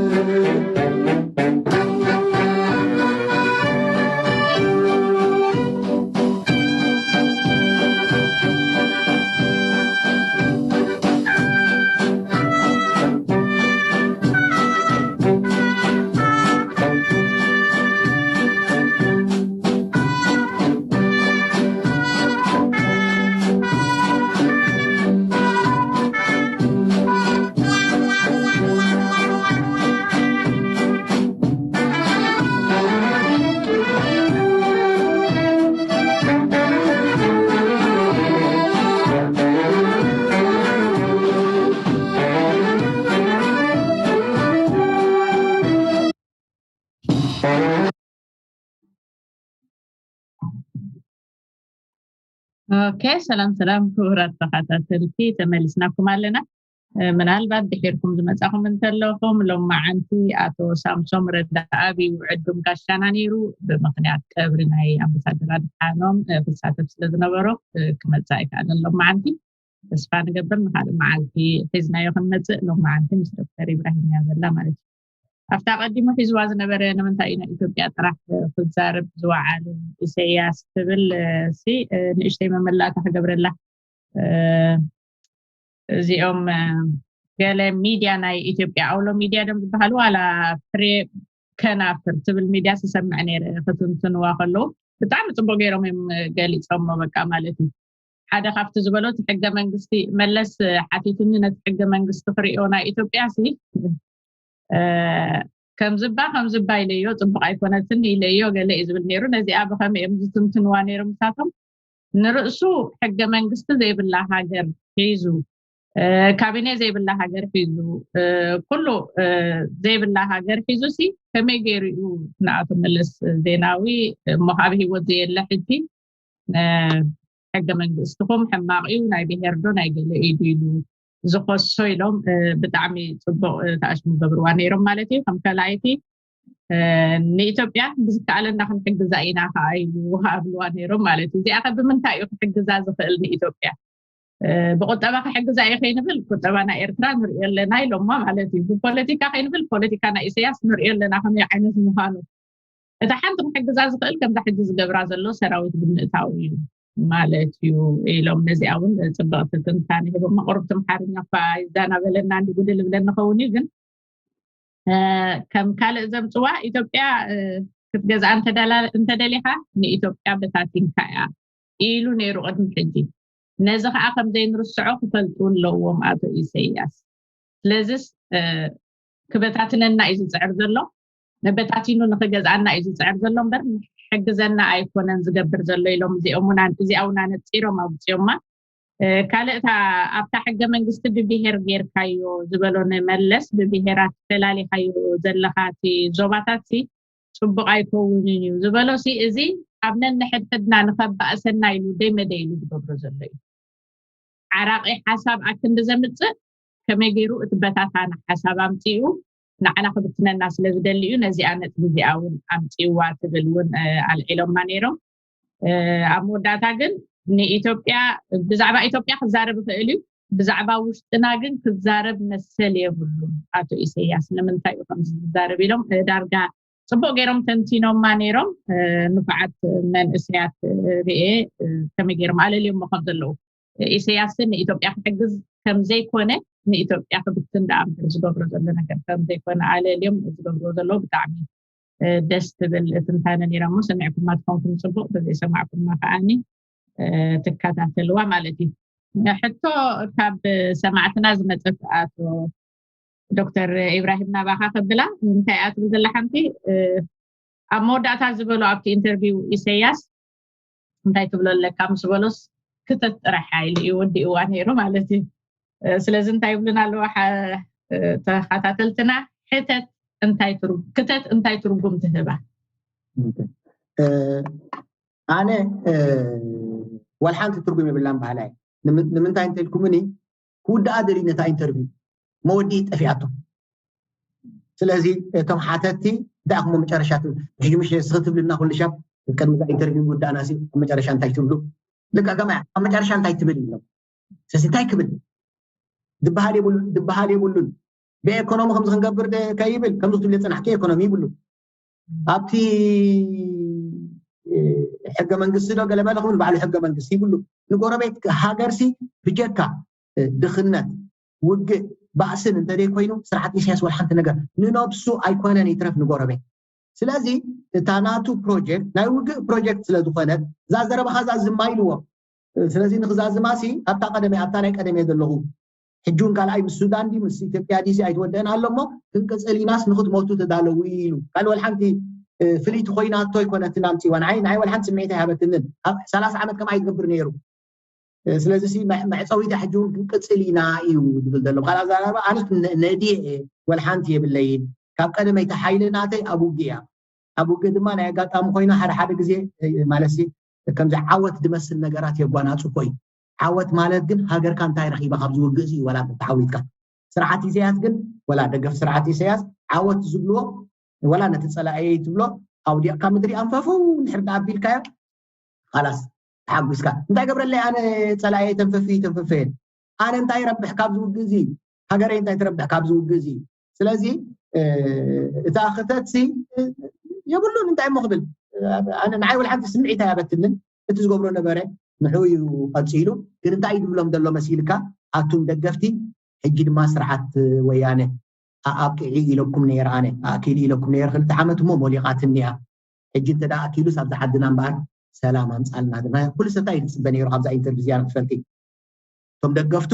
ኦኬ፣ ሰላም ሰላም ክቡራት ተኸታተልቲ፣ ተመሊስናኩም ኣለና። እ፣ ምናልባት ድሒርኩም ዝመጻኹም እንተለኹም፣ ሎማዓንቲ ኣቶ ሳምሶም ረዳኣብ እዩ ዕዱም ጋሻና ነይሩ። ብምኽንያት ቀብሪ ናይ ኣምባሳደር ኣድሓኖም፣ እ፣ ክሳተፍ ስለ ዝነበሮ፣ እ፣ ክመጽእ ኣይከኣለን ሎማዓንቲ። ተስፋ ንገብር ንኻልእ መዓልቲ ሒዝናዮ ክንመጽእ። ሎማዓንቲ ምስ ዶክተር ኢብራሂም እያ ዘላ ማለት እዩ። ኣብታ ቀዲሙ ሒዝዋ ዝነበረ ንምንታይ እዩ ናይ ኢትዮጵያ ጥራሕ ክዛረብ ዝወዓለ ኢሰያስ ትብል፣ እ፣ ሲ፣ እ፣ ንእሽተይ መመላእታ ክገብረላ። እ፣ እዚኦም፣ እ፣ ገለ ሚድያ ናይ ኢትዮጵያ ኣውሎ ሚድያ ዶም ዝበሃሉ ዋላ ፍሬ ከናፍር ትብል ሚድያ ዝሰምዕ ነይረ ክትንትንዋ ከለዉ ብጣዕሚ ጽቡቅ ገይሮም እዮም ገሊጾሞ በቃ ማለት እዩ። ሓደ ካብቲ ዝበሎ እቲ ሕገ መንግስቲ መለስ ሓቲቱኒ ነቲ ሕገ መንግስቲ ክርእዮ ናይ ኢትዮጵያ ሲ እ፣ ከምዝባ ከምዝባ ኢለዮ ጽቡቅ ኣይኮነትን ኢለዮ ገለ እዩ ዝብል ነይሩ። ነዚኣ ብኸመይ እዮም ዝትንትንዋ ነይሮም ንሳቶም? ንርእሱ ሕገ መንግስቲ ዘይብላ ሃገር ሒዙ፣ እ፣ ካቢኔ ዘይብላ ሃገር ሒዙ፣ እ፣ ኩሉ፣ እ፣ ዘይብላ ሃገር ሒዙ ሲ ከመይ ገይሩ እዩ ንኣቶ መለስ ዜናዊ እሞ ካብ ህይወት ዘየለ ሕጂ እ፣ ሕገ መንግስትኹም ሕማቕ እዩ፣ ናይ ብሄር ዶ ናይ ገለ እዩ ኢሉ ዝኸሶ ኢሎም፣ እ፣ ብጣዕሚ ጽቡቕ፣ እ፣ ተኣሽሙ ገብርዋ ነይሮም ማለት እዩ። ከም ካልኣይቲ፣ እ፣ ንኢትዮጵያ ብዝከኣለና ክንሕግዛ ኢና ከኣ ኢሉ ኣብልዋ ነይሮም ማለት እዩ። እዚኣ ከ ብምንታይ እዩ ክሕግዛ ዝኽእል ንኢትዮጵያ? እ፣ ብቁጠባ ክሕግዛ እየ ከይንብል ቁጠባ ናይ ኤርትራ ንሪኦ ኣለና ኢሎማ ማለት እዩ። ብፖለቲካ ከይንብል ፖለቲካ ናይ ኢሳያስ ንሪኦ ኣለና ከመይ ዓይነት ምዃኑ። እታ ሓንቲ ክሕግዛ ዝኽእል ከምዛ ሕጂ ዝገብራ ዘሎ ሰራዊት ብምእታው እዩ ማለት እዩ ኢሎም። ነዚኣ እውን ጽብቕቲ ትንታነ ሂቦም። ቁሩብ ትምሓርኛ እኳ ይዛናበለና እንዲ ጉድል ይብለኒ ኸውን እዩ፣ ግን እ፣ ከም ካልእ ዘምጽዋ ኢትዮጵያ፣ እ፣ ክትገዝኣ እንተደላ-፣ እንተደሊኻ ንኢትዮጵያ በታቲንካ እያ ኢሉ ነይሩ ቅድሚ ሕጂ። ነዚ ኸኣ ከም ዘይንርስዖ ክፈልጡ ኣለዎም ኣቶ ኢሰያስ። ስለዚስ፣ እ፣ ክበታትነና እዩ ዝጽዕር ዘሎ፣ ንበታቲኑ ንኽገዝኣና እዩ ዝጽዕር ዘሎ እምበር ንሕግዘና ኣይኮነን ዝገብር ዘሎ ኢሎም እዚኦም እውን፣ እዚኣ እውን ኣነጺሮም ኣውጺኦማ። እ፣ ካልእ እታ ኣብታ ሕገ መንግስቲ ብብሄር ጌርካዮ ዝበሎ ንመለስ ብብሄራት ፈላሊኻዮ ዘለኻ እቲ ዞባታት ሲ ጽቡቕ ኣይከውንን እዩ ዝበሎ ሲ እዚ ኣብ ነንሕድሕድና ንኸባእሰና ኢሉ ደይ መደይ ኢሉ ዝገብሮ ዘሎ እዩ። ዓራቒ ሓሳብ ኣክንዲ ዘምጽእ ከመይ ገይሩ እቲ በታታኒ ሓሳብ ኣምጺኡ ንዓና ክብትነና ስለ ዝደሊ እዩ ነዚኣ ነጥቢ እዚኣ እውን ኣምጺእዋ ትብል እውን፣ እ፣ ኣልዒሎማ ነይሮም። እ፣ ኣብ መወዳእታ ግን ንኢትዮጵያ፣ ብዛዕባ ኢትዮጵያ ክዛረብ ይኽእል እዩ፣ ብዛዕባ ውሽጥና ግን ክዛረብ መሰል የብሉን ኣቶ ኢሰያስ። ንምንታይ እዩ ከምዚ ዝዛረብ ኢሎም፣ እ፣ ዳርጋ ጽቡቕ ገይሮም ተንቲኖማ ነይሮም። እ፣ ንፉዓት መንእሰያት፣ እ፣ ርኤ፣ እ፣ ከመይ ገይሮም ኣለልዮሞ ከም ዘለዉ። ኢሰያስን ንኢትዮጵያ ክሕግዝ ከም ዘይኮነ፣ ንኢትዮጵያ ክብትን ደኣ እምበር ዝገብሮ ዘሎ ነገር ከም ዘይኮነ ኣለልዮም ዝገብርዎ ዘለዉ ብጣዕሚ፣ እ፣ ደስ ትብል ትንታነ ነይራ እሞ ሰሚዕኩማ ትኾንኩም ጽቡቕ፣ ተዘይሰማዕኩማ ከኣኒ፣ እ፣ ትከታተልዋ ማለት እዩ። ሕቶ ካብ ሰማዕትና ዝመጸት ኣቶ ዶክተር ኢብራሂም ናባኻ ከብላ፣ እንታይ እያ ትብል ዘላ ሓንቲ፣ እ፣ ኣብ መወዳእታ ዝበሎ ኣብቲ ኢንተርቪው ኢሰያስ እንታይ ትብሎ ኣለካ ምስ በሎስ ክተት ጥራሕ ኢሉ እዩ ወዲእዋ ነይሩ ማለት እዩ። ስለዚ እንታይ ይብሉና ኣለዎ ተኸታተልትና? ሕተት እንታይ ትርጉም፣ ክተት እንታይ ትርጉም ትህባ? ኣነ ዋላ ሓንቲ ትርጉም የብላን በሃላይ። ንምንታይ እንተልኩምኒ፣ ክውድኣ ደልዩ ነታ ኢንተርቪው፣ መወዲኢ ጠፊኣቶ። ስለዚ እቶም ሓተትቲ እንታይ ኣኹሞ መጨረሻ ትብል ሕጂ ምሽ ስኽ ትብልና ኩሉ ሻብ ቅድሚ ኢንተርቪው ውዳእና ሲ መጨረሻ እንታይ ትብሉ? ልካ ከማ ኣብ መጨረሻ እንታይ ትብል ኢሎም። ስለዚ እንታይ ክብል ድበሃል የብሉን። ብኤኮኖሚ ከምዚ ክንገብር ከይብል ከምዚ ትብል የፅናሕኪ ኤኮኖሚ ይብሉ። ኣብቲ ሕገ መንግስቲ ዶ ገለመለ ክብል ባዕሉ ሕገ መንግስቲ ይብሉ። ንጎረቤት ሃገርሲ ብጀካ ድኽነት፣ ውግእ፣ ባእስን እንተደይ ኮይኑ ስርዓት ኢሳያስ ወላ ሓንቲ ነገር ንነብሱ ኣይኮነን ይትረፍ ንጎረቤት። ስለዚ እታ ናቱ ፕሮጀክት ናይ ውግእ ፕሮጀክት ስለዝኾነት እዛ ዘረባኻ እዛ ዝማ ኢልዎ። ስለዚ ንክዛዝማሲ ኣብታ ቀደመ ኣብታ ናይ ቀደመ ዘለኹ ሕጂ እውን ካልኣይ ምስ ሱዳን ዲ ምስ ኢትዮጵያ ዲሲ ኣይትወደአን ኣሎ እሞ ክንቅፅል ኢናስ ንክትሞቱ ተዳለዉ ኢሉ። ካልእ ወላ ሓንቲ ፍልይቲ ኮይናቶ ኣይኮነትን ኣምፅዋ። ንዓይ ንዓይ ወላ ሓንቲ ስምዒት ኣይሃበትንን። ኣብ ሰላሳ ዓመት ከምኣ ይገብር ነይሩ። ስለዚ መዕፀዊታ ሕጂ እውን ክንቅፅል ኢና እዩ ዝብል ዘሎ። ብካልእ ኣዘራርባ ኣነስ ነድየ ወላ ሓንቲ የብለይን። ካብ ቀደመይቲ ሓይሊ ናተይ ኣብ ውግእ እያ። ኣብ ውግእ ድማ ናይ ኣጋጣሚ ኮይና ሓደ ሓደ ግዜ ማለት ከምዚ ዓወት ዝመስል ነገራት የጓናፅፎ እዩ። ዓወት ማለት ግን ሃገርካ እንታይ ረኺባ ካብዚ ውግእ እዚ ወላ ተዓዊትካ። ስርዓት ኢሳያስ ግን ወላ ደገፍ ስርዓት ኢሳያስ ዓወት ዝብልዎ ወላ ነቲ ፀላእየይ ትብሎ ኣውዲቕካ ምድሪ ኣንፈፉ እንድሕር ኣቢልካዮ ካላስ ተሓጒስካ እንታይ ገብረለይ ኣነ ፀላእየይ ተንፈፊ ተንፈፈየን ኣነ እንታይ ረብሕ ካብዚ ውግእ እዚ ሃገረይ እንታይ ትረብሕ ካብዚ ውግእ እዚ። ስለዚ እታ ክተትሲ የብሉን እንታይ እሞ ክብል ኣነ ንዓይ ወላ ሓንቲ ስምዒት ኣይኣበትንን። እቲ ዝገብሮ ነበረ ንዕኡ እዩ ቀፂሉ። ግን እንታይ እዩ ዝብሎም ዘሎ መሲልካ ኣቱም ደገፍቲ ሕጂ ድማ ስርዓት ወያነ ኣብቂዒ ኢለኩም ነይረ ኣነ ኣኪሉ ኢለኩም ነይረ ክልተ ዓመት እሞ ሞሊቓትኒ እያ። ሕጂ እንተ ኣኪሉስ ኣብዚ ዓድና እምበኣር ሰላም ኣምፃልና ኩሉ ሰብ እንታይ እዩ ዝፅበ ነይሩ ካብዛ ኢንተርቪው እዚኣ ንክትፈልጢ እቶም ደገፍቱ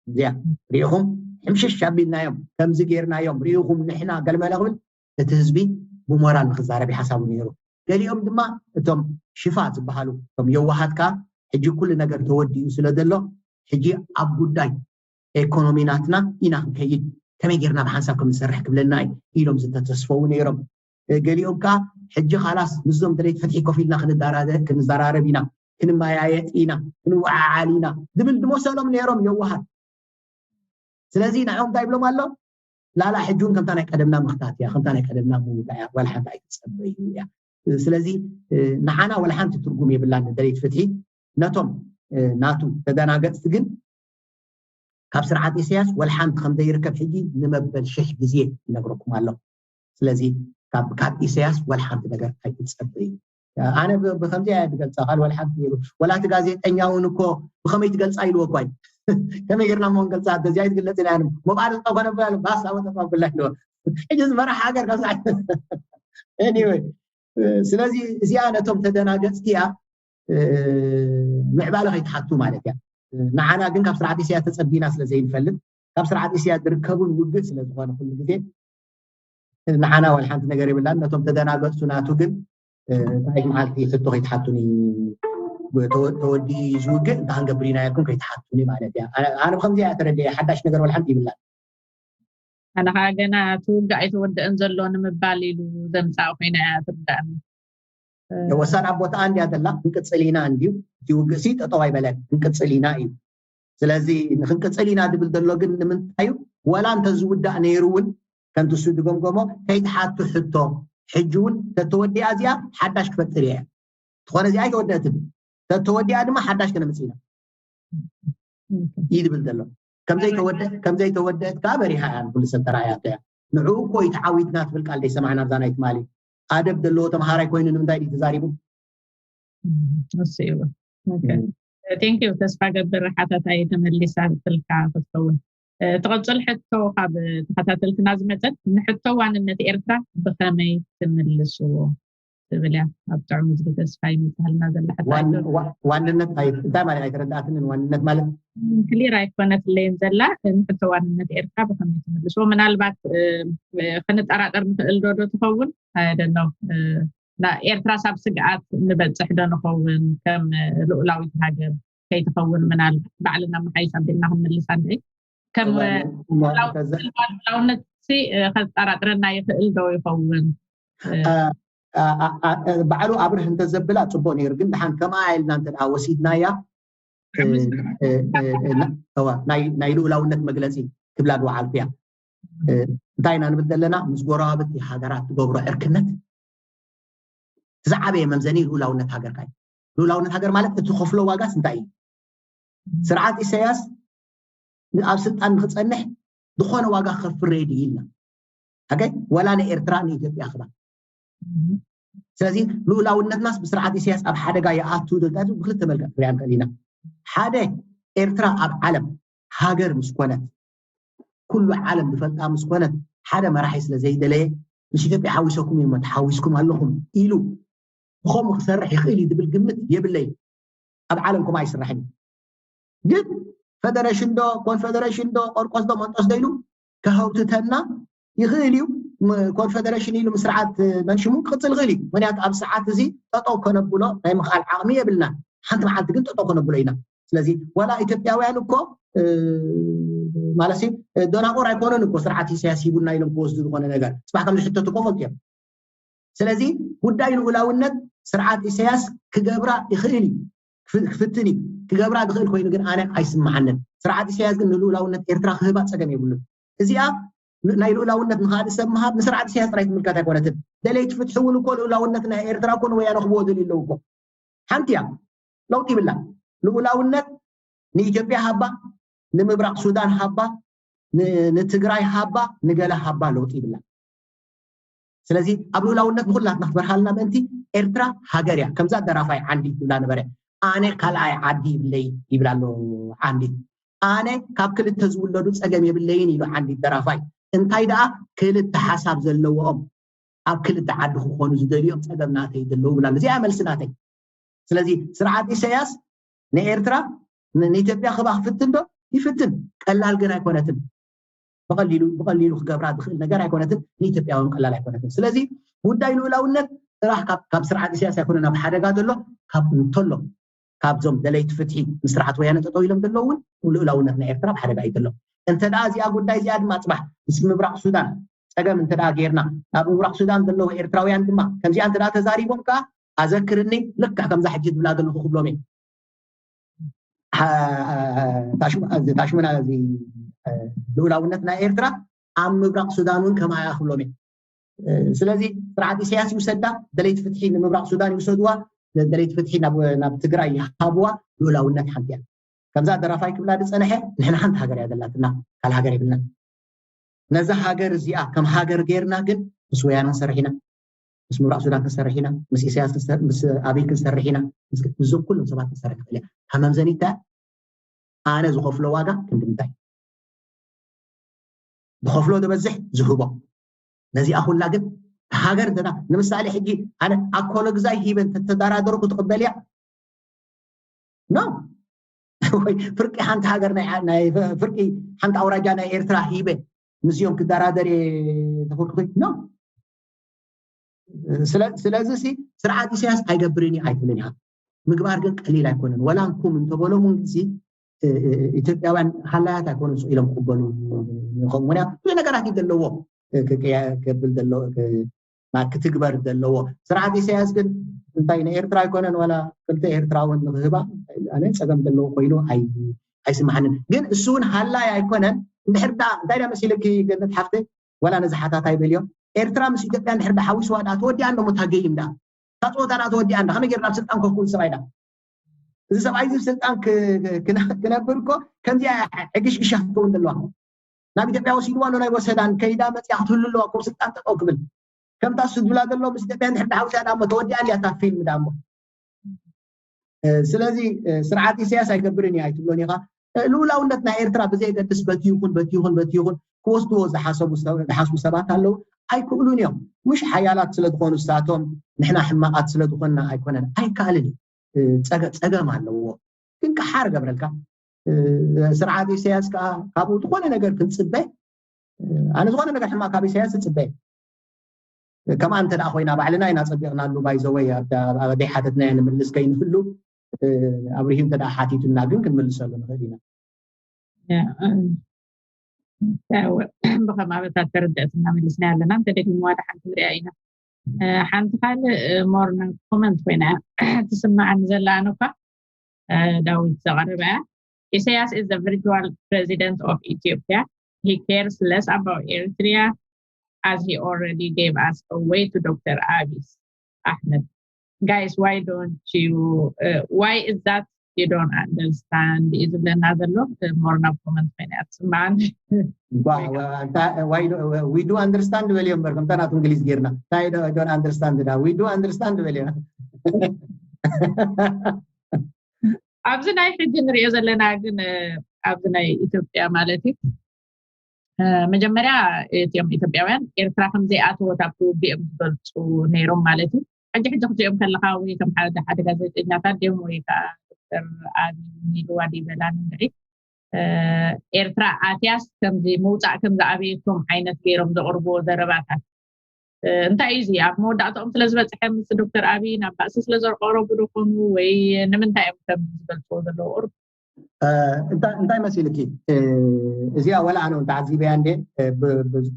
እዚኣ ሪኢኹም ሕምሽሽ ኣቢልናዮም ከምዚ ጌርናዮም ሪኢኹም ንሕና ገልመለ ክብል እቲ ህዝቢ ብሞራል ንክዛረብ ሓሳቡ ነይሩ። ገሊኦም ድማ እቶም ሽፋ ዝበሃሉ እቶም የዋሃት ከዓ ሕጂ ኩሉ ነገር ተወዲኡ ስለ ዘሎ ሕጂ ኣብ ጉዳይ ኤኮኖሚ ናትና ኢና ክንከይድ ከመይ ጌርና ብሓንሳብ ከም ንሰርሕ ክብለና እዩ ኢሎም ዝተተስፈው ነይሮም። ገሊኦም ከዓ ሕጂ ካላስ ምስዞም ደለይቲ ፍትሒ ኮፍ ኢልና ክንዘራረብ ኢና ክንመያየጥ ኢና ክንወዓዓል ኢና ዝብል ዝመሰሎም ነይሮም የዋሃት። ስለዚ ንዕኦም እንታይ ይብሎም ኣሎ ላላ ሕጂ እውን ከምታ ናይ ቀደምና ምኽታት እያ ከምታ ናይ ቀደምና ምውታ እያ ዋላ ሓንቲ ኣይትፀበዩ እያ። ስለዚ ንዓና ዋላ ሓንቲ ትርጉም የብላን ንደለይቲ ፍትሒ። ነቶም ናቱ ተደናገፅቲ ግን ካብ ስርዓት ኢሳያስ ዋላ ሓንቲ ከም ዘይርከብ ሕጂ ንመበል ሽሕ ግዜ ይነግረኩም ኣሎ። ስለዚ ካብ ኢሳያስ ዋላ ሓንቲ ነገር ኣይትፀበዩ። ኣነ ብከምዚ እያ ዝገልፃ ካልእ ዋላ ሓንቲ ዋላ እቲ ጋዜጠኛ እውን እኮ ብከመይ ትገልፃ ኢልዎ እኳ እዩ ከመይ ጌርና እሞ ንገልፃ እዚኣ ኣይትግለፅ ኢላ ሞባል ዝጠኮነ ባስ ኣወጠፋ ብላ ኢልዎ። ሕጂ ዝመራሕ ሃገር ከምዚ ዓይነት anyway ስለዚ እዚኣ ነቶም ተደናገፅቲ እያ ምዕባለ ከይትሓቱ ማለት እያ። ንዓና ግን ካብ ስርዓት ኢሳያስ ተፀቢና ስለ ዘይንፈልጥ ካብ ስርዓት ኢሳያስ ዝርከቡን ውግእ ስለ ዝኾነ ኩሉ ግዜ ንዓና ዋላ ሓንቲ ነገር የብላን። ነቶም ተደናገፅቱ ናቱ ግን ታሪክ መዓልቲ ሕቶ ከይትሓቱኒ ተወዲኡ ዝውግእ እንታይ ክንገብር ኢና ኢልኩም ከይትሓቱኒ ማለት እያ። ኣነ ብከምዚ እያ ተረዲአ ሓዳሽ ነገር ዋላ ሓንቲ ይብላን። ኣነ ከዓ ገና እቲ ውግእ ኣይተወደአን ዘሎ ንምባል ኢሉ ዘምፃእ ኮይና እያ ትርዳእኒ። ወሳን ኣብ ቦታኣ እንድያ ዘላ ክንቅፅል ኢና እንድዩ እቲ ውግእ ሲ ጠጠው ኣይበለን ክንቅፅል ኢና እዩ። ስለዚ ንክንቅፅል ኢና ዝብል ዘሎ ግን ንምንታይ እዩ ዋላ እንተዝውዳእ ነይሩ እውን ከምቲ እሱ ዝገምገሞ ከይትሓቱ ሕቶ ሕጂ እውን ተተወዲኣ እዚኣ ሓዳሽ ክፈጥር እየ ትኾነ እዚኣ ኣይተወደእትን ተተወዲኣ ድማ ሓዳሽ ከነምፅእ ኢና እዩ ዝብል ዘሎ። ከምዘይተወደእት ከዓ በሪሃ እያ ንኩሉ ሰብ ተራእያቶ እያ። ንዕኡ እኮ እዩ ተዓዊትና ትብል ቃል ዘይሰማዕና ኣብዛ ናይ ትማሊ ኣደብ ዘለዎ ተምሃራይ ኮይኑ ንምንታይ ድዩ ተዛሪቡ? ንሱ እዩ። ቴንክ ዩ ተስፋ ገብር ሓታታይ ተመሊሳ ትልካ ክትከውን ትቐፅል ሕቶ ካብ ተኸታተልትና ዝመፀት ንሕቶ ዋንነት ኤርትራ ብኸመይ ትምልስዎ ትብል እያ። ኣብ ጥዑም ህዝቢ ተስፋ ይምፅሃልና ዘላ ሕቶ ዋንነት እንታይ ማለት ኣይተረዳእትንን ዋንነት ማለት ክሊር ኣይኮነትለይን ዘላ ንሕቶ ዋንነት ኤርትራ ብኸመይ ትምልስዎ ምናልባት ክንጠራጠር ንኽእል ዶ ዶ ትኸውን ኣይደኖ ኤርትራስ ኣብ ስግኣት ንበፅሕ ዶ ንኸውን ከም ልኡላዊት ሃገር ከይትኸውን ምናልባት ባዕልና መሓይሽ ኣቢልና ክንምልሳ ንርኢ። ከም እሞ- እሞ እንተዘ- ሉዓላውነት ሲ ከጠራጥረና ይኽእል ዶ ይኸውን? አ- አ- አ- ባዕሉ ኣብርህ እንተዘብላ ፅቡቅ ነይሩ፣ ግን ድሓን ከምኣ ኢልና እንተ ደኣ ወሲድናያ እ፣ እ፣ እ፣ እ፣ ና- እዋ፣ ናይ ናይ ልኡላውነት መግለፂ ክብላ ዝወዓልኩ እያ። እ፣ እንታይ ኢና ንብል ዘለና? ምስ ጎረባብቲ ሃገራት ትገብሮ ዕርክነት እቲ ዝዓበየ መምዘኒ ልኡላውነት ሃገርካ እዩ። ልኡላውነት ሃገር ማለት እቲ ከፍሎ ዋጋስ እንታይ እዩ? ስርዓት ኢሳያስ ኣብ ስልጣን ንክፀንሕ ዝኾነ ዋጋ ክኸፍል ሬዲ ኢልና ሓቀይ ወላ ንኤርትራ ንኢትዮጵያ ክባ ስለዚ ልኡላውነትናስ ብስርዓት ኢሳያስ ኣብ ሓደጋ ይኣቱ ዶ እንታይ ብክልተ መልክዕ ክሪኣ ንክእል ኢና። ሓደ ኤርትራ ኣብ ዓለም ሃገር ምስ ኮነት ኩሉ ዓለም ዝፈልጣ ምስ ኮነት ሓደ መራሒ ስለ ዘይደለየ ምስ ኢትዮጵያ ሓዊሰኩም እሞ ተሓዊስኩም ኣለኹም ኢሉ ብኸምኡ ክሰርሕ ይኽእል እዩ ዝብል ግምት የብለይ። ኣብ ዓለም ከምኡ ኣይስራሕን እዩ። ግን ፈደረሽን ዶ ኮንፈደረሽን ዶ ቆርቆስ ዶ መንጦስ ዶ ኢሉ ከሀውትተና ይኽእል እዩ። ም- ኮንፈደረሽን ኢሉ ምስርዓት መንሽሙ ክቅፅል ይኽእል እዩ። ምክንያቱ ኣብ ሰዓት እዚ ጠጠው ከነብሎ ናይ ምኽኣል ዓቕሚ የብልና። ሓንቲ መዓልቲ ግን ጠጠው ከነብሎ ኢና። ስለዚ ዋላ ኢትዮጵያውያን እኮ እ፣ ማለት ሲ ደናቆር ኣይኮነን እኮ ስርዓት ኢሳያስ ሂቡና ኢሎም ክወስዱ ዝኾነ ነገር ፅባሕ ከም ዝሕተቱ እኮ ፈልጡ እዮም። ስለዚ ጉዳይ ልኡላውነት ስርዓት ኢሳያስ ክገብራ ይኽእል እዩ፣ ክፍ- ክፍትን እዩ። ክገብራ ዝኽእል ኮይኑ ግን ኣነ ኣይስምዓንን። ስርዓት ኢሳያስ ግን ንልኡላውነት ኤርትራ ክህባ ፀገም የብሉን። እዚኣ ን- ናይ ልኡላውነት ንካልእ ሰብ ምሃብ ንስርዓት ኢሳያስ ጥራይ ትምልከት ኣይኮነትን። ደለይቲ ፍትሒ እውን እኮ ልኡላውነት ናይ ኤርትራ እኮ ንወያነ ክብዎ ደልዩ ኣለዉ እኮ። ሓንቲ እያ ለውጢ ይብላ። ልኡላውነት ንኢትዮጵያ ሃባ፣ ንምብራቕ ሱዳን ሃባ፣ ን- ንትግራይ ሃባ፣ ንገለ ሃባ ለውጢ ይብላ። ስለዚ ኣብ ልኡላውነት ንኩላትና ክትበርሃልና ምእንቲ ኤርትራ ሃገር እያ። ከምዛ ደራፋይ ዓንዲ ትብላ ነበረ ኣነ ካልኣይ ዓዲ ይብለይ ይብላ ኣሎ ዓንዲ። ኣነ ካብ ክልተ ዝውለዱ ፀገም የብለይን ኢሉ ዓንዲ ደራፋይ። እንታይ ደኣ ክልተ ሓሳብ ዘለዎም ኣብ ክልተ ዓዲ ክኾኑ ዝደልዮም ፀገም ናተይ ዘለዉ ብላ ኣሎ። እዚኣ መልሲ ናተይ። ስለዚ ስርዓት ኢሳያስ ንኤርትራ ን- ንኢትዮጵያ ክባ ክፍትን ዶ ይፍትን፣ ቀላል ግን ኣይኮነትን። ብቐሊሉ ብቐሊሉ ክገብራ ዝኽእል ነገር ኣይኮነትን፣ ንኢትዮጵያ እውን ቀላል ኣይኮነትን። ስለዚ ጉዳይ ልኡላውነት ጥራሕ ካብ ካብ ስርዓት ኢሳያስ ኣይኮነ ናብ ሓደጋ ዘሎ ካብ እንተሎ ካብዞም ደለይቲ ፍትሒ ምስ ስርዓት ወያነ ጠጠው ኢሎም ዘለዉ እውን ልኡላውነት ናይ ኤርትራ ኣብ ሓደጋ እዩ ዘሎ። እንተ ደኣ እዚኣ ጉዳይ እዚኣ ድማ ፅባሕ ምስ ምብራቕ ሱዳን ፀገም እንተ ደኣ ጌርና ናብ ምብራቕ ሱዳን ዘለዉ ኤርትራውያን ድማ ከምዚኣ እንተ ደኣ ተዛሪቦም ከዓ ኣዘክርኒ ልክዕ ከምዛ ሕጂ ዝብላ ዘለኹ ክብሎም እየ። ሓ- ታሽሙ- እዚ ታሽሙና እዚ እ፣ ልኡላውነት ናይ ኤርትራ ኣብ ምብራቕ ሱዳን እውን ከምኣ እያ ክብሎም እየ። እ፣ ስለዚ ስርዓት ኢሳያስ ይውሰዳ፣ ደለይቲ ፍትሒ ንምብራቕ ሱዳን ይውሰድዋ፣ ደለይቲ ፍትሒ ናብ ናብ ትግራይ ይሃብዋ፣ ልኡላውነት ሓንቲ እያ። ከምዛ ደራፋይ ክብላ ዝፀንሐ ንሕና ሓንቲ ሃገር እያ ዘላትና፣ ካልእ ሃገር የብልና። ነዛ ሃገር እዚኣ ከም ሃገር ጌርና ግን ምስ ወያነ ክንሰርሕ ኢና፣ ምስ ምብራቕ ሱዳን ክንሰርሕ ኢና፣ ምስ ኢሳያስ ክንሰር- ምስ ኣብይ ክንሰርሕ ኢና፣ ምስ- ምስዞም ኩሎም ሰባት ክንሰርሕ ንኽእል ኢና። ካብ መምዘኒታ ኣነ ዝኸፍሎ ዋጋ ክንዲ ምንታይ ዝኸፍሎ ዝበዝሕ ዝህቦ ነዚኣ ኩላ ግን ሃገር እንተዳ ንምሳሌ ሕጂ ኣነ ኣኮሎ ግዛይ ሂበ እንተተደራደሩ ክትቕበል እያ ኖ ወይ ፍርቂ ሓንቲ ሃገር ናይ ናይ ፍርቂ ሓንቲ ኣውራጃ ናይ ኤርትራ ሂበ ምስዮም ክደራደር እየ ተፈርኩ ኖ ስለ- ስለዚ ሲ ስርዓት ኢሳያስ ኣይገብርን እዩ ኣይትብልን ኢኻ ምግባር ግን ቀሊል ኣይኮነን ወላ እንኩም እንተበሎም እውን ግዚ እ- እ- ኢትዮጵያውያን ሃላያት ኣይኮኑን ስቕ ኢሎም ክቕበሉ ይኸውን ምክንያቱ ብዙሕ ነገራት እዩ ዘለዎ እ፣ ክቅያ- ከብል ዘለዎ ክ- ማ- ክትግበር ዘለዎ ስርዓት ኢሳያስ ግን እንታይ ንኤርትራ ኣይኮነን ዋላ ክልተ ኤርትራውን ንክህባ ኣነ ፀገም ዘለዎ ኮይኑ ኣይ- ኣይስማዓንን ግን እሱ እውን ሃላይ ኣይኮነን እንድሕር ዳ እንታይ ዳ መሲልኪ ገነት ሓፍተይ ዋላ ነዚ ሓታታይ በልዮ ኤርትራ ምስ ኢትዮጵያ እንድሕር ዳ ሓዊስዋ ዳ ተወዲኣ እንዶ መታገይም ዳ እታ ፀወታ ዳ ተወዲኣ እንዳ ከመይ ገይርና ኣብ ስልጣን ከኩን ሰብኣይ ዳ እዚ ሰብኣይ እዚ ስልጣን ክ- ክ- ክነ- ክነብር እኮ ከምዚኣ ሕግሽግሻ ክትከውን ዘለዋ ናብ ኢትዮጵያ ወሲድዋ ኣሎ ናይ ወሰዳን ከይዳ መፅያ ክትህሉ ኣለዋ እኮ ስልጣን ጠጠው ክብል ከምታ እሱ ዝብላ ዘሎ ምስ ኢትዮጵያ እንድሕር ዳ ሓዊሳ ዳ እሞ ተወዲኣ እንዲያ እታ ፊልም ዳ እሞ እ፣ ስለዚ እ፣ ስርዓት ኢሳያስ ኣይገብርን እዩ ኣይትብሎን ኢኻ እ፣ ልኡላውነት ናይ ኤርትራ ብዘየገድስ በቲ ይኹን በቲ ይኹን በቲ ይኹን ክወስድዎ ዝሓሰቡ ሰብ- ዝሓስቡ ሰባት ኣለዉ ኣይክእሉን እዮም ምሽ ሓያላት ስለ ዝኾኑ እሳቶም ንሕና ሕማቓት ስለ ዝኾንና ኣይኮነን ኣይከኣልን እዩ እ፣ ጸገ- ጸገም ኣለዎ ግን ክሓር ገብረልካ እ፣ ስርዓት ኢሳያስ ከዓ ካብኡ ዝኾነ ነገር ክንፅበ እ፣ ኣነ ዝኾነ ነገር ሕማቕ ካብ ኢሳያስ እፅበ ከምኣ እንተ ደኣ ኮይና ባዕልና ኢና ጸቢቕናሉ ባይዘወይ ኣብ ኣደይ ሓተትና እያ ንምልስ ከይንህሉ ኣብርሂም እንተ ሓቲቱና ግን ክንምልሰሉ ንኽእል ኢና። ብኸም ኣበታት ተረድአትና መሊስና ኣለና። እንተደግምዋ ደሓን ክንሪኣ ኢና። ሓንቲ ካልእ ሞር ኮመንት ኮይና ትስምዓኒ ዘላ፣ ኣነ እኳ ዳዊት ዘቐረበ እያ። Isaias is the virtual president of Ethiopia. He cares less about Eritrea as he already gave us away to Doctor Abiy Ahmed. Guys, why don't you, uh, why is that you don't understand? Is it another look? More now comment when at man. We do understand በልዮ እምበር ከምታ ናቱ እንግሊዝ ጌርና እንታይ don't understand ዳ we do understand በልዮ። ኣብዚ ናይ ሕጂ ንሪኦ ዘለና ግን ኣብዚ ናይ ኢትዮጵያ ማለት እዩ። መጀመርያ እቲኦም ኢትዮጵያውያን ኤርትራ ከም ዘይኣተወት ኣብቲ ውግእ እዮም ዝገልፁ ነይሮም ማለት እዩ። ሕጂ ሕጂ ክትሪኦም ከለካ ወይ ከም ሓደ ሓደ ጋዜጠኛታት ድዮም ወይ ከዓ ዶክተር ኣብይ ኢልዋ ድዩ በላን እንድዒ ኤርትራ ኣትያስ ከምዚ ምውፃእ ከም ዝኣበየቶም ዓይነት ገይሮም ዘቕርብዎ ዘረባታት እንታይ እዩ እዚ ኣብ መወዳእታኦም ስለ ዝበፅሐ ምስ ዶክተር ኣብይ ናብ ባእሲ ስለ ዘቀረቡ ዶ ኮኑ ወይ ንምንታይ እዮም ከም ዝገልፅዎ ዘለዉ ቁሩብ እንታይ መሲልኪ እዚኣ ወላ ኣነ እውን ተዓዚበያ እንደ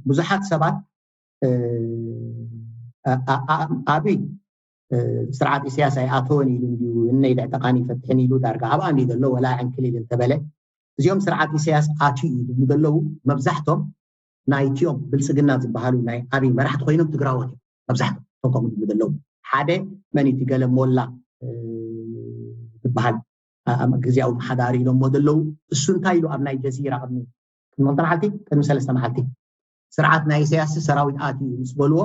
ብዙሓት ሰባት ኣብይ ስርዓት ኢሳያስ ኣይኣተወን ኢሉ እንዲዩ እነይ ልዕጠቃን ይፈትሕን ኢሉ ዳርጋ ኣብኣ እንዲ ዘሎ ወላ ዕንክሊል እንተበለ እዚኦም ስርዓት ኢሳያስ ኣትዩ ኢሉ ዘለዉ መብዛሕቶም ናይቲኦም ብልፅግና ዝበሃሉ ናይ ኣብይ መራሕቲ ኮይኖም ትግራዎት እዮም መብዛሕቶም እቶም ከምኡ ዝብሉ ዘለዉ ሓደ መን እቲ ገለ ሞላ ዝበሃል ግዜያዊ መሓዳሪ ኢሎሞ ዘለዉ እሱ እንታይ ኢሉ ኣብ ናይ ጀዚራ ቅድሚ ቅድሚ ክልተ መዓልቲ ቅድሚ ሰለስተ መዓልቲ ስርዓት ናይ ኢሳያስ ሰራዊት ኣትዩ ምስ በልዎ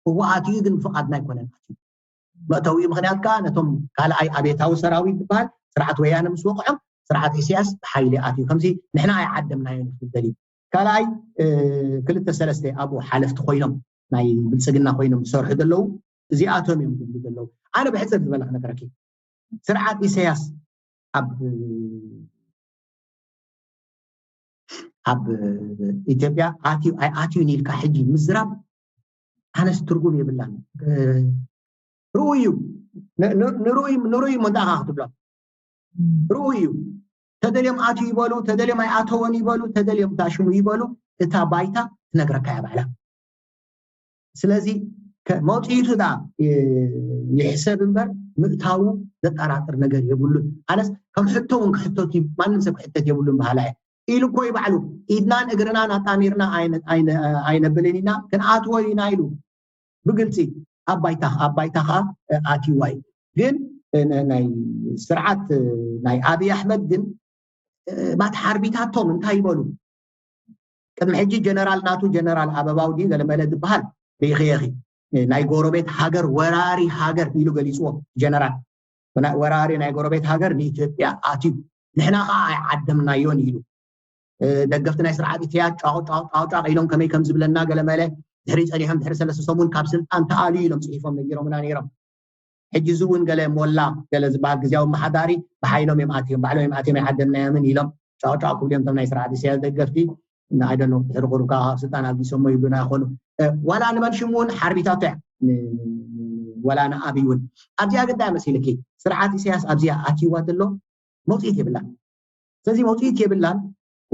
እዎ ኣትዩ ግን ፍቓድና ኣይኮነን ኣትዩ መእተዊ ምክንያት ከዓ ነቶም ካልኣይ ኣቤታዊ ሰራዊት ዝበሃል ስርዓት ወያነ ምስ ወቅዖም ስርዓት ኢሳያስ ብሓይሊ ኣትዩ ከምዚ ንሕና ኣይዓደምናዮን እዩ ክብል ካልኣይ ክልተ ሰለስተ ኣብኡ ሓለፍቲ ኮይኖም ናይ ብልፅግና ኮይኖም ዝሰርሑ ዘለዉ እዚኣቶም እዮም ዝብሉ ዘለዉ ኣነ ብሕፅር ዝበለ ክነገረኪ ስርዓት ኢሳያስ ኣብ ኣብ ኢትዮጵያ ኣትዩ ኣይኣትዩን ኢልካ ሕጂ ምዝራብ ኣነስ ትርጉም የብላን ርኡ እዩ ንርኡ ንርኡ እሞ እንታይ ክትብሎ ርኡ እዩ ተደልዮም ኣትዩ ይበሉ ተደልዮም ኣይኣተወን ይበሉ ተደልዮም ታሽሙ ይበሉ እታ ባይታ ትነግረካ እያ ባዕላ ስለዚ መውፅኢቱ ዳ ይሕሰብ እምበር ምእታዉ ዘጠራጥር ነገር የብሉን ኣነስ ከም ሕቶ እውን ክሕተት ማንም ሰብ ክሕተት የብሉን በሃላ እየ ኢሉ እኮ ይባዕሉ ኢድናን እግርናን ኣጣሚርና ኣይነብልን ኢና ክንኣትዎ ኢና ኢሉ ብግልፂ ኣብ ባይታ ኣብ ባይታ ከዓ ኣትይዋ እዩ ግን ናይ ስርዓት ናይ ኣብይ ኣሕመድ ግን ማት ሓርቢታቶም እንታይ ይበሉ ቅድሚ ሕጂ ጀነራል ናቱ ጀነራል ኣበባው ድዩ ገለመለ ዝበሃል ብኢኽየኺ ናይ ጎረቤት ሃገር ወራሪ ሃገር ኢሉ ገሊፅዎ ጀነራል ወራሪ ናይ ጎረቤት ሃገር ንኢትዮጵያ ኣትዩ ንሕና ከዓ ኣይዓደምናዮን ኢሉ ደገፍቲ ናይ ስርዓት ኢትያ ጫቁጫቁጫቁጫቅ ኢሎም ከመይ ከም ዝብለና ገለመለ ድሕሪ ፀኒሖም ድሕሪ ሰለስተ ሰሙን ካብ ስልጣን ተኣልዩ ኢሎም ፅሒፎም ነጊሮምና ነይሮም ሕጂ እዚ እውን ገለ ሞላ ገለ ዝበሃል ግዜያዊ መሓዳሪ ብሓይሎም እዮም ኣትዮም ባዕሎም እዮም ኣትዮም ኣይዓደምናዮምን ኢሎም ጫቁጫቁ ክብሉ እዮም ናይ ስርዓት ኢሳያስ ደገፍቲ ኣይደኖ ድሕሪ ቁሩብ ከዓ ካብ ስልጣን ኣልጊሶሞ ይብሉና ይኾኑ ዋላ ንመን ሽሙ እውን ሓርቢታቶ እያ ዋላ ንኣብይ እውን ኣብዚኣ ግዳ መሲልኪ ስርዓት ኢሳያስ ኣብዚኣ ኣትይዋ ዘሎ መውፅኢት የብላን ስለዚ መውፅኢት የብላን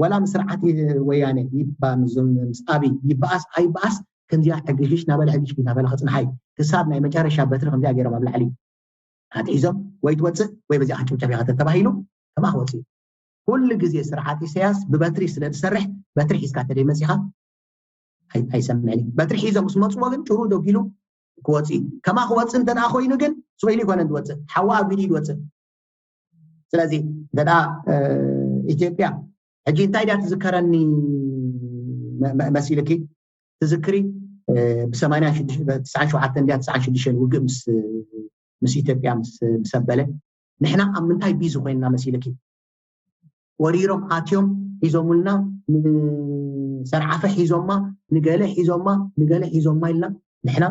ዋላ ምስ ስርዓት ወያነ ይባ ምስ ኣብይ ይበኣስ ኣይበኣስ ከምዚኣ ሕግሽሽ ናበለ ሕግሽ ናበለ ክፅንሓ እዩ ክሳብ ናይ መጨረሻ በትሪ ከምዚኣ ገይሮም ኣብ ላዕሊ ኣትሒዞም ወይ ትወፅእ ወይ በዚኣ ክትጭብጨብ ኢኻ ተተባሂሉ ከማ ክወፅእ እዩ ኩሉ ግዜ ስርዓት ኢሳያስ ብበትሪ ስለ ዝሰርሕ በትሪ ሒዝካ ተደይ መፂኻ ኣይሰምዕን እዩ በትሪ ሒዞም ምስ መፅዎ ግን ጭሩ ደጊሉ ክወፅእ እዩ ከማ ክወፅእ እንተ ኮይኑ ግን ስበይሉ ይኮነ ዝወፅእ ሓዋ ኣቢሉ እዩ ዝወፅእ ስለዚ እንተ ኢትዮጵያ ሕጂ እንታይ ድያ ትዝከረኒ መሲልኪ ትዝክሪ ብሰማንያ ትስዓን ሸውዓተን ድያ ትስዓን ሽዱሽተን ውግእ ምስ ኢትዮጵያ ምስ ኣበለ ንሕና ኣብ ምንታይ ቢዚ ኮይንና መሲልኪ ወሪሮም ኣትዮም ሒዞምልና ንሰንዓፈ ሒዞማ ንገለ ሒዞማ ንገለ ሒዞማ ኢልና ንሕና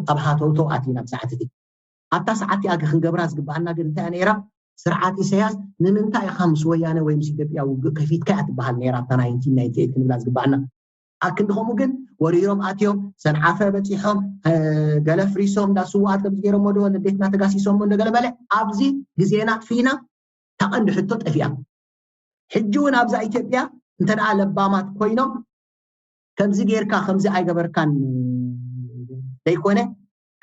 ኣብ ሃተውተው ኣቲና ብሰዓት እቲ ኣብታ ሰዓት እቲኣ ክንገብራ ዝግበኣና ግን እንታይ ነይራ ስርዓት ኢሳያስ ንምንታይ ኢኻ ምስ ወያነ ወይ ምስ ኢትዮጵያ ውግእ ከፊትካ እያ ትበሃል ነይራ ኣብታ ናይንቲን ናይንቲ ኤይት ክንብላ ዝግበኣና ኣክንዲ ከምኡ ግን ወሪሮም ኣትዮም ሰንዓፈ በፂሖም፣ ገለ ፍሪሶም እንዳ ስውኣት ከምዚ ገይሮሞ ዶ ንዴትና ተጋሲሶሞ እንዶ ገለ በለ። ኣብዚ ግዜና ኣጥፊእና ታቐንዲ ሕቶ ጠፊኣ። ሕጂ እውን ኣብዛ ኢትዮጵያ እንተ ደኣ ለባማት ኮይኖም ከምዚ ጌርካ ከምዚ ኣይገበርካን ዘይኮነ፣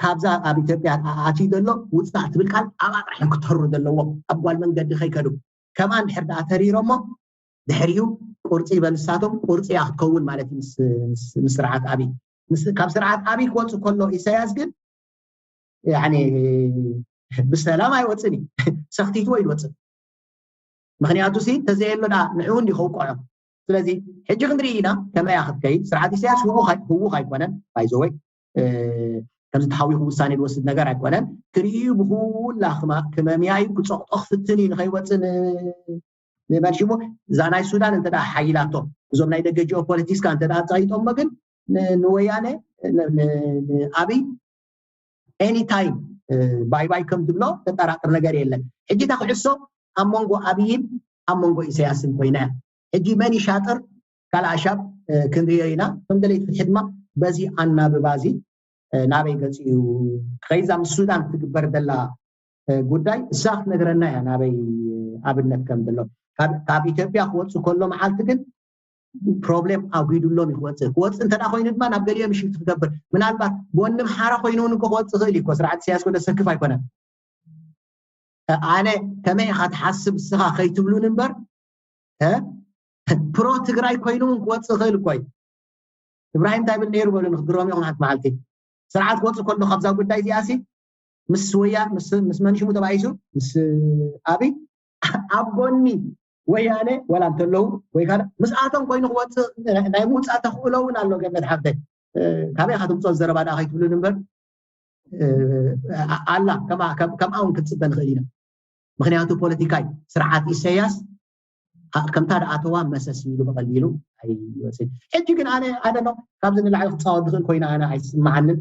ካብዛ ኣብ ኢትዮጵያ ኣትዩ ዘሎ ውፃእ ትብል ቃል ኣብኣ ጥራሕ እዮም ክተሩ ዘለዎም፣ ኣብ ጓል መንገዲ ከይከዱ። ከምኣ እንድሕር ደኣ ተሪሮሞ ድሕሪኡ ቁርፂ በንሳቶም ቁርፂ እያ ክትከውን ማለት እዩ። ምስ ስርዓት ኣብይ ካብ ስርዓት ኣብይ ክወፅእ ከሎ ኢሳያስ ግን ብሰላም ኣይወፅን እዩ። ሰክቲትዎ ይወፅእ። ምክንያቱ ሲ እንተዘየሎ ዳ ንዕኡ እንዲ ከውቅዖ። ስለዚ ሕጂ ክንርኢ ኢና ከመይ ክትከይድ። ስርዓት ኢሳያስ ህውኽ ኣይኮነን። ባይዘወይ ከምዚ ተሃዊኹ ውሳኔ ዝወስድ ነገር ኣይኮነን። ክርእዩ ብኩላ ክመምያ እዩ፣ ክፀቕጦ ክፍትን እዩ ንኸይወፅእ። ንበል ሽሙ እዛ ናይ ሱዳን እንተ ሓይላቶ እዞም ናይ ደገ ጂኦፖለቲክስካ እንተ ፀቂጦሞ ግን ንወያነ ኣብይ ኤኒታይም ባይ ባይ ከም ዝብሎ ዘጠራጥር ነገር የለን። ሕጂ እታ ክሕሶ ኣብ መንጎ ኣብይን ኣብ መንጎ ኢሳያስን ኮይና እያ። ሕጂ መን ይሻጥር ካልእ ኣሻብ ክንሪኦ ኢና። ከም ደለይቲ ፍትሒ ድማ በዚ ኣናብባ እዚ ናበይ ገፂ እዩ ከይዛ ምስ ሱዳን ክትግበር ዘላ ጉዳይ እሳ ክትነግረና እያ ናበይ ኣብነት ከም ዘሎ። ካብ ኢትዮጵያ ክወፁ ከሎ መዓልቲ ግን ፕሮብሌም ኣጉይዱሎም ይክወፅእ ክወፅእ እንተ ኮይኑ ድማ ናብ ገሊኦም ሽፍት ክገብር ምናልባት ጎኒ ምሓራ ኮይኑ እውን ክወፅእ ክእል እዩ። ስርዓት ኢሳያስ ወደ ሰክፍ ኣይኮነን። ኣነ ከመይ ኢኻ ትሓስብ እስኻ ከይትብሉን እምበር ፕሮ ትግራይ ኮይኑ እውን ክወፅእ ክእል እኮ እዩ። እብራሂም እንታይ ብል ነይሩ በሉ ንክግረሙ ኢኹም ሓንቲ መዓልቲ ስርዓት ክወፅእ ከሎ ካብዛ ጉዳይ እዚኣ ሲ ምስ ወያ ምስ መን ሽሙ ተባኢሱ ምስ ኣብይ ኣብ ጎኒ ወያነ ወላ እንተለዉ ወይ ከዓ ምስኣቶም ኮይኑ ክወፅእ ናይ ምውፃእ ተኽእሎ እውን ኣሎ። ገነት ሓፍተይ ካበይ ኢኻ ትምፅኦ ዘረባ ደኣ ከይትብሉን እምበር ኣላ ከምኣ እውን ክንፅበ ንኽእል ኢና። ምክንያቱ ፖለቲካይ ስርዓት ኢሳያስ ከምታ ደኣተዋ መሰስ ኢሉ ብቐሊሉ ኣይወፅእ። ሕጂ ግን ኣነ ኣደኖ ካብዚ ንላዕሊ ክፃወት ዝኽእል ኮይነ ኣነ ኣይስምዓንን።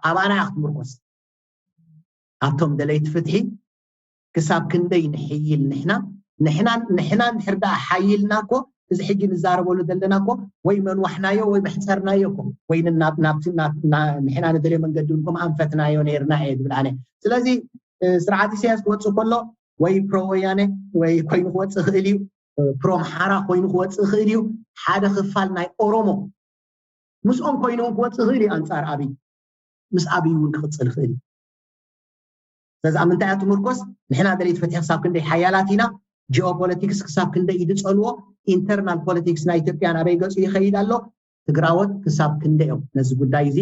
ኣባና እያ ክትምርኮስ ኣብቶም ደለይቲ ፍትሒ ክሳብ ክንደይ ንሕይል ንሕና ንሕና ንሕና እንድሕር ደኣ ሓይልና እኮ እዚ ሕጂ ንዛረበሉ ዘለና እኮ ወይ መንዋሕናዮ ወይ መሕፀርናዮ እኮ ወይ ናብቲ ንሕና ንደልዮ መንገዲ እውን ከም ኣንፈትናዮ ነይርና እየ ዝብል ኣነ። ስለዚ ስርዓት ኢሳያስ ክወፅእ ከሎ ወይ ፕሮ ወያነ ወይ ኮይኑ ክወፅእ ይኽእል እዩ፣ ፕሮ ኣምሓራ ኮይኑ ክወፅእ ይኽእል እዩ። ሓደ ክፋል ናይ ኦሮሞ ምስኦም ኮይኑ እውን ክወፅእ ይኽእል እዩ ኣንፃር ኣብይ ምስ ኣብይ እውን ክቕፅል ይኽእል እዩ። ስለዚ ኣብ ምንታይ እያ ትምርኮስ? ንሕና ደለይቲ ፍትሒ ክሳብ ክንደይ ሓያላት ኢና? ጂኦፖለቲክስ ክሳብ ክንደይ እዩ ዝፀልዎ? ኢንተርናል ፖለቲክስ ናይ ኢትዮጵያ ናበይ ገፁ ይኸይድ ኣሎ? ትግራዎት ክሳብ ክንደይ እዮም ነዚ ጉዳይ እዚ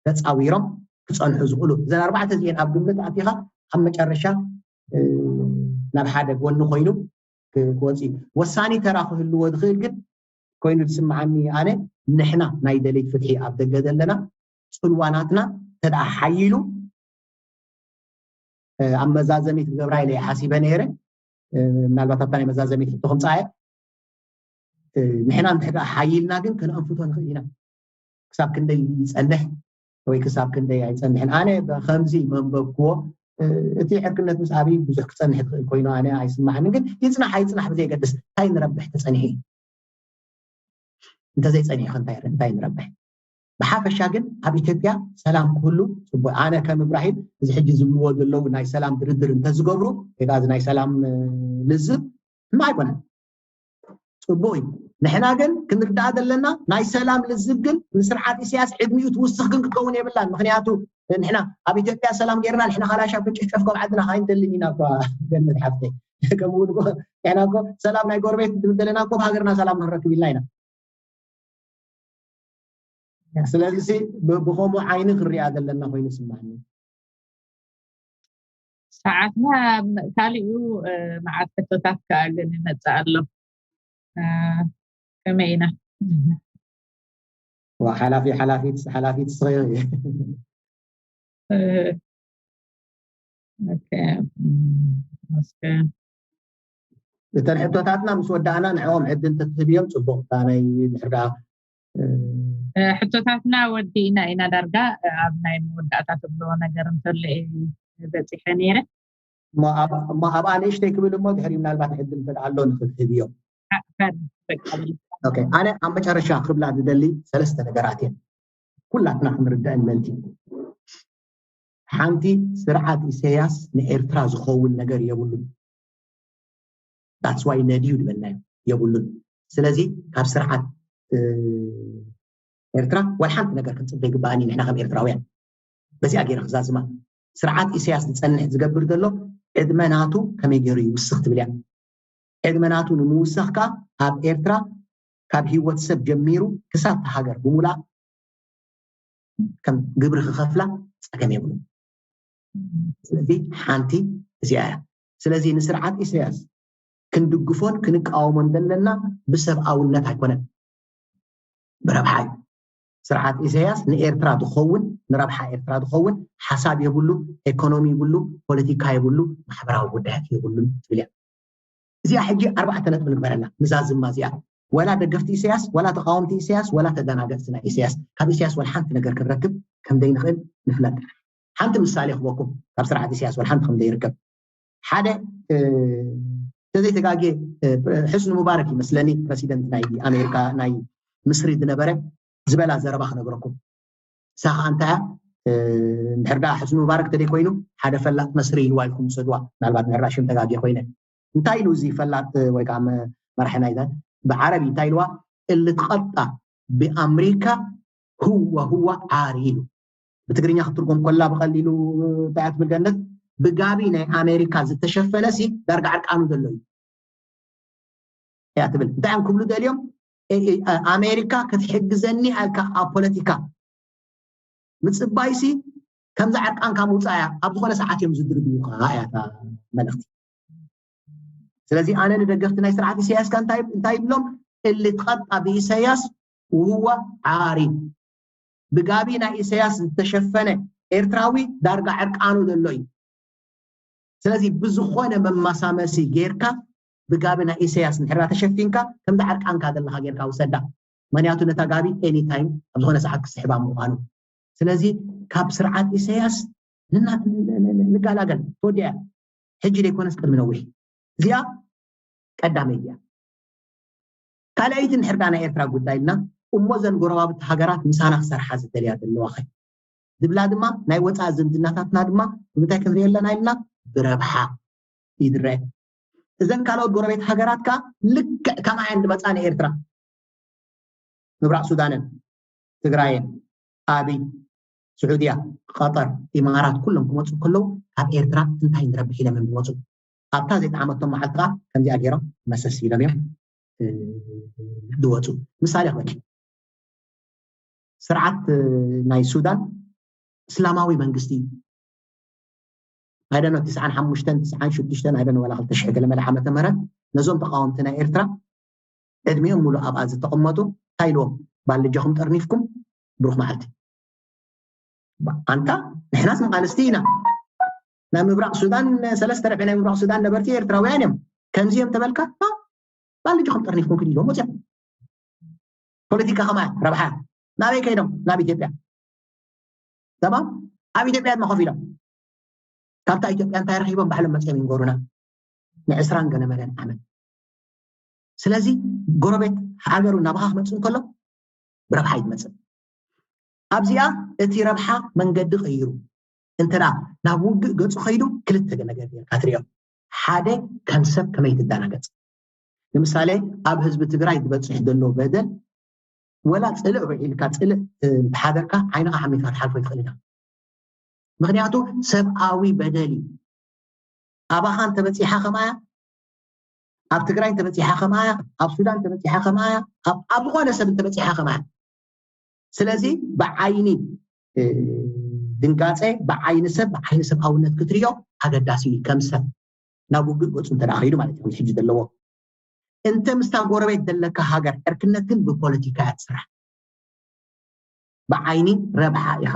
ተፃዊሮም ክፀንሑ ዝኽእሉ? እዘን ኣርባዕተ እዚአን ኣብ ግምት ኣቲኻ ኣብ መጨረሻ ናብ ሓደ ጎኒ ኮይኑ ክወፅእ እዩ። ወሳኒ ተራ ክህልዎ ዝኽእል ግን ኮይኑ ዝስምዓኒ ኣነ ንሕና ናይ ደለይቲ ፍትሒ ኣብ ደገ ዘለና ፅልዋናትና ተደኣ ሓይሉ ኣብ መዛዘሚት ክገብራ ኢለ ሓሲበ ነይረ። ምናልባት ኣብታ ናይ መዛዘሚት ሕቶ ከምፃ እየ ንሕና እንድሕር ሓይልና ግን ከነኣንፍቶ ንኽእል ኢና። ክሳብ ክንደይ ይፀንሕ ወይ ክሳብ ክንደይ ኣይፀንሕን ኣነ ከምዚ መንበብክዎ። እቲ ዕርክነት ምስ ኣብይ ብዙሕ ክፀንሕ ትኽእል ኮይኑ ኣነ ኣይስማዕንን ግን ይፅናሕ ኣይፅናሕ ብዘይገድስ እንታይ ንረብሕ ተፀኒሑ እዩ? እንተዘይፀኒሑ እንታይ ንረብሕ? ብሓፈሻ ግን ኣብ ኢትዮጵያ ሰላም ክህሉ ፅቡቅ። ኣነ ከም እብራሂም እዚ ሕጂ ዝብልዎ ዘለዉ ናይ ሰላም ድርድር እንተዝገብሩ ወይ ከዓ ናይ ሰላም ልዝብ ሕማቅ ኣይኮነን። ፅቡቅ እዩ። ንሕና ግን ክንርዳእ ዘለና ናይ ሰላም ልዝብ ግን ንስርዓት ኢሳያስ ዕድሚኡ ትውስኽ ግን ክትከውን የብላን። ምክንያቱ ንሕና ኣብ ኢትዮጵያ ሰላም ጌርና ንሕና ካላሻ ክንጭፍጨፍ ከም ዓድና ካይንደልን ኢና እኳ ገነት ሓፍተይ። ከምኡ ንሕና እኮ ሰላም ናይ ጎረቤት ዝብል ዘለና እኮ ሃገርና ሰላም ክንረክብ ኢልና ኢና። ስለዚ ብከምኡ ዓይኒ ክንሪኣ ዘለና ኮይኑ ስማኒ። ሰዓትና ካሊኡ መዓት ሕቶታት ከዓ ግን ይመፅእ ኣሎ። ከመይ ኢና? ሓላፊ ሓላፊት ሓላፊት እተን ሕቶታትና ምስ ወዳእና ንዕኦም ዕድል ተትህብዮም ፅቡቅ። ናይ ድሕር ደኣ ሕቶታትና ወዲእና ኢና ዳርጋ ኣብ ናይ መወዳእታ ትብልዎ ነገር እንተሎ በፂሐ ነይረ። እሞ ኣብኣ ንእሽተይ ክብል እሞ ድሕሪ ምናልባት ዕድል እንተ ኣሎ ንክትህብዮም። ኣነ ኣብ መጨረሻ ክብላ ዝደሊ ሰለስተ ነገራት እየን ኩላትና ክንርዳእን ምእንቲ። ሓንቲ፣ ስርዓት ኢሳያስ ንኤርትራ ዝኸውን ነገር የብሉን። That's why ነድዩ ዝበልናዮ የብሉን። ስለዚ ካብ ስርዓት ኤርትራ ዋላ ሓንቲ ነገር ክንፅበ ይግባኣኒ። ንሕና ከም ኤርትራውያን በዚኣ ገይረ ክዛዝማ። ስርዓት ኢሳያስ ዝፀንሕ ዝገብር ዘሎ ዕድመ ናቱ ከመይ ገይሩ ይውስኽ ትብል እያ። ዕድመ ናቱ ንምውሳኽ ከዓ ኣብ ኤርትራ ካብ ህይወት ሰብ ጀሚሩ ክሳብ ሃገር ብሙላ ከም ግብሪ ክኸፍላ ፀገም የብሉ። ስለዚ ሓንቲ እዚኣ እያ። ስለዚ ንስርዓት ኢሳያስ ክንድግፎን ክንቃወሞን ዘለና ብሰብኣውነት ኣይኮነን፣ ብረብሓ እዩ። ስርዓት ኢሳያስ ንኤርትራ ዝኸውን፣ ንረብሓ ኤርትራ ዝኸውን ሓሳብ የብሉ፣ ኤኮኖሚ ይብሉ፣ ፖለቲካ የብሉ፣ ማሕበራዊ ጉዳያት የብሉን ትብል እያ። እዚኣ ሕጂ ኣርባዕተ ነጥቢ ንግበረላ፣ ንዛዝማ እዚኣ። ወላ ደገፍቲ ኢሳያስ፣ ወላ ተቃወምቲ ኢሳያስ፣ ወላ ተደናገጽቲ ናይ ኢሳያስ፣ ካብ ኢሳያስ ወላ ሓንቲ ነገር ክንረክብ ከም ዘይንኽእል ንፍለጥ። ሓንቲ ምሳሌ ክበኩም ካብ ስርዓት ኢሳያስ ወላ ሓንቲ ከም ዘይርከብ። ሓደ ተዘይተጋጌ ሕስኒ ሙባረክ ይመስለኒ ፕረሲደንት ናይ ኣሜሪካ ናይ ምስሪ ዝነበረ ዝበላ ዘረባ ክነግረኩም። ንሳ ከዓ እንታይ እያ? እንድሕር ደኣ ሕስኒ ሙባረክ ተደይ ኮይኑ ሓደ ፈላጥ መስሪ ኢልዋ ኢልኩም ውሰድዋ። ምናልባት እንድሕር ደኣ ሽም ተጋጌ ኮይነ እንታይ ኢሉ እዚ ፈላጥ ወይ ከዓ መራሒ ናይ ብዓረቢ እንታይ ኢልዋ? እልትቀጣ ብኣምሪካ ህዋ ህዋ ዓሪ ኢሉ። ብትግርኛ ክትርጎም ኮላ ብቐሊሉ እንታይ እያ ትብል ገነት? ብጋቢ ናይ ኣሜሪካ ዝተሸፈነ ሲ ዳርጋ ዕርቃኑ ዘሎ እዩ እያ ትብል። እንታይ እዮም ክብሉ ደልዮም? ኣሜሪካ ክትሕግዘኒ ኣልካ ኣብ ፖለቲካ ምፅባይሲ ከምዚ ዕርቃንካ ምውፃእ እያ። ኣብ ዝኾነ ሰዓት እዮም ዝድርብዩኻ እያ እታ መልእኽቲ። ስለዚ ኣነ ንደገፍቲ ናይ ስርዓት ኢሳያስ ከ እንታይ ይብሎም? እልትቀጣ ብኢሳያስ ውህዋ ዓሪ። ብጋቢ ናይ ኢሳያስ ዝተሸፈነ ኤርትራዊ ዳርጋ ዕርቃኑ ዘሎ እዩ። ስለዚ ብዝኾነ መማሳመሲ ጌርካ ብጋቢ ናይ ኢሳያስ እንድሕር ተሸፊንካ ከምዚ ዕርቃንካ ዘለኻ ጌርካ ውሰዳ። ምክንያቱ ነታ ጋቢ ኤኒታይም ኣብ ዝኾነ ሰዓት ክስሕባ ምዃኑ። ስለዚ ካብ ስርዓት ኢሳያስ ንና- ን- ን- ንጋላገል። ተወዲኣ። ሕጂ ዘይኮነስ ቅድሚ ነዊሕ። እዚኣ ቀዳመይቲ እያ። ካልኣይቲ እንድሕር ደኣ ናይ ኤርትራ ጉዳይ ኢልና እሞ እዘን ጎረባብቲ ሃገራት ምሳና ክሰርሓ ዝደልያ ዘለዋ ኸ ዝብላ ድማ ናይ ወፃኢ ዝምድናታትና ድማ ብምንታይ ክንሪኦ ኣለና ኢልና ብረብሓ ይድረአ። እዘን ካልኦት ጎረቤት ሃገራት ከዓ ልክዕ ከማየን ዝመፃ ንኤርትራ ምብራቕ ሱዳንን ትግራይን ኣብይ ስዑድያ ቀጠር ኢማራት ኩሎም ክመፁ ከለዉ ካብ ኤርትራ እንታይ ንረብሕ ኢሎም እዮም ዝመፁ። ኣብታ ዘይጠዓመቶም መዓልቲ ከዓ ከምዚኣ ገይሮም መሰስ ኢሎም እዮም ዝወፁ። ምሳሌ ክበኪ ስርዓት ናይ ሱዳን እስላማዊ መንግስቲ እዩ። ኣይደኖ ትስዓን ሓሙሽተን ትስዓን ሽዱሽተን ኣይደኖ ዋላ ክልተ ሽሕ ገለመለ ዓመተ ምህረት ነዞም ተቃወምቲ ናይ ኤርትራ ዕድሚኦም ሙሉእ ኣብኣ ዝተቐመጡ እንታይ ኢልዎም? ባልጃኹም ጠርኒፍኩም ብሩኽ መዓልቲ። ኣንታ ንሕናስ መቃልስቲ ኢና። ናይ ምብራቕ ሱዳን ሰለስተ ርብዒ ናይ ምብራቕ ሱዳን ነበርቲ ኤርትራውያን እዮም። ከምዚ እዮም ተበልካ ባልጃኹም ጠርኒፍኩም ክድልዎም ወፅኦም። ፖለቲካ ከማያ ረብሓ ናበይ ከይዶም? ናብ ኢትዮጵያ። ተማም ኣብ ኢትዮጵያ ድማ ኮፍ ኢሎም ካብታ ኢትዮጵያ እንታይ ረኪቦም ባዕሎም መፅኦም ይንገሩና። ንዕስራን ገለመለን ዓመት ስለዚ ጎረቤት ሃገሩ ናባኻ ክመፅእ እንከሎ ብረብሓ ይመፅእ። ኣብዚኣ እቲ ረብሓ መንገዲ ቀይሩ እንተ ናብ ውግእ ገፁ ከይዱ ክልተ ነገር ጌርካ ትሪኦ። ሓደ ከም ሰብ ከመይ ትደናገፅ። ንምሳሌ ኣብ ህዝቢ ትግራይ ዝበፅሕ ዘሎ በደል ወላ ፅልእ ውዒልካ ፅልእ እንተሓደርካ ዓይንኻ ሓሚድካ ትሓልፎ ይትኽእል ኢና። ምክንያቱ ሰብኣዊ በደል እዩ። ኣባኻ እንተበፂሓ ከማያ ኣብ ትግራይ እንተበፂሓ ከማያ ኣብ ሱዳን እንተበፂሓ ከማያ ኣብ ዝኾነ ሰብ እንተበፂሓ ከማያ። ስለዚ ብዓይኒ ድንጋፀ ብዓይኒ ሰብ ብዓይኒ ሰብኣውነት ክትሪኦ ኣገዳሲ እዩ። ከም ሰብ ናብ ውግእ ገፁ እንተ ከይዱ ማለት እዩ ሕጂ ዘለዎ እንተ ምስታ ጎረቤት ዘለካ ሃገር ዕርክነት ግን ብፖለቲካ እያ ትስራሕ። ብዓይኒ ረብሓ ኢኻ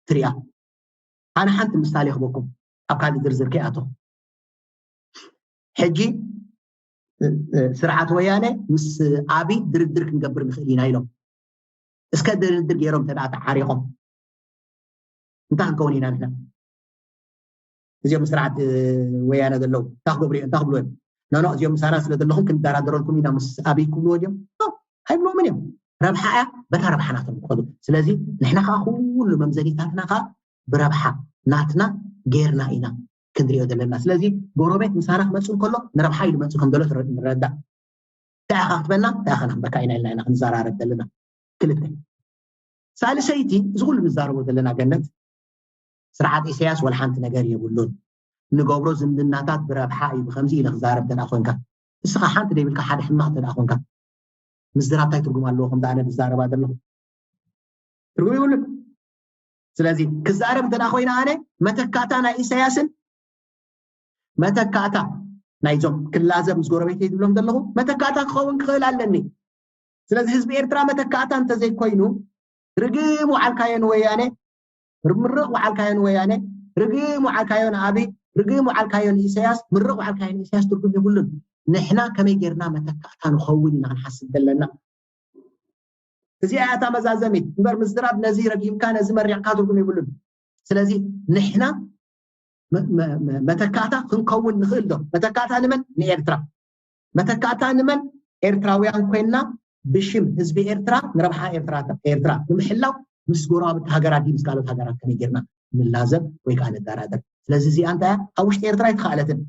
ትሪኣ። ኣነ ሓንቲ ምሳሌ ክበኩም ኣብ ካልእ ዝርዝር ከይኣተኹ ሕጂ ስርዓት ወያነ ምስ ኣብይ ድርድር ክንገብር ንኽእል ኢና ኢሎም እስከ ድርድር ገይሮም እንተ ተዓሪቖም እንታይ ክንከውን ኢና ንሕና? እዚኦም ስርዓት ወያነ ዘለዉ እንታይ ክገብሩ እዮም እንታይ ክብሉ እዮም? ኖ እዚኦም ምሳና ስለ ዘለኹም ክንደራደረልኩም ኢና ምስ ኣብይ ክብልዎ ድዮም? ኣይብልዎምን እዮም። ረብሓ እያ፣ በታ ረብሓ ናቶም ክኸዱ። ስለዚ ንሕና ከዓ ኩሉ መምዘኒታትና ከዓ ብረብሓ ናትና ጌርና ኢና ክንሪኦ ዘለና። ስለዚ ጎረቤት ምሳና ክመፅእ እንከሎ ንረብሓ እዩ ዝመፅእ ከም ዘሎ ንረዳእ። እንታይ ኢኻ ክትበና እንታይ ኢኻ ንክበካ ኢና ኢልና ኢና ክንዘራረብ ዘለና። ክልተ ሳልሰይቲ፣ እዚ ኩሉ ንዛረቦ ዘለና ገነት፣ ስርዓት ኢሳያስ ወላ ሓንቲ ነገር የብሉን። ንገብሮ ዝምድናታት ብረብሓ እዩ፣ ብከምዚ ኢለ ክዛረብ እንተ ደኣ ኮንካ፣ እስኻ ሓንቲ ደይብልካ ሓደ ሕማቕ እንተ ደኣ ኮንካ፣ ምዝራብ እንታይ ትርጉም ኣለዎ? ከምዚ ኣነ ዝዛረባ ዘለኹ ትርጉም ይብሉን። ስለዚ ክዛረብ እንተ ደኣ ኮይነ ኣነ መተካእታ ናይ ኢሳያስን መተካእታ ናይዞም ክላዘብ ምስ ጎረቤተይ ዝብሎም ዘለኹ መተካእታ ክኸውን ክኽእል ኣለኒ። ስለዚ ህዝቢ ኤርትራ መተካእታ እንተዘይኮይኑ ርግም ወዓልካዮ ንወያነ፣ ምርቕ ወዓልካዮ ንወያነ፣ ርግም ወዓልካዮ ንኣብይ፣ ርግም ወዓልካዮ ንኢሳያስ፣ ምርቕ ወዓልካዮ ንኢሳያስ ትርጉም የብሉን። ንሕና ከመይ ጌርና መተካእታ ንኸውን ኢና ክንሓስብ ዘለና። እዚኣ እያ እታ መዛዘሚት እምበር ምዝራብ ነዚ ረጊምካ ነዚ መሪቕካ ትርጉም የብሉን። ስለዚ ንሕና መተካእታ ክንከውን ንኽእል ዶ? መተካእታ ንመን? ንኤርትራ። መተካእታ ንመን? ኤርትራውያን ኮይንና ብሽም ህዝቢ ኤርትራ ንረብሓ ኤርትራ ንምሕላው ምስ ጎረባብቲ ሃገራት ድዩ ምስ ካልኦት ሃገራት ከመይ ጌርና ንላዘብ ወይ ከዓ ንደራደር? ስለዚ እዚኣ እንታይ እያ? ኣብ ውሽጢ ኤርትራ ኣይተኻእለትን፣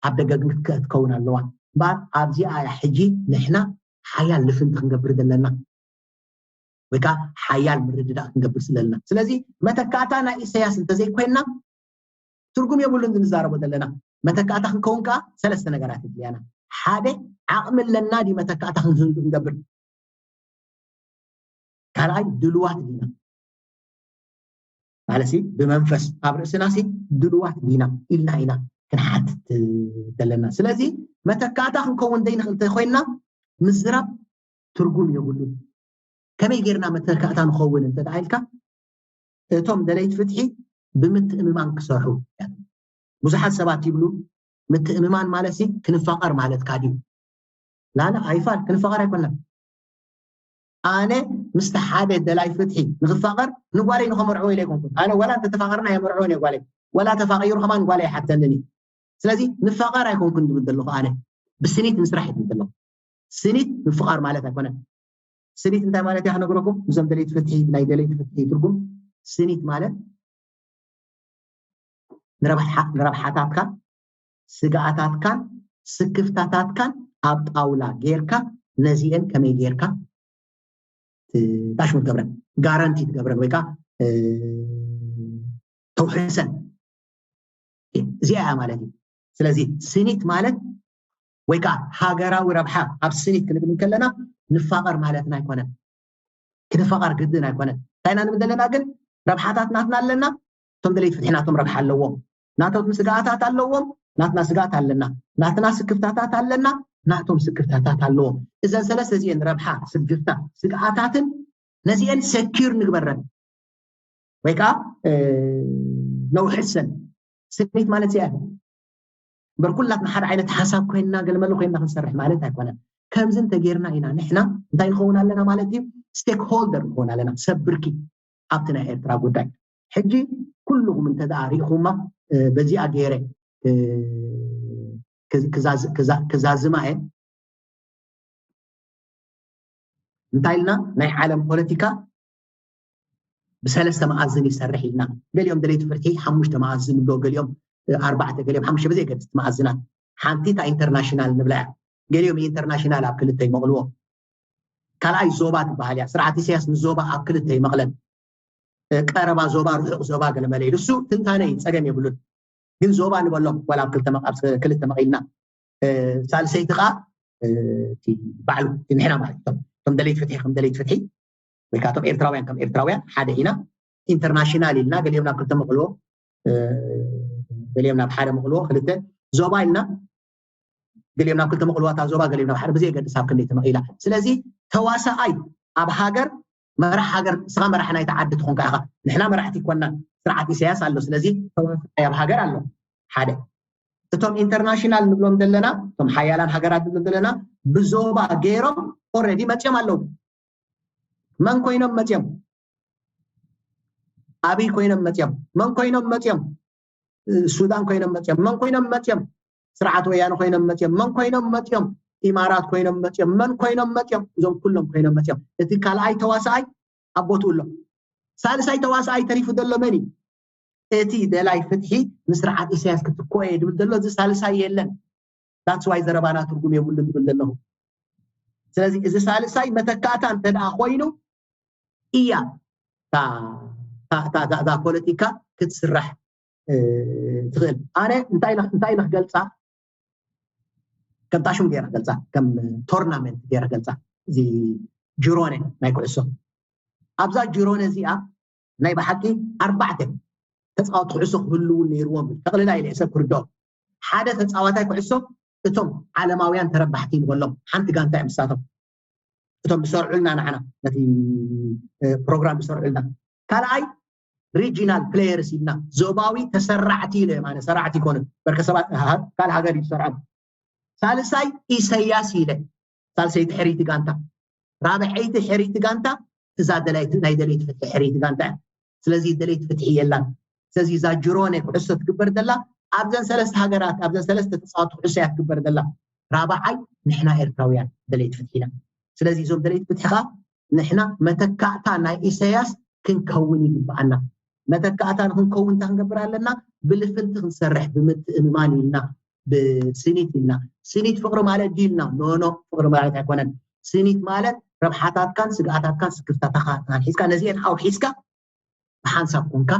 ኣብ ደገ ግን ክትከ- ክትከውን ኣለዋ። እምበኣር ኣብዚኣ እያ ሕጂ ንሕና ሓያል ልፍንቲ ክንገብር ዘለና ወይ ከዓ ሓያል ምርድዳእ ክንገብር ስለለና። ስለዚ መተካእታ ናይ ኢሳያስ እንተዘይኮይንና ትርጉም የብሉን ንዛረቦ ዘለና። መተካእታ ክንከውን ከዓ ሰለስተ ነገራት የድልያና። ሓደ ዓቕሚ ኣለና ድዩ መተካእታ ክንገብር? ካልኣይ ድልዋት ዲና ማለት ብመንፈስ ኣብ ርእስና ሲ ድልዋት ዲና ኢልና ኢና ክንሓትት ዘለና። ስለዚ መተካእታ ክንከውን ዘይንኽእል እንተኮይንና ምዝራብ ትርጉም የብሉን። ከመይ ጌርና መተካእታ ንኸውን እንተ ኢልካ እቶም ደለይቲ ፍትሒ ብምትእምማን ክሰርሑ። ብዙሓት ሰባት ይብሉ ምትእምማን ማለት ሲ ክንፋቐር ማለትካ ድዩ? ላላ ኣይፋል ክንፋቐር ኣይኮነን። ኣነ ምስቲ ሓደ ደላይ ፍትሒ ንክፋቐር ንጓለይ ንኸመርዕዎ ኢለ ኣይኮንኩን። ኣነ ዋላ እንተተፋቐርና የመርዕዎን እየ ጓለይ። ዋላ ተፋቒሩ ከማን ጓለይ ኣይሓተንን እዩ። ስለዚ ንፋቐር ኣይኮንኩን ዝብል ዘለኹ ኣነ ብስኒት ንስራሕ እየ ዝብል ዘለኹ። ስኒት ምፍቓር ማለት ኣይኮነን። ስኒት እንታይ ማለት እያ ክነግረኩም። እዞም ደለይቲ ፍትሒ ናይ ደለይቲ ፍትሒ ትርጉም ስኒት ማለት ንረብሓታትካ ስግኣታትካን ስክፍታታትካን ኣብ ጣውላ ጌርካ ነዚአን ከመይ ጌርካ ታሽሙ ትገብረን ጋራንቲ ትገብረን ወይ ከዓ ተውሕሰን እዚኣ እያ ማለት እዩ። ስለዚ ስኒት ማለት ወይ ከዓ ሃገራዊ ረብሓ ኣብ ስኒት ክንብል ከለና ንፋቐር ማለትና ኣይኮነን። ክንፋቐር ግድን ኣይኮነን። እንታይ ኢና ንብል ዘለና ግን ረብሓታት ናትና ኣለና፣ እቶም ደለይቲ ፍትሒ ናቶም ረብሓ ኣለዎም፣ ናቶም ስግኣታት ኣለዎም፣ ናትና ስግኣት ኣለና፣ ናትና ስክፍታታት ኣለና፣ ናቶም ስክፍታታት ኣለዎም። እዘን ሰለስተ እዚአን ረብሓ፣ ስግፍታ፣ ስግኣታትን ነዚአን ሰኪር ንግበረን ወይ ከዓ ነውሕሰን። ስኒት ማለት እዚኣ እምበር ኩላትና ሓደ ዓይነት ሓሳብ ኮይንና ገለመለ ኮይንና ክንሰርሕ ማለት ኣይኮነን። ከምዚ እንተጌርና ኢና ንሕና እንታይ ንኸውን ኣለና ማለት እዩ? ስቴክ ሆልደር ንኸውን ኣለና፣ ሰብ ብርኪ ኣብቲ ናይ ኤርትራ ጉዳይ። ሕጂ ኩልኹም እንተ ደኣ ሪኢኹማ በዚኣ ገይረ ክዛዝማ እየ። እንታይ ኢልና ናይ ዓለም ፖለቲካ ብሰለስተ መኣዝን ይሰርሕ ኢልና። ገሊኦም ደለይቲ ፍትሒ ሓሙሽተ መኣዝን ንብሎ፣ ገሊኦም ኣርባዕተ፣ ገሊኦም ሓሙሽተ፣ ብዘየገድስ መኣዝናት። ሓንቲ እታ ኢንተርናሽናል ንብላ እያ። ገሊኦም ኢንተርናሽናል ኣብ ክልተ ይመቕልዎ። ካልኣይ ዞባ ትበሃል እያ። ስርዓት ኢሳያስ ንዞባ ኣብ ክልተ ይመቕለን። ቀረባ ዞባ፣ ርሑቕ ዞባ ገለ መለ ኢሉ። እሱ ትንታነ እዩ፣ ጸገም የብሉን። ግን ዞባ ንበሎም ዋላ ኣብ ክልተ መቕ- ኣብ ክልተ መቒልና። ሳልሰይቲ ከዓ እቲ ባዕሉ እቲ ንሕና ማለት እቶም ከም ደለይቲ ፍትሒ ከም ደለይቲ ፍትሒ ወይ ከዓ እቶም ኤርትራውያን ከም ኤርትራውያን ሓደ ኢና። ኢንተርናሽናል ኢልና ገሊኦም ናብ ክልተ መቕልዎ፣ ገሊኦም ናብ ሓደ መቕልዎ፣ ክልተ ዞባ ኢልና ገሊኦም ናብ ክልተ መቕልዋታ ዞባ ገሊኦም ናብ ሓደ ብዘየገድስ ኣብ ክንደይ ተመቒላ። ስለዚ ተዋሳኣይ ኣብ ሃገር መራሕ ሃገር ንስኻ መራሕ ናይቲ ዓዲ ትኾንካ ኢኻ። ንሕና መራሕቲ ይኮና፣ ስርዓት ኢሳያስ ኣሎ። ስለዚ ተዋሳኣይ ኣብ ሃገር ኣሎ ሓደ። እቶም ኢንተርናሽናል ንብሎም ዘለና እቶም ሓያላን ሃገራት ንብሎም ዘለና ብዞባ ገይሮም ኦልሬዲ መፅዮም ኣለዉ። መን ኮይኖም መፅዮም? ኣብይ ኮይኖም መፅዮም? መን ኮይኖም መፅዮም? ሱዳን ኮይኖም መፅዮም? መን ኮይኖም መፅዮም? ስርዓት ወያነ ኮይኖም መፅዮም። መን ኮይኖም መፅዮም? ኢማራት ኮይኖም መፅዮም። መን ኮይኖም መፅዮም? እዞም ኩሎም ኮይኖም መፅዮም። እቲ ካልኣይ ተዋሳኣይ ኣብ ቦትኡ ኣሎ። ሳልሳይ ተዋሳኣይ ተሪፉ ዘሎ መን እዩ? እቲ ደላይ ፍትሒ ንስርዓት ኢሳያስ ክትኮ እየ ድብል ዘሎ፣ እዚ ሳልሳይ የለን። That's why ዘረባና ትርጉም የብሉን ድብል ዘለኹ። ስለዚ እዚ ሳልሳይ መተካእታ እንተ ደኣ ኮይኑ እያ እታ ፖለቲካ ክትስራሕ ትኽእል። ኣነ እንታይ ኢለ ክገልፃ፣ ከም ጣሹም ገይረ ክገልፃ፣ ከም ቶርናመንት ገይረ ክገልፃ፣ እዚ ጅሮነ ናይ ኩዕሶ፣ ኣብዛ ጅሮነ እዚኣ ናይ ብሓቂ ኣርባዕተ ተፃወቲ ኩዕሶ ክህልው ነይርዎም። ከቕልላ ኢለ ሰብ ክርድኦ፣ ሓደ ተፃዋታይ ኩዕሶ እቶም ዓለማውያን ተረባሕቲ ንበሎም ሓንቲ ጋንታ እዮም ንሳቶም። እቶም ዝሰርዑልና ንዓና ነቲ ፕሮግራም ዝሰርዑልና። ካልኣይ ሪጂናል ፕሌየርስ ኢልና፣ ዞባዊ ተሰራዕቲ ኢለ፣ ማለት ሰራዕቲ ይኮኑ በርከ ሰባት ካልእ ሃገር እዩ ዝሰርዖም። ሳልሳይ ኢሰያስ ኢለ፣ ሳልሰይቲ ሕርይቲ ጋንታ፣ ራብዐይቲ ሕርይቲ ጋንታ እዛ ናይ ደለይቲ ፍትሒ ሕርይቲ ጋንታ እያ። ስለዚ ደለይቲ ፍትሒ የላን። ስለዚ እዛ ጅሮነ ኩዕሶ ትግበር ዘላ ኣብዘን ሰለስተ ሃገራት፣ ኣብዘን ሰለስተ ተፃወቲ ኩዕሶ እያ ትግበር ዘላ። ራብዓይ ንሕና ኤርትራውያን ደለይቲ ፍትሒ ኢና። ስለዚ እዞም ደለይቲ ፍትሒ ከዓ ንሕና መተካእታ ናይ ኢሳያስ ክንከውን ይግብኣና። መተካእታ ንክንከውን እንታይ ክንገብር ኣለና? ብልፍንቲ ክንሰርሕ ብምትእምማን ኢልና ብስኒት ኢልና። ስኒት ፍቅሪ ማለት ድዩ ኢልና? ኖኖ፣ ፍቅሪ ማለት ኣይኮነን። ስኒት ማለት ረብሓታትካን ስግኣታትካን ስክፍታታትካን ሒዝካ፣ ነዚአን ኣውሒዝካ ብሓንሳብ ኮንካ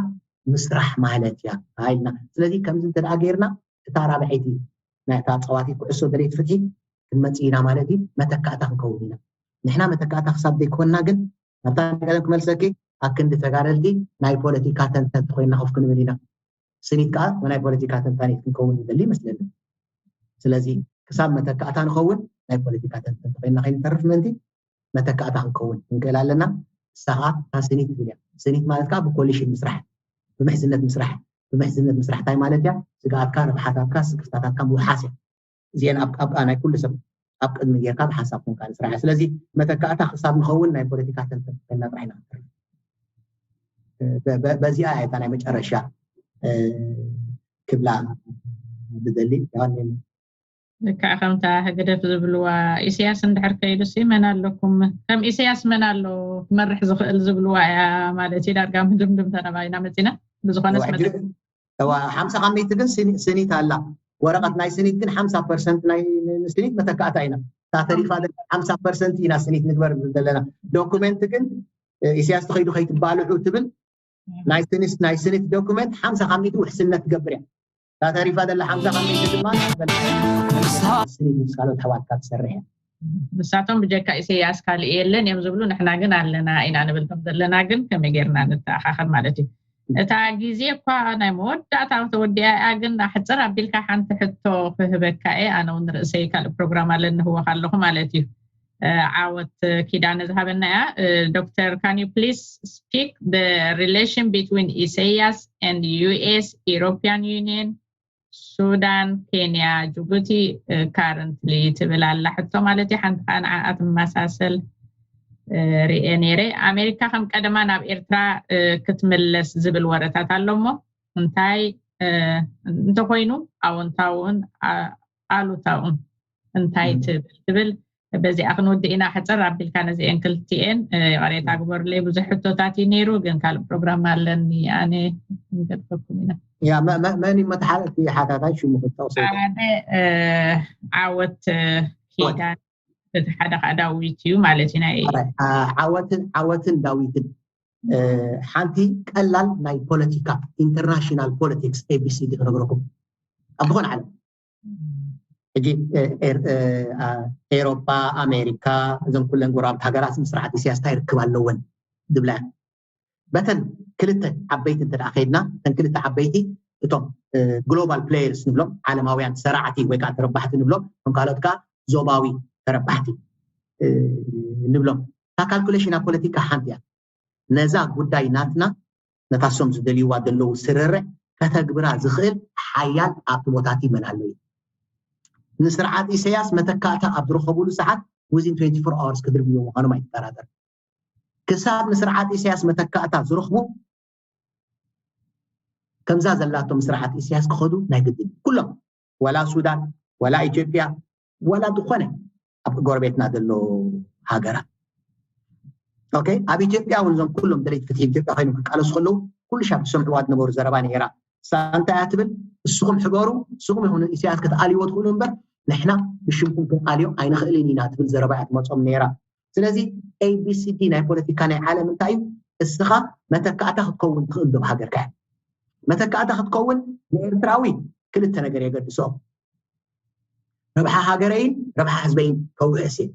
ምስራሕ ማለት እያ ኢልና። ስለዚ ከምዚ እንተ ደኣ ጌርና እታ ራብዐይቲ ናይታ ጸዋቲት ኩዕሶ ደለይቲ ፍትሒ ክንመጽእ ኢና ማለት እዩ። መተካእታ ክንከውን ኢና። ንሕና መተካእታ ክሳብ ዘይኮንና ግን ናብታ ቀደም ክመልሰኪ፣ ኣብ ክንዲ ተጋደልቲ ናይ ፖለቲካ ተንተንቲ ኮይና ኮፍ ክንብል ኢና። ስኒት ከዓ ናይ ፖለቲካ ተንታኒት ክንከውን ንደሊ ይመስለኒ። ስለዚ ክሳብ መተካእታ ንኸውን ናይ ፖለቲካ ተንተንቲ ኮይና ከይንተርፍ ምእንቲ መተካእታ ክንከውን ክንክእል ኣለና። ንሳ ከዓ እታ ስኒት ትብል እያ። ስኒት ማለት ከዓ ብኮሊሽን ምስራሕ፣ ብምሕዝነት ምስራሕ። ብምሕዝነት ምስራሕ እንታይ ማለት እያ? ስግኣትካ፣ ረብሓታትካ፣ ስክፍታታትካ ምውሓስ እያ። እዚአን ኣብ ኣብ ናይ ኩሉ ሰብ ኣብ ቅድሚ ጌርካ ብሓንሳብ ኮንካ ንስራሕ። ስለዚ መተካእታ ክሳብ ንኸውን ናይ ፖለቲካ ተንተንቲ ኮይና ጥራሕ ኢና ክንተርፍ። በ- በ- በዚኣ እያ እታ ናይ መጨረሻ እ፣ ክብላ ዝደሊ። ዮሃንስ። ልክዕ ከምታ ህግደፍ ዝብልዋ፣ ኢሳያስ እንድሕር ከይዱሲ መን ኣለኩም? ከም ኢሳያስ መን ኣሎ ክመርሕ ዝኽእል ዝብልዋ እያ ማለት እዩ። ዳርጋ ምድምድምታ ናባይና መፂና። ብዝኾነስ ሕጂ መድረክ እዋ ሓምሳ ካብ ሚእቲ ግን ስኒ- ስኒት ኣላ። ወረቐት ናይ ስኒት ግን ሓምሳ ፐርሰንት ናይ ስኒት መተካእታ ኢና። እታ ተሪፋ ዘላ ሓምሳ ፐርሰንት ኢና ስኒት ንግበር ዘለና። ዶኩመንት ግን እ፣ ኢሳያስ ተኸይዱ ከይትባልዑ ትብል ናይ ስኒት ናይ ስኒት ዶኩመንት ሓምሳ ካብ ሚእቲ ውሕስነት ትገብር እያ። እታ ተሪፋ ዘላ ሓምሳ ካብ ሚእቲ ድማ ስኒት ምስ ካልኦት ኣሕዋትካ ትሰርሕ እያ። ንሳቶም ብጀካ ኢሳያስ ካልእ የለን እዮም ዝብሉ፣ ንሕና ግን ኣለና ኢና ንብል። ከም ዘለና ግን ከመይ ጌርና ንተኣኻኸብ ማለት እዩ። እታ ግዜ እኳ ናይ መወዳእታ ተወዲኣ እያ፣ ግን ኣሕፅር ኣቢልካ ሓንቲ ሕቶ ክህበካ እየ። ኣነ እውን ርእሰይ ካልእ ፕሮግራም ኣለኒ፣ ንህወኽ ኣለኹ ማለት እዩ። እ፣ ዓወት ኪዳነ ዝሃበና እያ። እ፣ ዶክተር፣ can you please speak the relation between ኢሳያስ and ዩ ኤስ፣ European Union፣ ሱዳን፣ ኬንያ፣ ጅቡቲ፣ እ፣ currently ትብል ኣላ ሕቶ ማለት እዩ። ሓንቲ ከዓ ንዓኣ ትመሳሰል እ፣ ሪኤ ነይረ። ኣሜሪካ ከም ቀደማ ናብ ኤርትራ እ፣ ክትምለስ ዝብል ወረታት ኣሎ እሞ እንታይ እ፣ እንተኮይኑ ኣወንታውን ኣ- ኣሉታውን እንታይ ም። ትብል ትብል። በዚኣ ክንውድእ ኢና። ሕፅር ኣቢልካ ነዚአን ክልቲኤን እ፣ ይቕሬታ ግበሩለይ፣ ብዙሕ ሕቶታት እዩ ነይሩ፣ ግን ካልእ ፕሮግራም ኣለኒ ኣነ። ንገድፈኩም ኢና። ያ መ- መ- መን እዩ መተሓላለፍቲ ሓታታይ ሽሙ ክትጠቕሱ? ሓደ እ፣ ዓወት እ፣ ኪዳን፣ እቲ ሓደ ከዓ ዳዊት እዩ ማለት እዩ። ናይ ዓወትን ዓወትን ዳዊትን እ፣ ሓንቲ ቀላል ናይ ፖለቲካ፣ ኢንተርናሽናል ፖለቲክስ ኤቢሲዲ ክነግረኩም። ኣብ ዝኾነ ዓለም ሕጂ እ፣ ኤር- እ፣ አ- ኤሮፓ፣ ኣሜሪካ፣ እዞም ኩለን ጎረባብቲ ሃገራት ምስ ስርዓት ኢሳያስ እንታይ ርክብ ኣለወን ዝብላ እየን። በተን ክልተ ዓበይቲ እንተ ደኣ ከይድና፣ እተን ክልተ ዓበይቲ እቶም ግሎባል ፕሌየርስ ንብሎም፣ ዓለማውያን ሰራዕቲ ወይ ከዓ ተረባሕቲ ንብሎም፣ ከም ካልኦት ከዓ ዞባዊ ተረባሕቲ እ፣ ንብሎም። እታ ካልኩሌሽን ኣብ ፖለቲካ ሓንቲ እያ። ነዛ ጉዳይ ናትና፣ ነታ እሶም ዝደልይዋ ዘለዉ ስርርዕ ከተግብራ ዝኽእል ሓያል ኣብቲ ቦታቲ መን ኣሎ እዩ። ንስርዓት ኢሳያስ መተካእታ ኣብ ዝረኸቡሉ ሰዓት within twenty-four hours ክድርብዮ ምዃኖም ኣይትጠራጠር። ክሳብ ንስርዓት ኢሳያስ መተካእታ ዝረኽቡ፣ ከምዛ ዘላቶም ስርዓት ኢሳያስ ክኸዱ ናይ ግድን ኩሎም። ወላ ሱዳን፣ ወላ ኢትዮጵያ፣ ወላ ዝኾነ ኣብ ጎረቤትና ዘሎ ሃገራት። ኦኬ፣ ኣብ ኢትዮጵያ እውን እዞም ኩሎም ደለይቲ ፍትሒ ኢትዮጵያ ኮይኖም ክቃለሱ ከለዉ ኩሉ ሻብ ዝሰምዕዋ ዝነበሩ ዘረባ ነይራ። እሳ እንታይ እያ ትብል? እስኹም ሕበሩ፣ እስኹም ይኹኑ ኢሳያስ ክትኣልይዎ ትኽእሉ እምበር ንሕና ብሽምኩም ክንኣልዮ ኣይንኽእልን ኢና ትብል ዘረባ እያ ትመጾም ነይራ። ስለዚ ኤቢሲዲ ናይ ፖለቲካ ናይ ዓለም እንታይ እዩ? እስኻ መተካእታ ክትከውን ትኽእል ዶ ሃገርካ እያ። መተካእታ ክትከውን ንኤርትራዊ ክልተ ነገር የገድሶ፣ ረብሓ ሃገረይን ረብሓ ህዝበይን ከውሕስ እየ።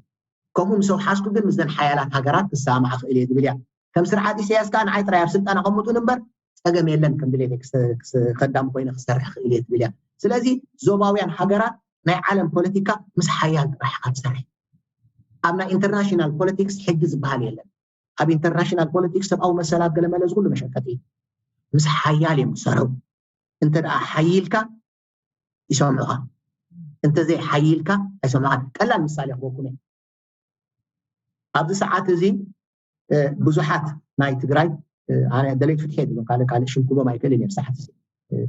ከምኡ ምስ ኣውሓስኩ ግን ምስዘን ሓያላት ሃገራት ክሰማማዕ ክእል እየ ዝብል እያ። ከም ስርዓት ኢሳያስ ከዓ ንዓይ ጥራይ ኣብ ስልጣን ኣቐምጡን እምበር ጸገም የለን፣ ከም ድሌተይ ክስ- ክስ- ከዳም ኮይነ ክሰርሕ ክእል እየ ትብል እያ። ስለዚ ዞባውያን ሃገራት ናይ ዓለም ፖለቲካ ምስ ሓያል ጥራሕ ካብ ትሰርሕ ኣብ ናይ ኢንተርናሽናል ፖለቲክስ ሕጊ ዝበሃል የለን። ኣብ ኢንተርናሽናል ፖለቲክስ ሰብኣዊ መሰላት ገለመለ ዝኩሉ መሸቀጢ እዩ። ምስ ሓያል እዮም ዝሰርሑ። እንተ ደኣ ሓይልካ ይሰምዑኻ፣ እንተዘይ ሓይልካ ኣይሰምዑኻ። ቀላል ምሳሌ ክበኩም እየ። ኣብዚ ሰዓት እዚ ብዙሓት ናይ ትግራይ ኣነ ደለይቲ ፍትሒ እዮም፣ ካልእ ካልእ ሽም ክቦም ኣይክእልን እየ። ሰዓት እዚ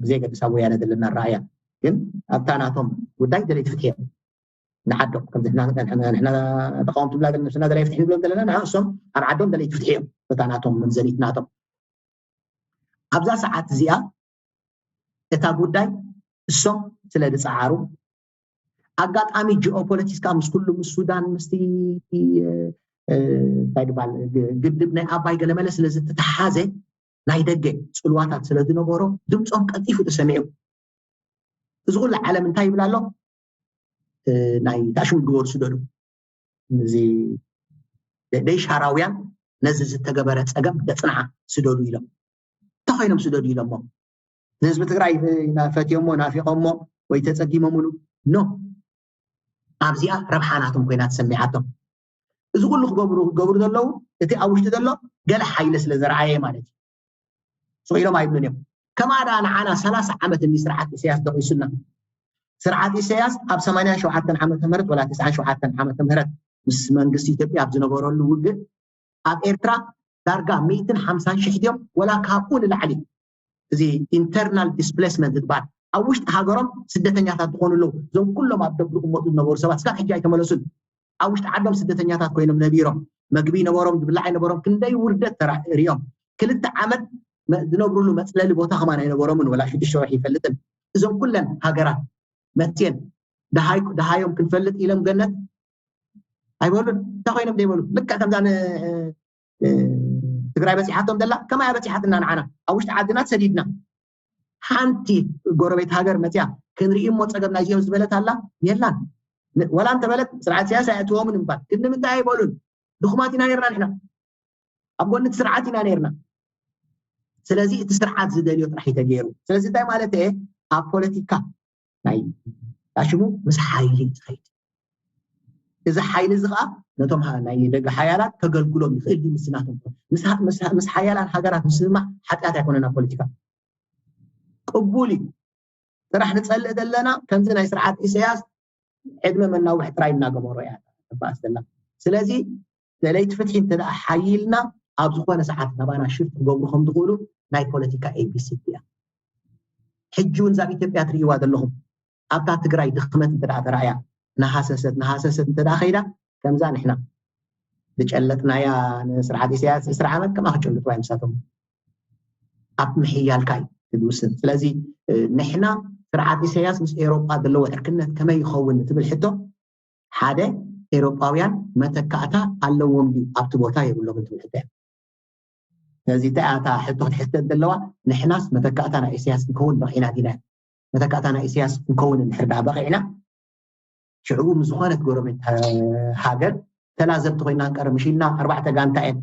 ብዘይ ገድስ ኣብ ወያነ ዘለና ረኣያ፣ ግን ኣብታ ናቶም ጉዳይ ደለይቲ ፍትሒ እዮም። ንዓዶም ከምዚ ንሕና ተቃወምቲ ብላ ንስና ደለይቲ ፍትሒ ንብሎም ዘለና ንዕሶም ኣብ ዓዶም ደለይቲ ፍትሒ እዮም። በታ ናቶም መምዘኒት ናቶም ኣብዛ ሰዓት እዚኣ እታ ጉዳይ እሶም ስለ ዝፀዓሩ ኣጋጣሚ ጂኦፖለቲክስ ምስ ኩሉ ምስ ሱዳን ምስቲ እንታይ ድባል ግድብ ናይ ኣባይ ገለመለ ስለ ዝተተሓዘ ናይ ደገ ፅልዋታት ስለ ዝነበሮ ድምፆም ቀልጢፉ ተሰሚዑ። እዚ ኩሉ ዓለም እንታይ ይብል ኣሎ? ናይ ታሽሙ ግበሩ ስደዱ። እዚ ደይሻራውያን ነዚ ዝተገበረ ፀገም ደፅንዓ ስደዱ ኢሎም እንተኮይኖም ስደዱ ኢሎሞ ንህዝቢ ትግራይ ፈትዮሞ ናፊቆሞ ወይ ተፀጊሞምሉ ኖ ኣብዚኣ ረብሓ ናቶም ኮይና ተሰሚዓቶም። እዚ ኩሉ ክገብሩ ክገብሩ ዘለዉ እቲ ኣብ ውሽጢ ዘሎ ገለ ሓይሊ ስለ ዘረኣየ ማለት እዩ። ስቕ ኢሎም ኣይብሉን እዮም። ከማዳ ንዓና ሰላሳ ዓመት እንዲ ስርዓት ኢሳያስ ደቂሱና። ስርዓት ኢሳያስ ኣብ ሰማንያን ሸውዓተን ዓመተ ምህረት ወላ ተስዓን ሸውዓተን ዓመተ ምህረት ምስ መንግስቲ ኢትዮጵያ ኣብ ዝነበረሉ ውግእ ኣብ ኤርትራ ዳርጋ ሚእትን ሓምሳን ሽሕ ድዮም ወላ ካብኡ ንላዕሊ እዚ ኢንተርናል ዲስፕሌስመንት ዝበሃል ኣብ ውሽጢ ሃገሮም ስደተኛታት ዝኾኑ ኣለዉ። እዞም ኩሎም ኣብ ደብ ዝቕመጡ ዝነበሩ ሰባት እስካብ ሕጂ ኣይተመለሱን። ኣብ ውሽጢ ዓዶም ስደተኛታት ኮይኖም ነቢሮም መግቢ ይነበሮም ዝብላዕ ይነበሮም ክንደይ ውርደት ተራ ሪኦም ክልተ ዓመት ዝነብሩሉ መፅለሊ ቦታ ከማን ኣይነበሮምን ወላ ሽዱሽተ ወርሒ ይፈልጥን እዞም ኩለን ሃገራት መፅየን ደሃዮም ክንፈልጥ ኢሎም ገነት ኣይበሉን እንታይ ኮይኖም ዘይበሉ ልክዕ ከምዛ ትግራይ በፂሓቶም ዘላ ከማያ በፂሓትና ንዓና ኣብ ውሽጢ ዓድና ተሰዲድና ሓንቲ ጎረቤት ሃገር መፅያ ክንርኢ እሞ ፀገም ናይዚኦም ዝበለት ኣላ የላን። ወላ እንተበለት ስርዓት ስያስ ኣይኣትዎምን እምባል ግን ንምንታይ ኣይበሉን? ድኹማት ኢና ነርና ንሕና ኣብ ጎኒ እቲ ስርዓት ኢና ነርና። ስለዚ እቲ ስርዓት ዝደልዮ ጥራሕ እዩ ተገይሩ። ስለዚ እንታይ ማለት እየ ኣብ ፖለቲካ ናይ ሽሙ ምስ ሓይሊ ዝኸይድ እዚ ሓይሊ እዚ ከዓ ነቶም ናይ ደገ ሓያላት ከገልግሎም ይኽእል ድዩ ምስናቶም ምስ ሓያላት ሃገራት ምስምማዕ ሓጢኣት ኣይኮነን ኣብ ፖለቲካ ቅቡል እዩ። ጥራሕ ንፀልእ ዘለና ከምዚ ናይ ስርዓት ኢሳያስ ዕድመ መናውሕ ጥራይ እናገበሮ እያ ትባኣስ ዘላ። ስለዚ ደለይቲ ፍትሒ እንተ ሓይልና ኣብ ዝኾነ ሰዓት ናባና ሽፍት ክገብሩ ከም ዝኽእሉ ናይ ፖለቲካ ኤቢሲዲ እያ። ሕጂ እውን ዛብ ኢትዮጵያ ትርእይዋ ዘለኹም ኣብታ ትግራይ ድኽመት እንተ ተረኣያ ናሃሰሰት ናሃሰሰት እንተ ከይዳ ከምዛ ንሕና ዝጨለጥናያ ንስርዓት ኢሳያስ ዕስራ ዓመት ከምኣ ክጨልጥዋ እዮም ንሳቶም ኣብ ምሕያልካ እዩ ዝውስን። ስለዚ ንሕና ስርዓት ኢሳያስ ምስ ኤሮጳ ዘለዎ ዕርክነት ከመይ ይኸውን ትብል ሕቶ ሓደ ኤሮጳውያን መተካእታ ኣለዎም ድዩ ኣብቲ ቦታ የብሎም ትብል ሕቶ እያ። ስለዚ እንታይ ኣታ ሕቶ ክትሕተት ዘለዋ ንሕናስ መተካእታ ናይ ኢሳያስ ክንከውን በቂዕና ዲና? መተካእታ ናይ ኢሳያስ ክንከውን እንድሕር ደኣ በቂዕና ሽዕኡ ምስ ዝኾነት ጎረቤት ሃገር ተላዘብቲ ኮይና ንቀርብ ምሽ ኢልና ኣርባዕተ ጋንታ እየን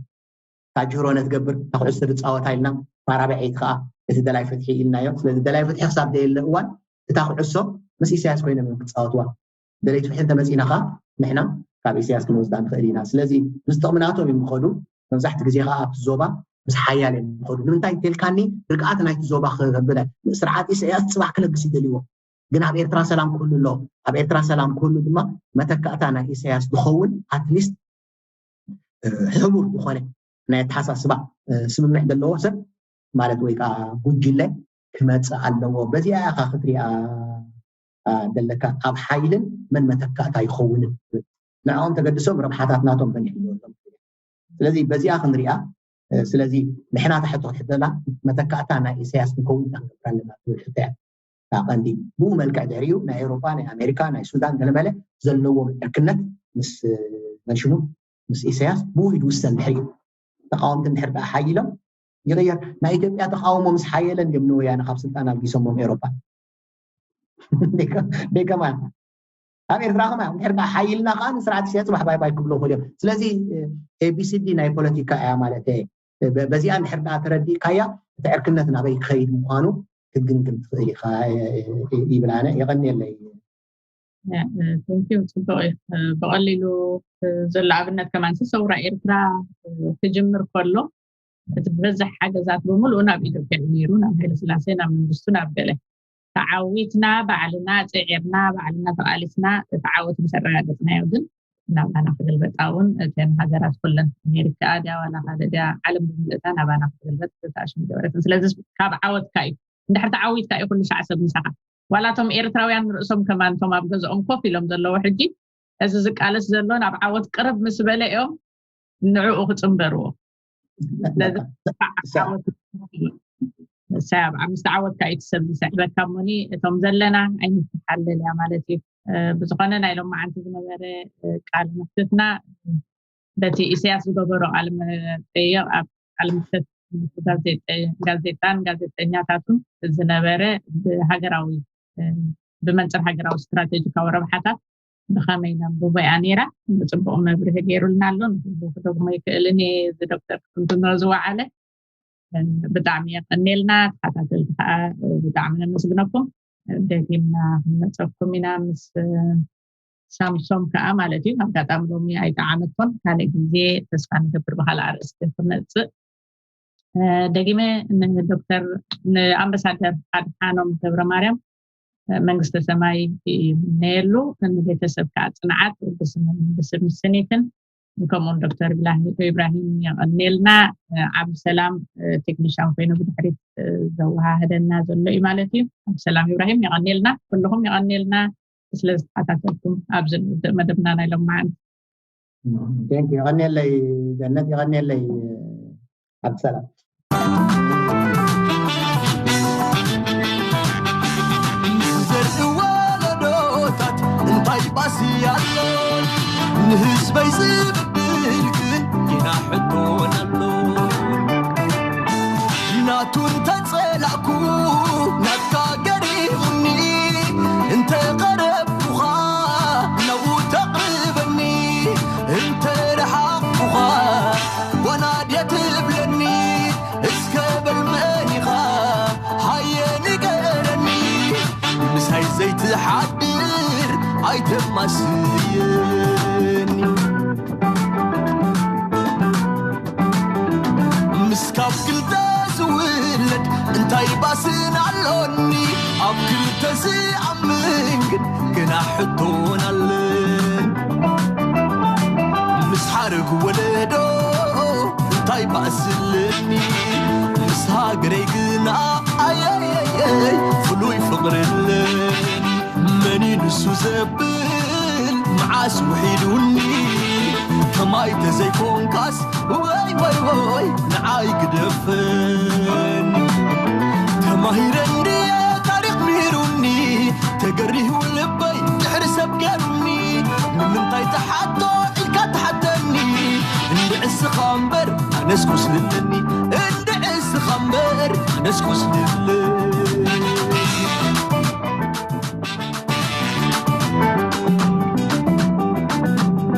እታ ጅህሮነ ትገብር እታ ኩዕሶ ትፃወታ ኢልና ፓራብዐይቲ ከዓ እቲ ደላይ ፍትሒ ኢልናዮ። ስለዚ ደላይ ፍትሒ ክሳብ ዘየለ እዋን እታ ኩዕሶ ምስ ኢሳያስ ኮይኖም እዮም ክፃወትዋ። ደለይቲ ፍትሒ እንተመፂና ከዓ ንሕና ካብ ኢሳያስ ክንወስዳ ንኽእል ኢና። ስለዚ ምስ ጥቕሚ ናቶም እዮም ዝኸዱ። መብዛሕቲ ግዜ ከዓ ኣብቲ ዞባ ምስ ሓያል እዮም ዝኸዱ። ንምንታይ እንተልካኒ ርግኣት ናይቲ ዞባ ክብል ስርዓት ኢሳያስ ፅባሕ ክነግስ ይደልይዎ። ግን ኣብ ኤርትራ ሰላም ክህሉ ኣሎ። ኣብ ኤርትራ ሰላም ክህሉ ድማ መተካእታ ናይ ኢሳያስ ዝኸውን ኣትሊስት ሕቡር ዝኾነ ናይ ኣተሓሳስባ ስምምዕ ዘለዎ ሰብ ማለት ወይ ከዓ ጉጅለ ክመፅእ ኣለዎ። በዚኣ ኢኻ ክትሪኣ ዘለካ ኣብ ሓይልን መን መተካእታ ይኸውንን ንዕኦም ተገድሶም ረብሓታት ናቶም በኒሕዎም። ስለዚ በዚኣ ክንሪኣ። ስለዚ ንሕና ታሕቶ ክትሕተና መተካእታ ናይ ኢሳያስ ንከውን ክንገብር ኣለና ትብል ሕቶ እያ። ቀንዲ ብኡ መልክዕ ድሕሪኡ ናይ ኤውሮጳ፣ ናይ ኣሜሪካ፣ ናይ ሱዳን ገለመለ ዘለዎም ዕርክነት ምስ መንሽሙ ምስ ኢሳያስ ብኡ ይድውሰን ድሕሪኡ። ተቃወምቲ እንድሕር ደኣ ሓይሎም ይቕየር። ናይ ኢትዮጵያ ተቃውሞ ምስ ሓየለ እንዲም ንወያነ ካብ ስልጣን ኣልጊሶሞም ኤውሮጳ። ደይከማ ኣብ ኤርትራ ከማ እንድሕር ደኣ ሓይልና ከዓ ንስርዓት ኢሳያስ ባሕባይ ባይ ክብሎ ክእል እዮም። ስለዚ ኤቢሲዲ ናይ ፖለቲካ እያ ማለት እየ። በዚኣ እንድሕር ደኣ ተረዲእካያ እቲ ዕርክነት ናበይ ክኸይድ ምዃኑ ክትግምግም ትኽእል ኢኻ ይብል ኣነ። የቐንየለይ። ንዩ ጽቡቅ እዩ። ብቐሊሉ ዘሎ ኣብነት ከማን ሰውራ ኤርትራ ክጅምር ከሎ እቲ ዝበዝሕ ሓገዛት ብምሉኡ ናብ ኢትዮጵያ እዩ ነይሩ፣ ናብ ሃይለስላሴ፣ ናብ መንግስቱ፣ ናብ ገለ። ተዓዊትና ባዕልና ጽዒርና ባዕልና ተቓሊስና እቲ ዓወት ምስ ኣረጋገጽናዮ ግን ናባና ክግልበጣ እውን እተን ሃገራት ኩለን ኣሜሪካ ድያ ዋላ ካልእ ድያ ዓለም ብምልእታ ናባና ክግልበጥ ተኣሽሙ ይገበረትን። ስለዚ ካብ ዓወትካ እዩ እንድሕር ተዓዊትካ እዩ ኩሉ ሻዕ ሰብ ምሳኻ ዋላ እቶም ኤርትራውያን ንርእሶም ከማን እቶም ኣብ ገዝኦም ኮፍ ኢሎም ዘለዉ ሕጂ እዚ ዝቃለስ ዘሎ ናብ ዓወት ቅርብ ምስ በለ እዮም ንዕኡ ክጽንበርዎ። ስለዚ ዓወት ንሳይ ኣብ ምስ ዓወትካ እዩ እቲ ሰብ ዝስዕበካ እሞኒ እቶም ዘለና ኣይንተሓለል እያ ማለት እዩ። ብዝኾነ ናይ ሎማዓንቲ ዝነበረ ቃል መክትትና በቲ ኢሳያስ ዝገበሮ ቃል መጠየቕ ኣብ ቃል መክተት ጋዜጣን ጋዜጠኛታቱን ዝነበረ ብሃገራዊ ብመንፅር ሃገራዊ ስትራቴጂካዊ ረብሓታት ብኸመይ ነንብቦ እያ ነይራ። ብፅቡቕ መብርሂ ገይሩልና ኣሎ። ንኩሉ ክደግሞ ይክእልን እየ እዚ ዶክተር ክትንትኖ ዝወዓለ። ብጣዕሚ የቐኔልና። ተኸታተልቲ ከዓ ብጣዕሚ ነመስግነኩም። ደጊምና ክንመፀኩም ኢና ምስ ሳምሶም ከዓ ማለት እዩ። ኣጋጣሚ ሎሚ ኣይጠዓመቶን። ካልእ ግዜ ተስፋ ንገብር ብካልእ ኣርእስቲ ክመፅእ። ደጊመ ንዶክተር ንኣምባሳደር ኣድሓኖም ገብረ ማርያም መንግስተ ሰማይ ይምነየሉ። ንቤተሰብ ከዓ ፅንዓት ብስምን ብስም ስኒትን ከምኡውን ዶክተር ኢብራሂም የቐኔልና። ዓብዲ ሰላም ቴክኒሻን ኮይኑ ብድሕሪት ዘወሃህደና ዘሎ እዩ ማለት እዩ። ዓብዲ ሰላም ኢብራሂም የቐኔልና፣ ኩልኹም የቐኔልና ስለ ዝተኸታተልኩም። ኣብዚ ንውድእ መደብና ናይ ሎማዓንቲ። ቴንክ ዩ። የቐኔለይ ገነት፣ የቐኔለይ ዓብዲ ሰላም። ዘርኢ ወለዶታት እንታይ ባሲ ኣሎ ንህዝበይ ዝብል ግን ጌና ሕቶን ኣሎ ናቱ እንተጸላእኩ ናትካ ገሪሙኒ እንተ ቀረብኩኻ ናብኡ ተቕርበኒ እንተ ረሓቕኩኻ ጓና ድየ ትብለኒ እስከ በል መን ኢኻ ሃየ ንገረኒ ምሳይ ዘይትሓድር ኣይተማስየኒ ምስ ካብ ክልተ ዝውለድ እንታይ ባስን ኣሎኒ ኣብ ክልተ ዝኣምን ግን ገና ሕቶን ኣለን ምስ ሓረግ ወለዶ እንታይ ባእስልኒ ምስ ሃገረይ ግና ኣየየየይ ፍሉይ ፍቕርልን መን ንሱ ዘብል መዓስ ውሒዱኒ ከማይ ተዘይኮንካስ ወይ ወይ ወይ ንዓይ ግደፍን ተማሂረ እንድየ ታሪኽ ምሂሩኒ ተገሪሁ ልበይ ድሕሪ ሰብ ገሩኒ ንምንታይ ተሓቶ ኢልካ ተሓተኒ እንድዕስኻ እምበር ኣነስ ኮስልለኒ እንድዕስኻ እምበር ኣነስ ኮስልለኒ